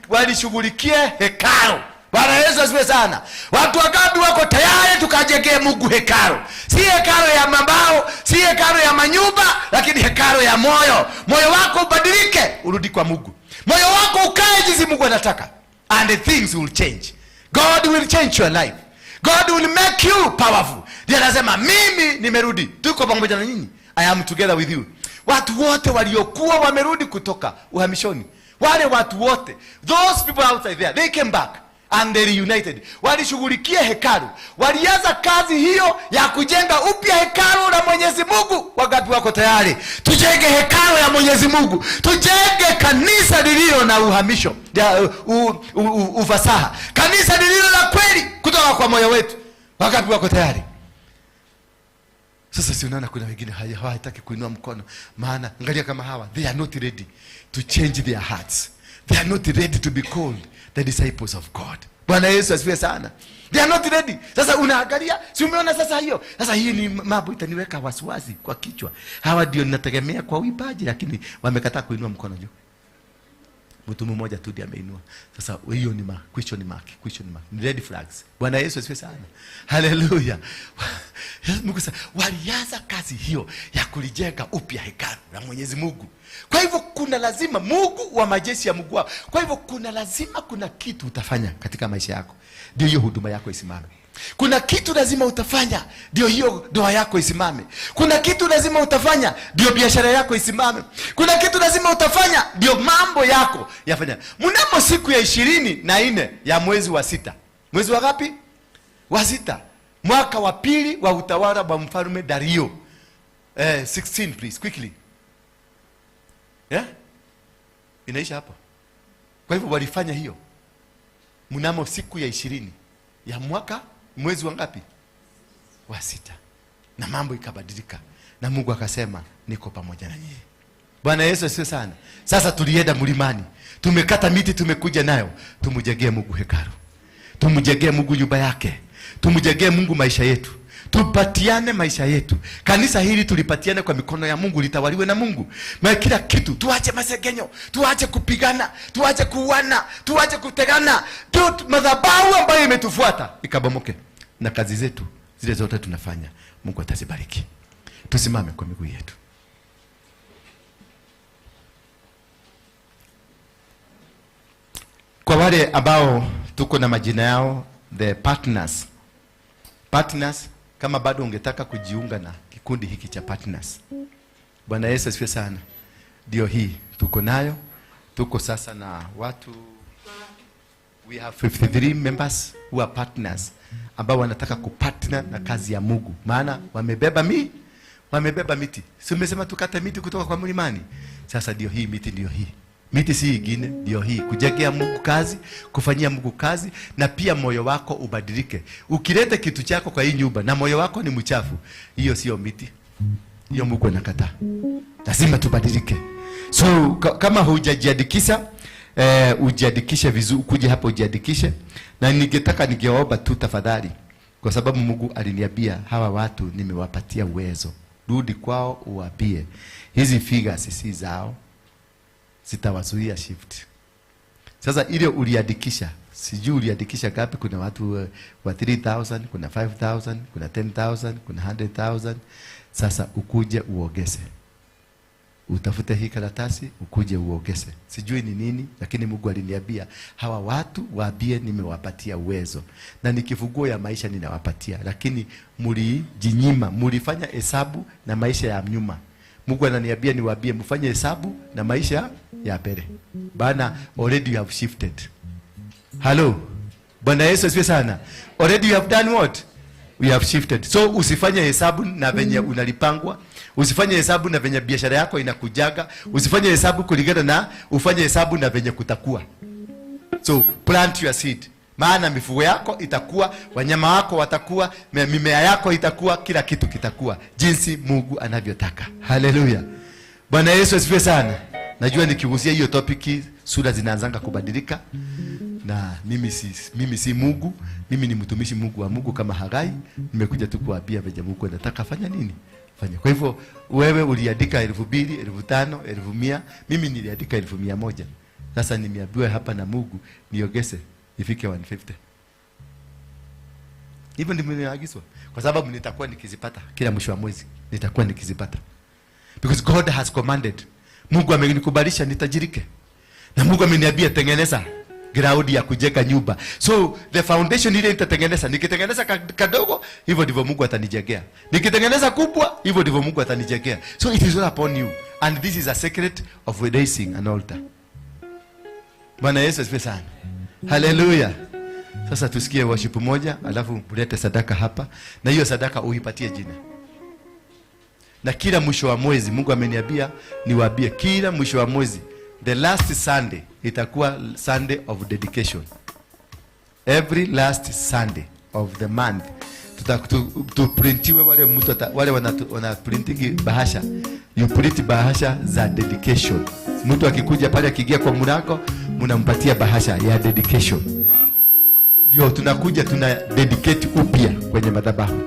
walishughulikia hekalu. Bwana Yesu asifiwe sana. Watu wangapi wako tayari tukajengee Mungu hekalu? Si hekalu ya mambao, si hekalu ya manyumba, lakini hekalu ya moyo. Moyo wako ubadilike, urudi kwa Mungu. Moyo wako ukae jinsi Mungu anataka, and the things will change. God will change your life. God will make you powerful. Ndiye anasema, mimi nimerudi, tuko pamoja na nyinyi. I am together with you. Watu wote waliokuwa wamerudi kutoka uhamishoni, wale watu wote, those people outside there, they came back and they reunited. Walishughulikia hekalu, walianza kazi hiyo ya kujenga upya hekalu la Mwenyezi Mungu. Wangapi wako tayari tujenge hekalu ya Mwenyezi Mungu, tujenge kanisa lililo na uhamisho ya, ufasaha, kanisa lililo la kweli kutoka kwa moyo wetu? Wangapi wako tayari? Sasa si unaona kuna wengine hawataki kuinua mkono, maana angalia kama hawa, they are not ready to change their hearts. They are not ready to be called the disciples of God. Bwana Yesu asifiwe sana. They are not ready. Sasa unaangalia, si umeona sasa hiyo? Sasa hii ni mambo itaniweka wasiwasi kwa kichwa. Hawa ndio ninategemea kwa uimbaji, lakini wamekataa kuinua mkono juu. Mtu mmoja tu ndiye ameinua. Sasa hiyo ni question mark, question mark. Ni red flags. Bwana Yesu asifiwe sana. Haleluya. Mungu sasa walianza kazi hiyo ya kulijenga upya hekalu la Mwenyezi Mungu. Kwa hivyo kuna lazima Mungu wa majeshi ya Mungu wao. Kwa hivyo kuna lazima kuna kitu utafanya katika maisha yako, ndio hiyo huduma yako isimame. Kuna kitu lazima utafanya ndio hiyo ndoa yako isimame. Kuna kitu lazima utafanya ndio biashara yako isimame. Kuna kitu lazima utafanya ndio mambo yako yafanya. Mnamo siku ya 24 ya mwezi wa sita, mwezi wa ngapi? Wa sita, mwaka wa pili wa utawala wa mfalme Dario. 16 please, quickly. Yeah? Inaisha hapo. Kwa hivyo walifanya hiyo mnamo siku ya 20 ya mwaka, mwezi wa ngapi? Wa sita. Na mambo ikabadilika, na Mungu akasema, niko pamoja na nyinyi. Bwana Yesu asifiwe sana. Sasa tulienda mlimani, tumekata miti, tumekuja nayo, tumjengee Mungu hekalu, tumjengee Mungu nyumba yake. Tumjengee Mungu maisha yetu. Tupatiane maisha yetu. Kanisa hili tulipatiane kwa mikono ya Mungu, litawaliwe na Mungu. Na kila kitu, tuache masengenyo, tuache kupigana, tuache kuuana, tuache kutegana. Madhabahu ambayo imetufuata ikabomoke. Na kazi zetu zile zote tunafanya, Mungu atazibariki. Tusimame kwa miguu yetu. Kwa wale ambao tuko na majina yao, the partners. Partners, kama bado ungetaka kujiunga na kikundi hiki cha partners. Bwana Yesu asifiwe sana. Ndio hii tuko nayo. Tuko sasa na watu, we have 53 members who are partners, ambao wanataka kupartner na kazi ya Mungu. Maana wamebeba miti. Si umesema tukate miti kutoka kwa mlimani? Sasa ndio hii miti, ndio hii. Miti si ingine, ndio hii. Kujengea Mungu kazi, kufanyia Mungu kazi, na pia moyo wako ubadilike. Ukileta kitu chako kwa hii nyumba na moyo wako ni mchafu, hiyo sio miti. Hiyo Mungu anakataa. Lazima tubadilike. So kama hujajiandikisha, ujiandikishe vizuri, ukuje hapa ujiandikishe. Na ningeomba tu tafadhali, kwa sababu Mungu aliniambia hawa watu nimewapatia uwezo. Rudi kwao uwaambie hizi figures si zao, zitawazuia shift. Sasa ile uliandikisha, sijui uliandikisha ngapi. Kuna watu wa 3,000, kuna 5,000, kuna 10,000, kuna 100,000. Sasa ukuje uogese. Utafute hii karatasi, ukuje uogese. Sijui ni nini, lakini Mungu aliniambia hawa watu waambie nimewapatia uwezo. Na ni kifunguo ya maisha ninawapatia, lakini mlijinyima, mlifanya hesabu na maisha ya nyuma. Mungu ananiambia niwaambie mfanye hesabu na maisha ya mbele. Bana, already you have shifted. Hello. Bwana Yesu asifiwe sana. Already you have done what? We have shifted. So usifanye hesabu na venye unalipangwa, usifanye hesabu na venye biashara yako inakujaga, usifanye hesabu kulingana na, ufanye hesabu na venye kutakuwa. So plant your seed. Maana mifugo yako itakuwa, wanyama wako watakuwa, mimea yako itakuwa, kila kitu kitakuwa jinsi Mungu anavyotaka. Haleluya. Bwana Yesu asifiwe sana. Najua nikigusia hiyo topic sura zinaanzanga kubadilika. Na mimi si Mungu, mimi ni mtumishi Mungu wa Mungu kama Hagai. Nimekuja tu kuambia venye Mungu anataka fanya nini? Fanya. Kwa hivyo wewe uliandika 2,000, 5,000, 100,000, mimi niliandika 100,000. Sasa nimeambiwa hapa na Mungu niongeze ifike 150. Hivyo ndivyo nimeagizwa. Kwa sababu nitakuwa nikizipata kila mwisho wa mwezi, nitakuwa nikizipata. Because God has commanded. Mungu amenikubalisha nitajirike. Na Mungu ameniambia tengeneza ground ya kujenga nyumba. So the foundation ile nitatengeneza, nikitengeneza kadogo, hivyo ndivyo Mungu atanijengea. Nikitengeneza kubwa, hivyo ndivyo Mungu atanijengea. So it is all upon you. And this is a secret of raising an altar. Bwana Yesu asifiwe sana. Hallelujah. Sasa tusikie worship moja, alafu ulete sadaka hapa, na hiyo sadaka uipatie jina. Na kila mwisho wa mwezi Mungu ameniambia niwaambie, kila mwisho wa mwezi, the last Sunday itakuwa Sunday of dedication. Every last Sunday of the month tutaprintiwe wale mtu wale wana printingi bahasha. You print bahasha za dedication. Mtu akikuja pale akiingia kwa mlango, mnampatia bahasha ya dedication. Ndio tunakuja tuna dedicate upya kwenye madhabahu.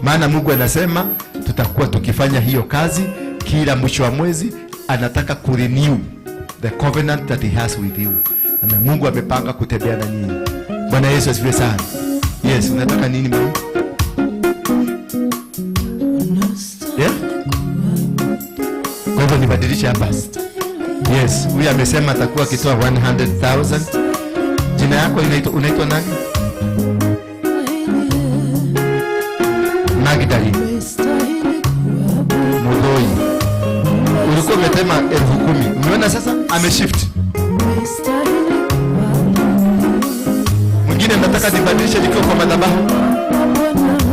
Maana Mungu anasema tutakuwa tukifanya hiyo kazi kila mwisho wa mwezi. Anataka ku renew the covenant that he has with you. Na Mungu amepanga kutembea na nyinyi. Bwana Yesu asifiwe sana. Yes, unataka nini mama? Yeah? Kwa hivyo nibadilishe hapa. Yes, huyu amesema atakuwa akitoa 100,000. Jina yako unaitwa nani? Magdalene Mudoi. Ulikuwa umetema 10,000. Umeona sasa ameshift. Mwingine nataka nibadilishe nikiwa kwa madhabahu.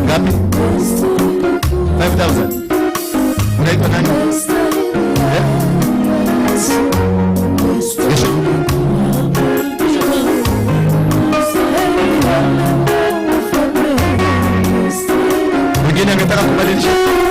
Ngapi? 5,000. Unaitwa nani? Yeah? Yes. Mwingine angetaka kubadilisha 20.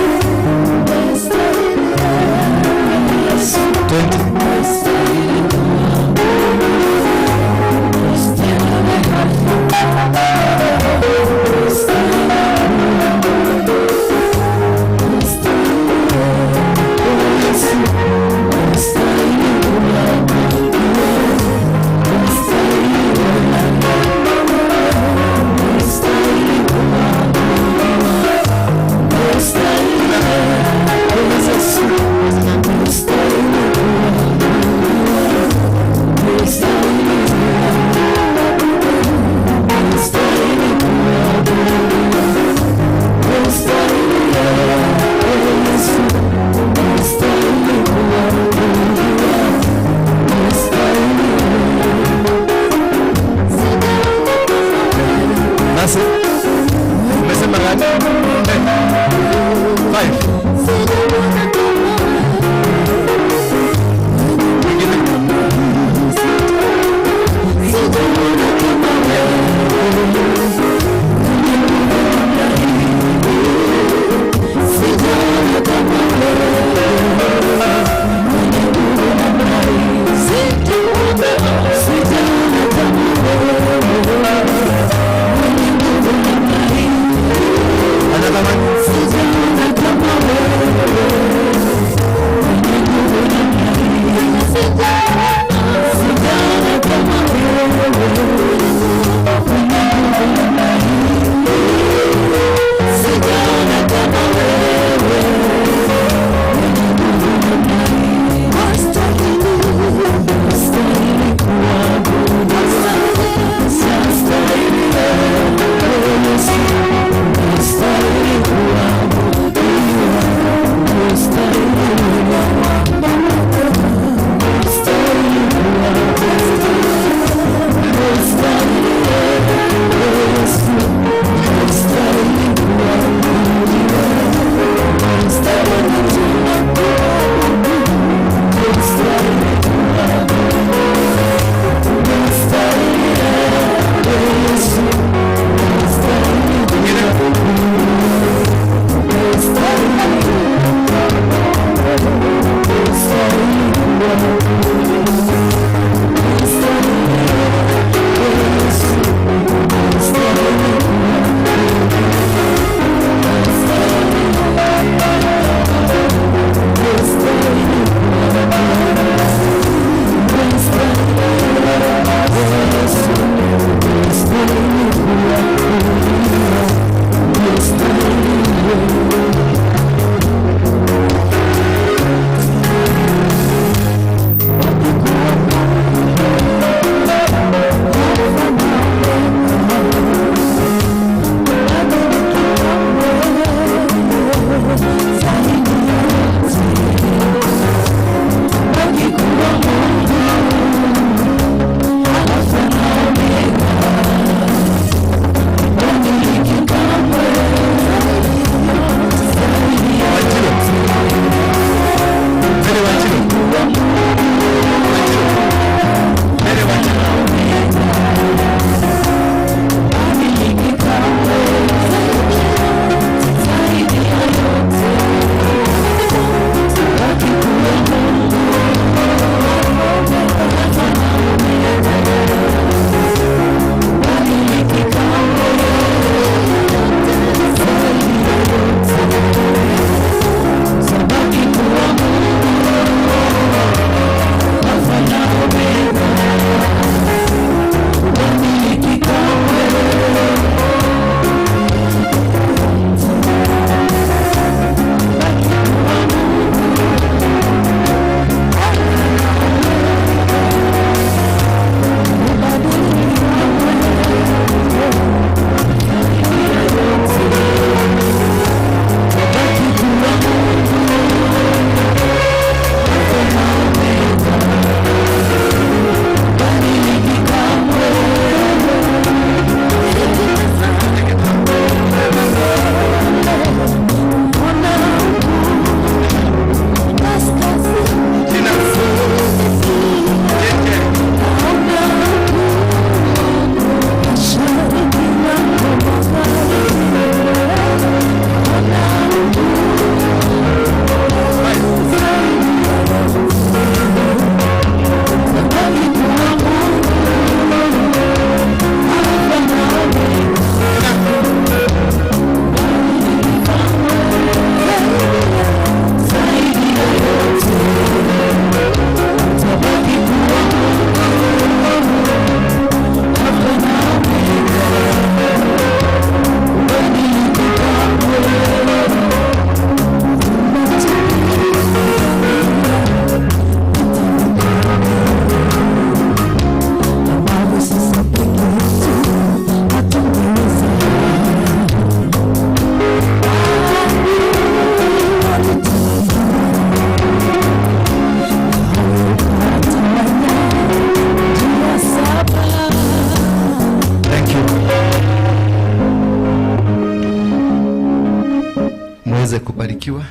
Tuweze kubarikiwa.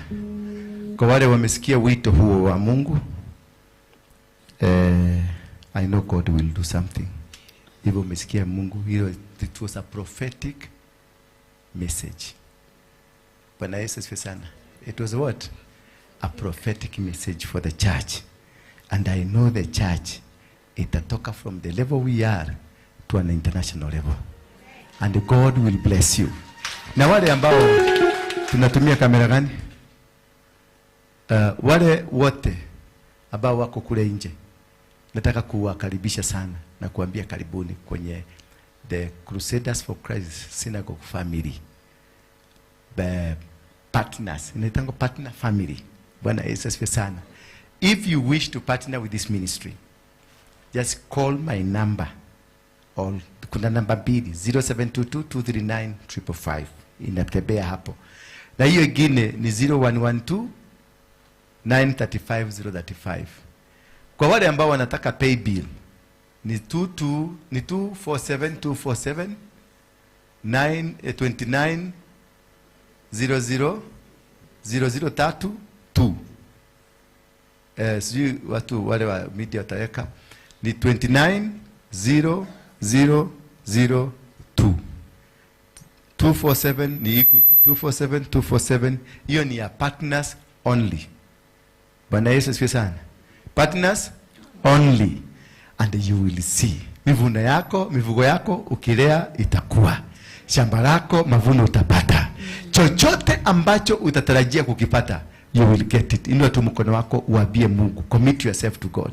Kwa wale wamesikia wito huo wa Mungu, I know God will do something. Hivyo umesikia Mungu, hilo it was a prophetic message. Bwana Yesu asifiwe sana. It was what? A prophetic message for the church. And I know the church itatoka from the level we are to an international level. And God will bless you. Na wale ambao tunatumia kamera gani? Wale wote ambao wako kule nje, nataka kuwakaribisha sana na kuambia karibuni kwenye the Crusaders for Christ Synagogue family. The partners, inaitangwa partner family. Bwana Yesu asifiwe sana. If you wish to partner with this ministry, just call my number. Or kuna namba mbili, 0722 239 555. Inatembea hapo. Na hiyo ingine ni 0112 935 035. Kwa wale ambao wanataka pay bill ni 22 ni 247 247 9 29 00 003 2. Sijui watu wale wa media wataweka ni 29 0 0 0 2. 247 ni Equity, 247 247, hiyo ni ya partners only. Bwana Yesu asifiwe sana. Partners only, and you will see mivuno yako, mivugo yako ukilea itakuwa, shamba lako mavuno utapata, chochote ambacho utatarajia kukipata you will get it. Inua tu mkono wako uambie Mungu, commit yourself to God.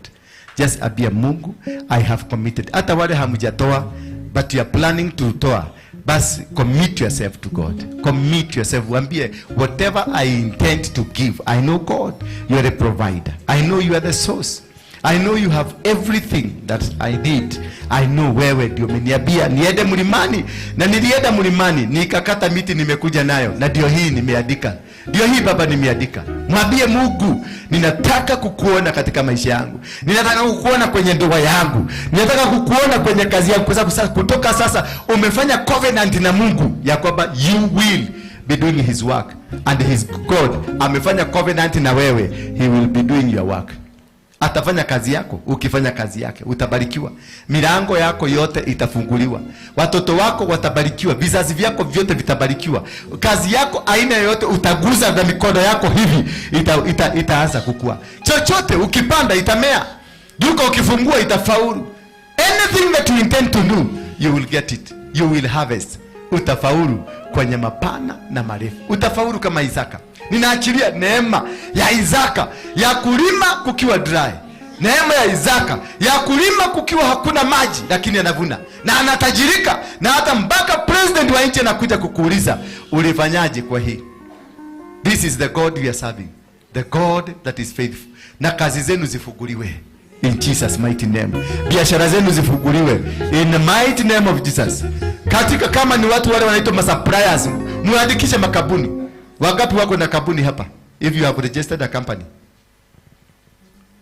Just ambia Mungu, I have committed. Hata wale hamjatoa but you are planning to toa, basi commit yourself to God. Commit yourself. Uambie, whatever I intend to give, I know God, you are a provider. I know you are the source. I know you have everything that I need. I know wewe ndio umeniambia niende mlimani, na nilienda mlimani nikakata miti nimekuja nayo, na ndio hii nimeandika. Ndio hii Baba nimeandika. Mwambie Mungu, ninataka kukuona katika maisha yangu. Ninataka kukuona kwenye ndoa yangu. Ninataka kukuona kwenye kazi yangu, kwa sababu sasa, kutoka sasa umefanya covenant na Mungu ya kwamba you will be doing his work, and his God amefanya covenant na wewe, he will be doing your work. Atafanya kazi yako, ukifanya kazi yake utabarikiwa. Milango yako yote itafunguliwa. Watoto wako watabarikiwa, vizazi vyako vyote vitabarikiwa. Kazi yako aina yoyote utaguza na mikono yako hivi itaanza kukua. Chochote ukipanda itamea. Duka ukifungua itafaulu. Anything that you intend to do, you will get it. You will harvest. Utafaulu kwenye mapana na marefu. Utafaulu kama Isaka. Ninaachilia neema ya Isaka ya kulima kukiwa dry. Neema ya Isaka ya kulima kukiwa hakuna maji, lakini anavuna na anatajirika, na hata mpaka president wa nchi anakuja kukuuliza ulifanyaje kwa hii. This is the God we are serving, the God that is faithful. Na kazi zenu zifunguliwe in Jesus mighty name. Biashara zenu zifunguliwe in the mighty name of Jesus. Katika kama ni watu wale wanaitwa masuppliers, muandikishe makabuni. Wangapi wako na kampuni hapa? If you have registered a company.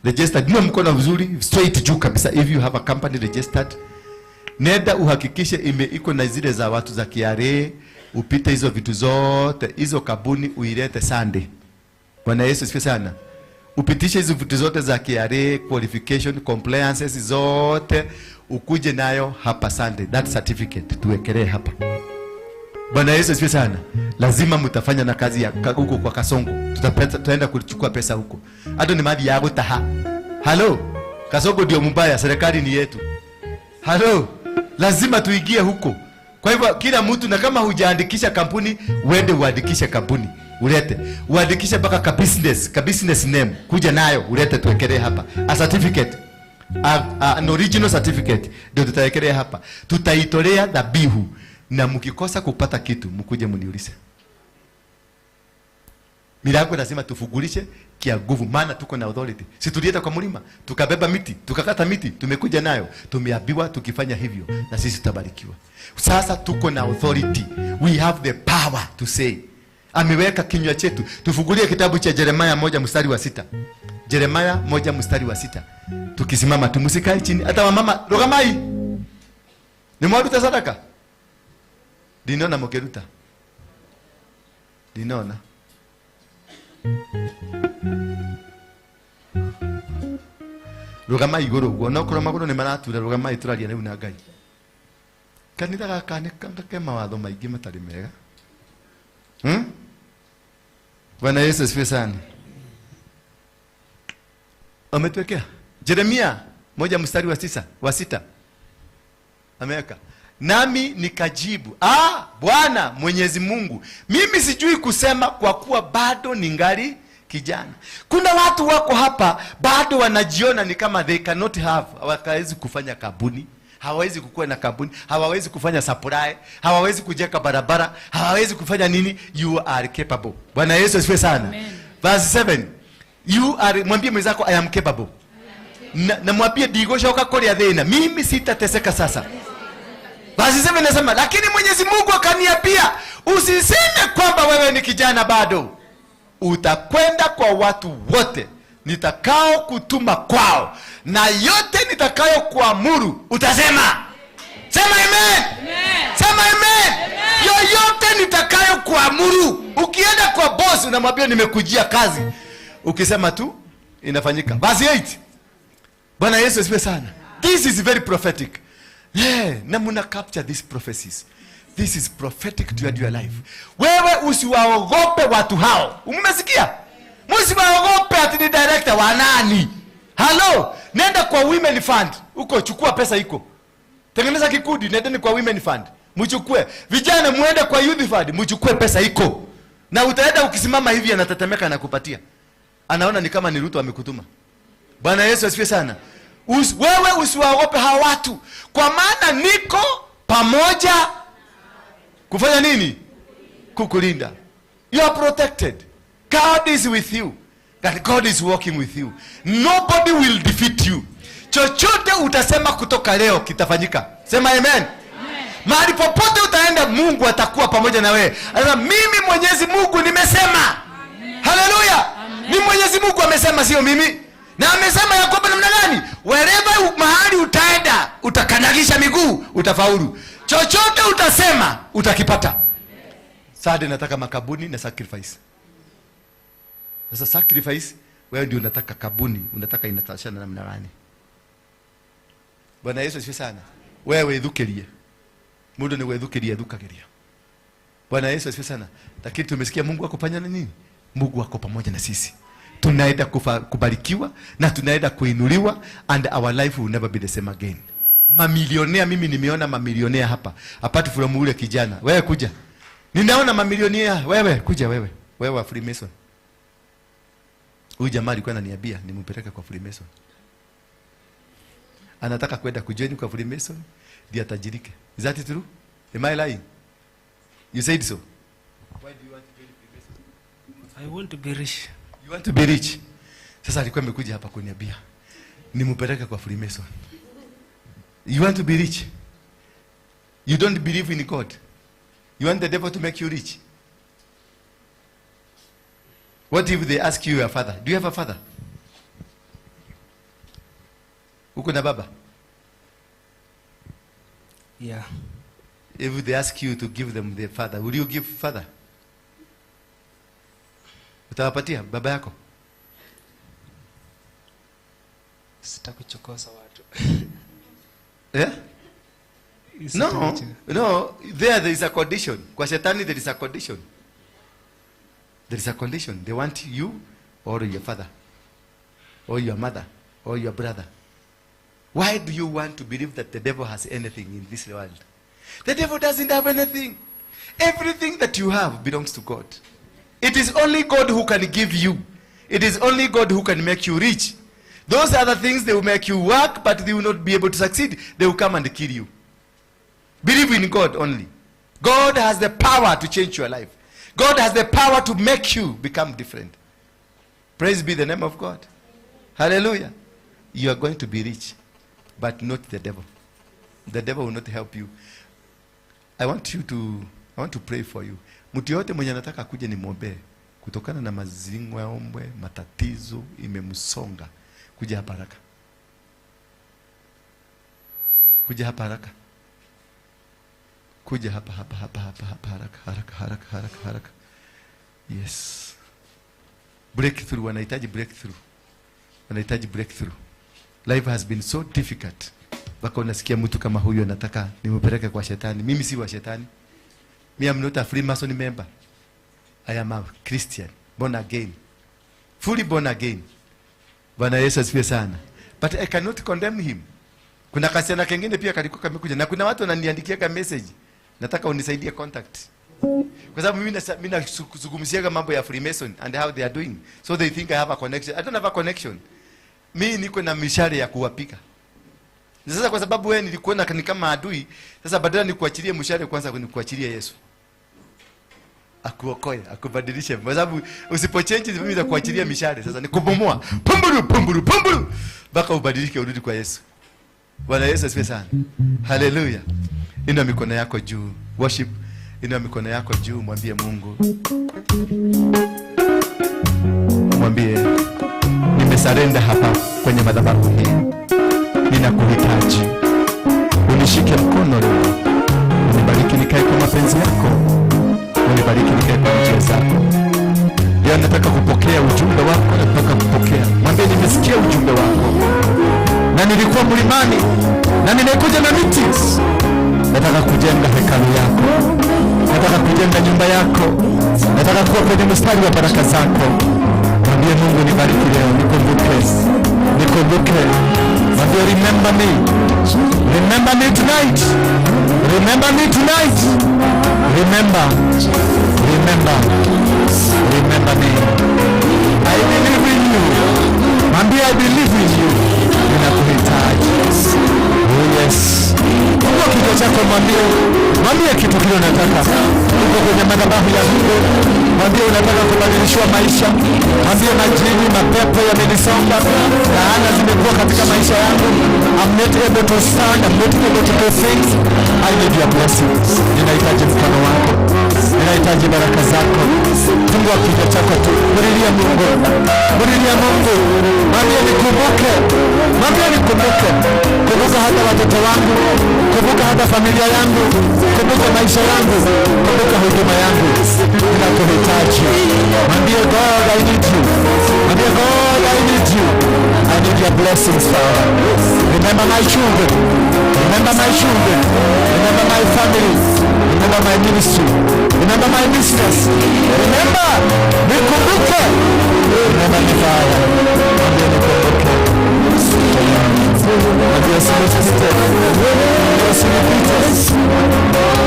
Registered, ndio mkono vizuri, straight juu kabisa. If you have a company registered, nenda uhakikishe iko na zile za watu za KRA, upite hizo vitu zote, hizo kabuni uilete Sunday. Bwana Yesu asifiwe sana. Upitishe hizo vitu zote za KRA, qualification, compliances zote, ukuje nayo hapa Sunday. That certificate tuwekelee hapa. Bwana Yesu asifiwe sana. Lazima mtafanya na kazi ya huko kwa Kasongo. Tutaenda kuchukua pesa huko. Hata ni mali ya gutaha. Halo, Kasongo ndio mbaya, serikali ni yetu. Halo, lazima tuingie huko. Kwa hivyo kila mtu, na kama hujaandikisha kampuni, uende uandikishe kampuni. Ulete. Uandikishe mpaka ka business name. Kuja nayo, ulete tuwekelee hapa. A certificate. An original certificate ndio tutawekelea hapa. Tutaitolea dhabihu. Na mkikosa kupata kitu, mkuje mniulize. Milango lazima tufungulishe kia nguvu, maana tuko na authority. Si tulienda kwa mlima, tukabeba miti, tukakata miti, tumekuja nayo. Tumeambiwa tukifanya hivyo na sisi tutabarikiwa. Sasa tuko na authority. We have the power to say. Ameweka kinywa chetu. Tufungulie kitabu cha Jeremiah 1 mstari wa 6. Jeremiah 1 mstari wa 6. Tukisimama tumusikae chini. Hata wamama rogamai. Ni mwaruta sadaka? Dinona mokeruta. Dinona. Rugama iguru uguo no korwo maguru ni maratura rugama ituraria riu na Ngai. Kanitha gaka ni ke mawatho maingi matari mega. Bwana Yesu asifiwe sana. Ametuwekea Jeremia 1 mstari wa 9 wa 6. Ameweka. Nami nikajibu, Bwana Mwenyezi Mungu, mimi sijui kusema kwa kuwa bado ningali kijana. Kuna watu wako hapa bado wanajiona ni kama they cannot have, hawawezi kufanya kabuni, hawawezi kukua na kabuni, hawawezi kufanya supply, hawawezi kujenga barabara, hawawezi kufanya nini. You are capable. Bwana Yesu asifiwe sana. Verse 7. You are, mwambie mwenzako I am capable. Na mwambie ndigũcoka kũrĩa thĩna, mimi sitateseka sasa. Verse 7 nasema, lakini Mwenyezi Mungu akaniambia, usiseme kwamba wewe ni kijana bado. Utakwenda kwa watu wote nitakao kutuma kwao, na yote nitakayo kuamuru utasema. Sema amen. Amen. Sema amen. Amen. Yoyote nitakayo kuamuru. Ukienda kwa boss unamwambia nimekujia kazi, ukisema tu inafanyika. Verse 8. Bwana Yesu asifiwe sana. This is very prophetic. Yeah, na muna capture these prophecies. This is prophetic to your life. Wewe usiwaogope watu hao. Umesikia? Msiwaogope ati ni director wa nani. Hello, nenda kwa Women Fund. Huko chukua pesa iko. Tengeneza kikundi, nendeni kwa Women Fund. Mchukue. Vijana muende kwa Youth Fund, mchukue pesa iko. Na utaenda ukisimama hivi anatetemeka na kupatia. Anaona ni kama ni Ruto amekutuma. Bwana Yesu asifiwe sana. Wewe usiwaogope hawa watu, kwa maana niko pamoja kufanya nini? Kukulinda. You are protected. God is with you. That God is working with you. Nobody will defeat you. Chochote utasema kutoka leo kitafanyika. Sema amen. Amen. Mahali popote utaenda Mungu atakuwa pamoja na wewe. Anasema mimi Mwenyezi Mungu nimesema. Haleluya. Ni Mwenyezi Mungu amesema, sio mimi. Na amesema ya kwamba namna gani? Wherever mahali utaenda, utakanyagisha miguu, utafaulu. Chochote utasema, utakipata. Sasa nataka makabuni na sacrifice. Sasa sacrifice, wewe ndio unataka kabuni, unataka inatashana namna gani? Bwana Yesu asifiwe sana. Wewe ithukirie. Mundu ni wethukirie thukagiria. Bwana Yesu asifiwe sana. Lakini tumesikia Mungu akufanya nini? Mungu ako pamoja na sisi. Tunaenda kubarikiwa na tunaenda kuinuliwa, and our life will never be the same again. Mamilionea, mimi nimeona mamilionea hapa. Apart from ule kijana. Wewe kuja. Ninaona mamilionea, wewe kuja wewe. Wewe wa Freemason. Huyu jamaa alikuwa ananiambia nimpeleke kwa Freemason. Anataka kwenda kujoin kwa Freemason ndiye atajirike. Is that true? Am I lying? You said so. Why do you want to join Freemason? I want to be rich. You want to be rich. Sasa alikuwa amekuja hapa kuniambia nimpeleke kwa Freemason. You want to be rich. You don't believe in God. You want the devil to make you rich. What if they ask you your father? Do you have a father? Uko na baba? Yeah. If they ask you to give them their father, will you give father? Utawapatia baba yako? Sitakuchokoza watu. Yeah? No, no, there is a condition. Kwa shetani there is a condition. There is a condition. They want you or your father or your mother or your brother. Why do you want to believe that the devil has anything in this world? The devil doesn't have anything. Everything that you have belongs to God. It is only God who can give you. It is only God who can make you rich. Those other things, they will make you work, but they will not be able to succeed. They will come and kill you. Believe in God only. God has the power to change your life. God has the power to make you become different. Praise be the name of God. Hallelujah. You are going to be rich, but not the devil. The devil will not help you. I want to pray for you. Mtu yote mwenye anataka kuja nimwombee kutokana na mazingo ya ombwe, matatizo imemsonga, kuja hapa haraka. Kuja hapa haraka. Kuja hapa hapa hapa hapa hapa haraka haraka haraka haraka haraka. Yes. Breakthrough, wanahitaji breakthrough. Wanahitaji breakthrough. Life has been so difficult. Mpaka unasikia mtu kama huyu anataka nimpeleke kwa shetani. Mimi si wa shetani. Me, I'm not a Freemason member. I am a Christian, born again. Fully born again. Bwana Yesu asifiwe sana. But I cannot condemn him. Kuna kasichana kengine pia kalikuwa kamekuja, na kuna watu wananiandikia message. Nataka unisaidie contact. Kwa sababu mimi nazungumzia mambo ya Freemason and how they are doing. So they think I have a connection. I don't have a connection. Mimi niko na mishale ya kuwapiga. Sasa kwa sababu wewe nilikuona ni kama adui, sasa badala nikuachilie mshale kwanza nikuachilie Yesu. Akuokoe, akubadilishe. Kwa sababu usipochange mimi nitakuachilia mishale. Sasa nikubomoa. Pumburu pumburu pumburu mpaka ubadilike urudi kwa Yesu. Bwana Yesu asifiwe sana. Hallelujah. Inua mikono yako juu. Worship. Inua mikono yako juu, mwambie Mungu. Mwambie nimesarenda hapa kwenye madhabahu hii. Ninakuhitaji. Unishike mkono leo. Unibariki nikae kwa mapenzi yako. Unibariki nikae kwa njia zako. Leo nataka kupokea ujumbe wako, nataka kupokea. Mwambie nimesikia ujumbe wako. Na nilikuwa mlimani na nimekuja na miti. Nataka kujenga hekalu yako. Nataka kujenga nyumba yako. Nataka kuwa kwenye mstari wa baraka zako. Mwambie Mungu nibariki leo, nikumbuke. Nikumbuke. Mwambie remember me. Remember me tonight. Remember me tonight. Remember. Remember. Remember me. I believe in you. Mwambie I believe in you. Ninakuhitaji. Oh yes. Fungua kichwa chako, mwambie. Mwambie kitu kile unataka. Uko kwenye madhabahu ya Mungu. Mwambie unataka kubadilishwa maisha. Mwambie majini, mapepo yamenisonga. Laana zimekuwa katika maisha yangu. I'm not able to stand. I'm not able to do things. I need your blessings. Ninahitaji mkono wako. Ninahitaji baraka zako. Fungua kichwa chako tu. Mulilia Mungu. Mulilia Mungu. Mwambie nikumbuke. Mwambie nikumbuke. Kumbuka hata watoto wangu. Kumbuka hata familia yangu. Kumbuka maisha yangu. Kumbuka huduma yangu. Ninakuhitaji. Mwambie God I need you. Mwambie God I need you. I need your blessings, Father. Remember my children. Remember my children. Remember my family. Remember my ministry. Remember my business. Remember. Nikumbuke. Remember me, Father. Mwambie nikumbuke. Mwambie usinipite. Mwambie usinipite.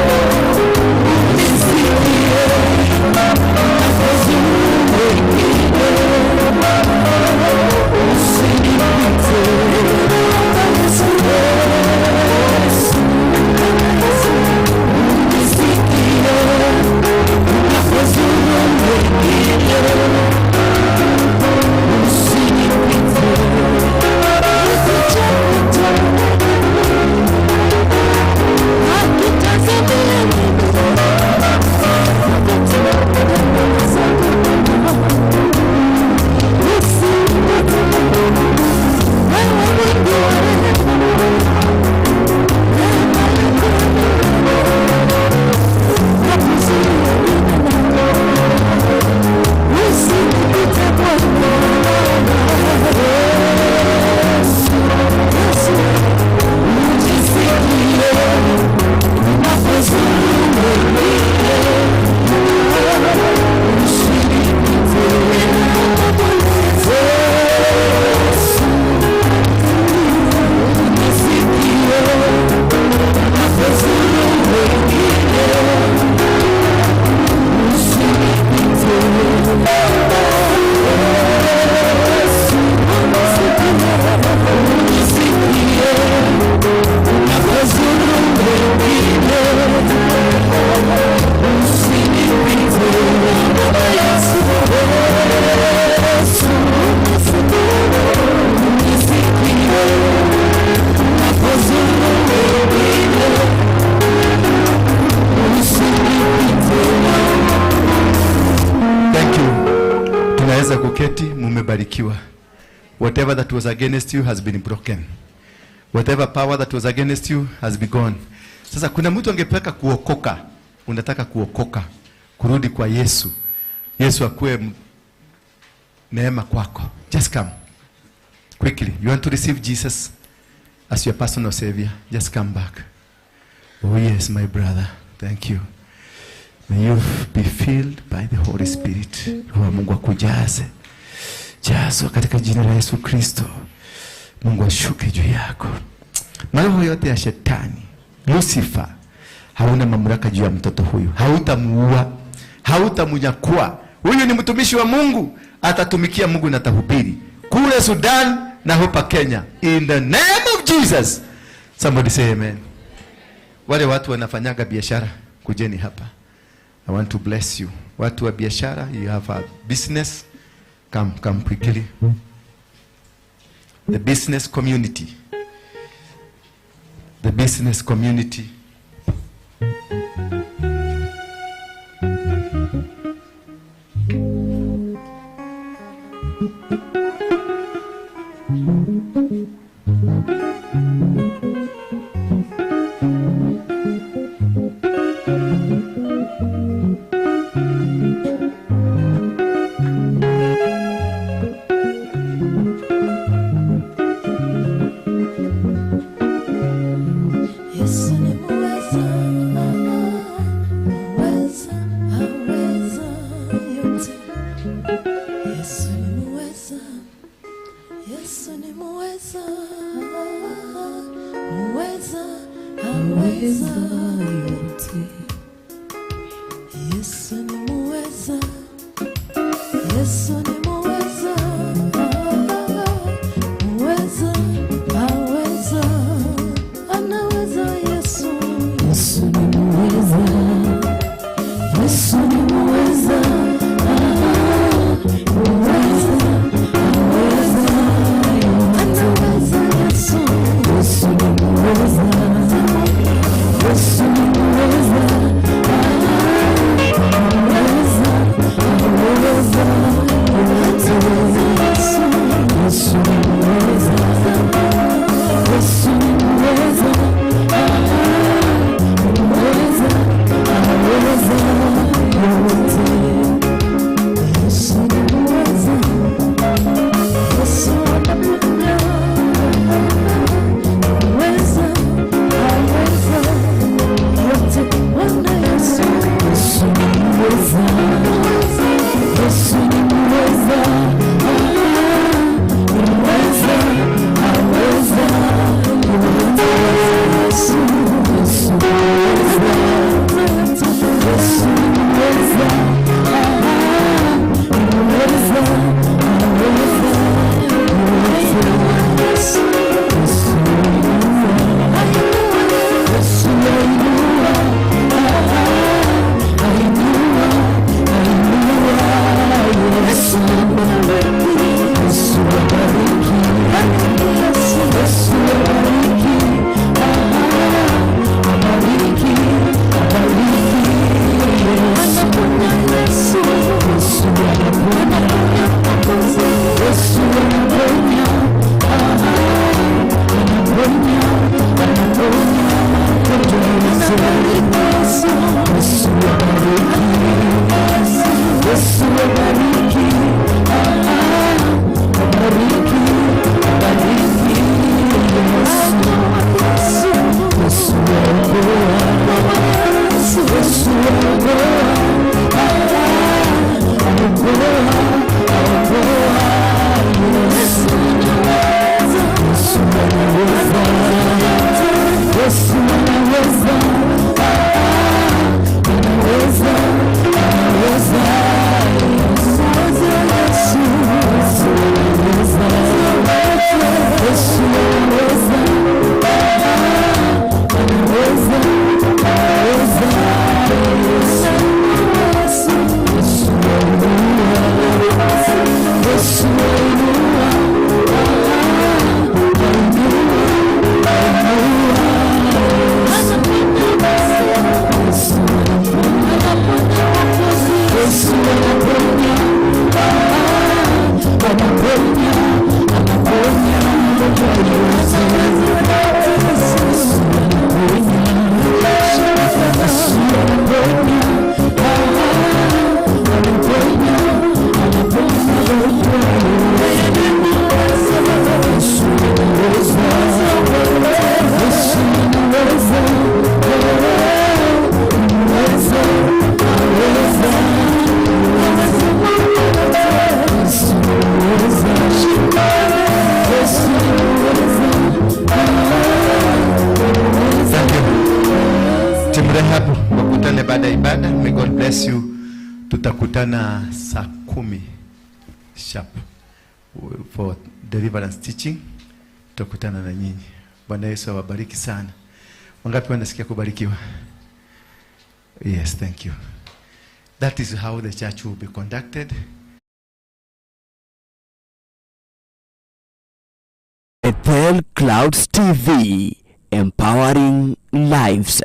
Thank you. Tunaweza kuketi, mumebarikiwa. Whatever that was against you has been broken. Whatever power that was against you has been gone. Sasa kuna mtu angepeka kuokoka. Unataka kuokoka, kurudi kwa Yesu. Yesu akuwe Neema kwako. Just come. Quickly. You want to receive Jesus as your personal savior? Just come back. Oh yes, my brother. Thank you. May you be filled by the Holy Spirit. Roho wa Mungu akujaze. Jazwa katika jina la Yesu Kristo. Mungu ashuke juu yako. Maroho yote ya shetani, Lucifer, hauna mamlaka juu ya mtoto huyu. Hautamuua, hautamunyakua. Huyu ni mtumishi wa Mungu, atatumikia Mungu na atahubiri kule Sudan na hapa Kenya. In the name of Jesus. Somebody say amen. Wale watu wanafanyaga biashara, kujeni hapa. I want to bless you. Watu wa biashara, you have a business, come, come quickly. The business community. The business community. Yesu ni muweza, muweza, aweza yote. Yesu ni muweza, Yesu ni muweza, muweza, aweza yote. Yesu ni muweza, Yesu ni muweza, muweza, aweza, anaweza Yesu. Yesu ni muweza, Yesu ni muweza, muweza, aweza, anaweza Yesu. Yesu ni muweza, Yesu ni muweza, muweza, aweza. May God bless you. Tutakutana saa 10 sharp for deliverance teaching. Tutakutana na nyinyi. Bwana Yesu awabariki sana. Wangapi wanasikia kubarikiwa? Yes, thank you. That is how the church will be conducted. Bethel Clouds TV, empowering lives.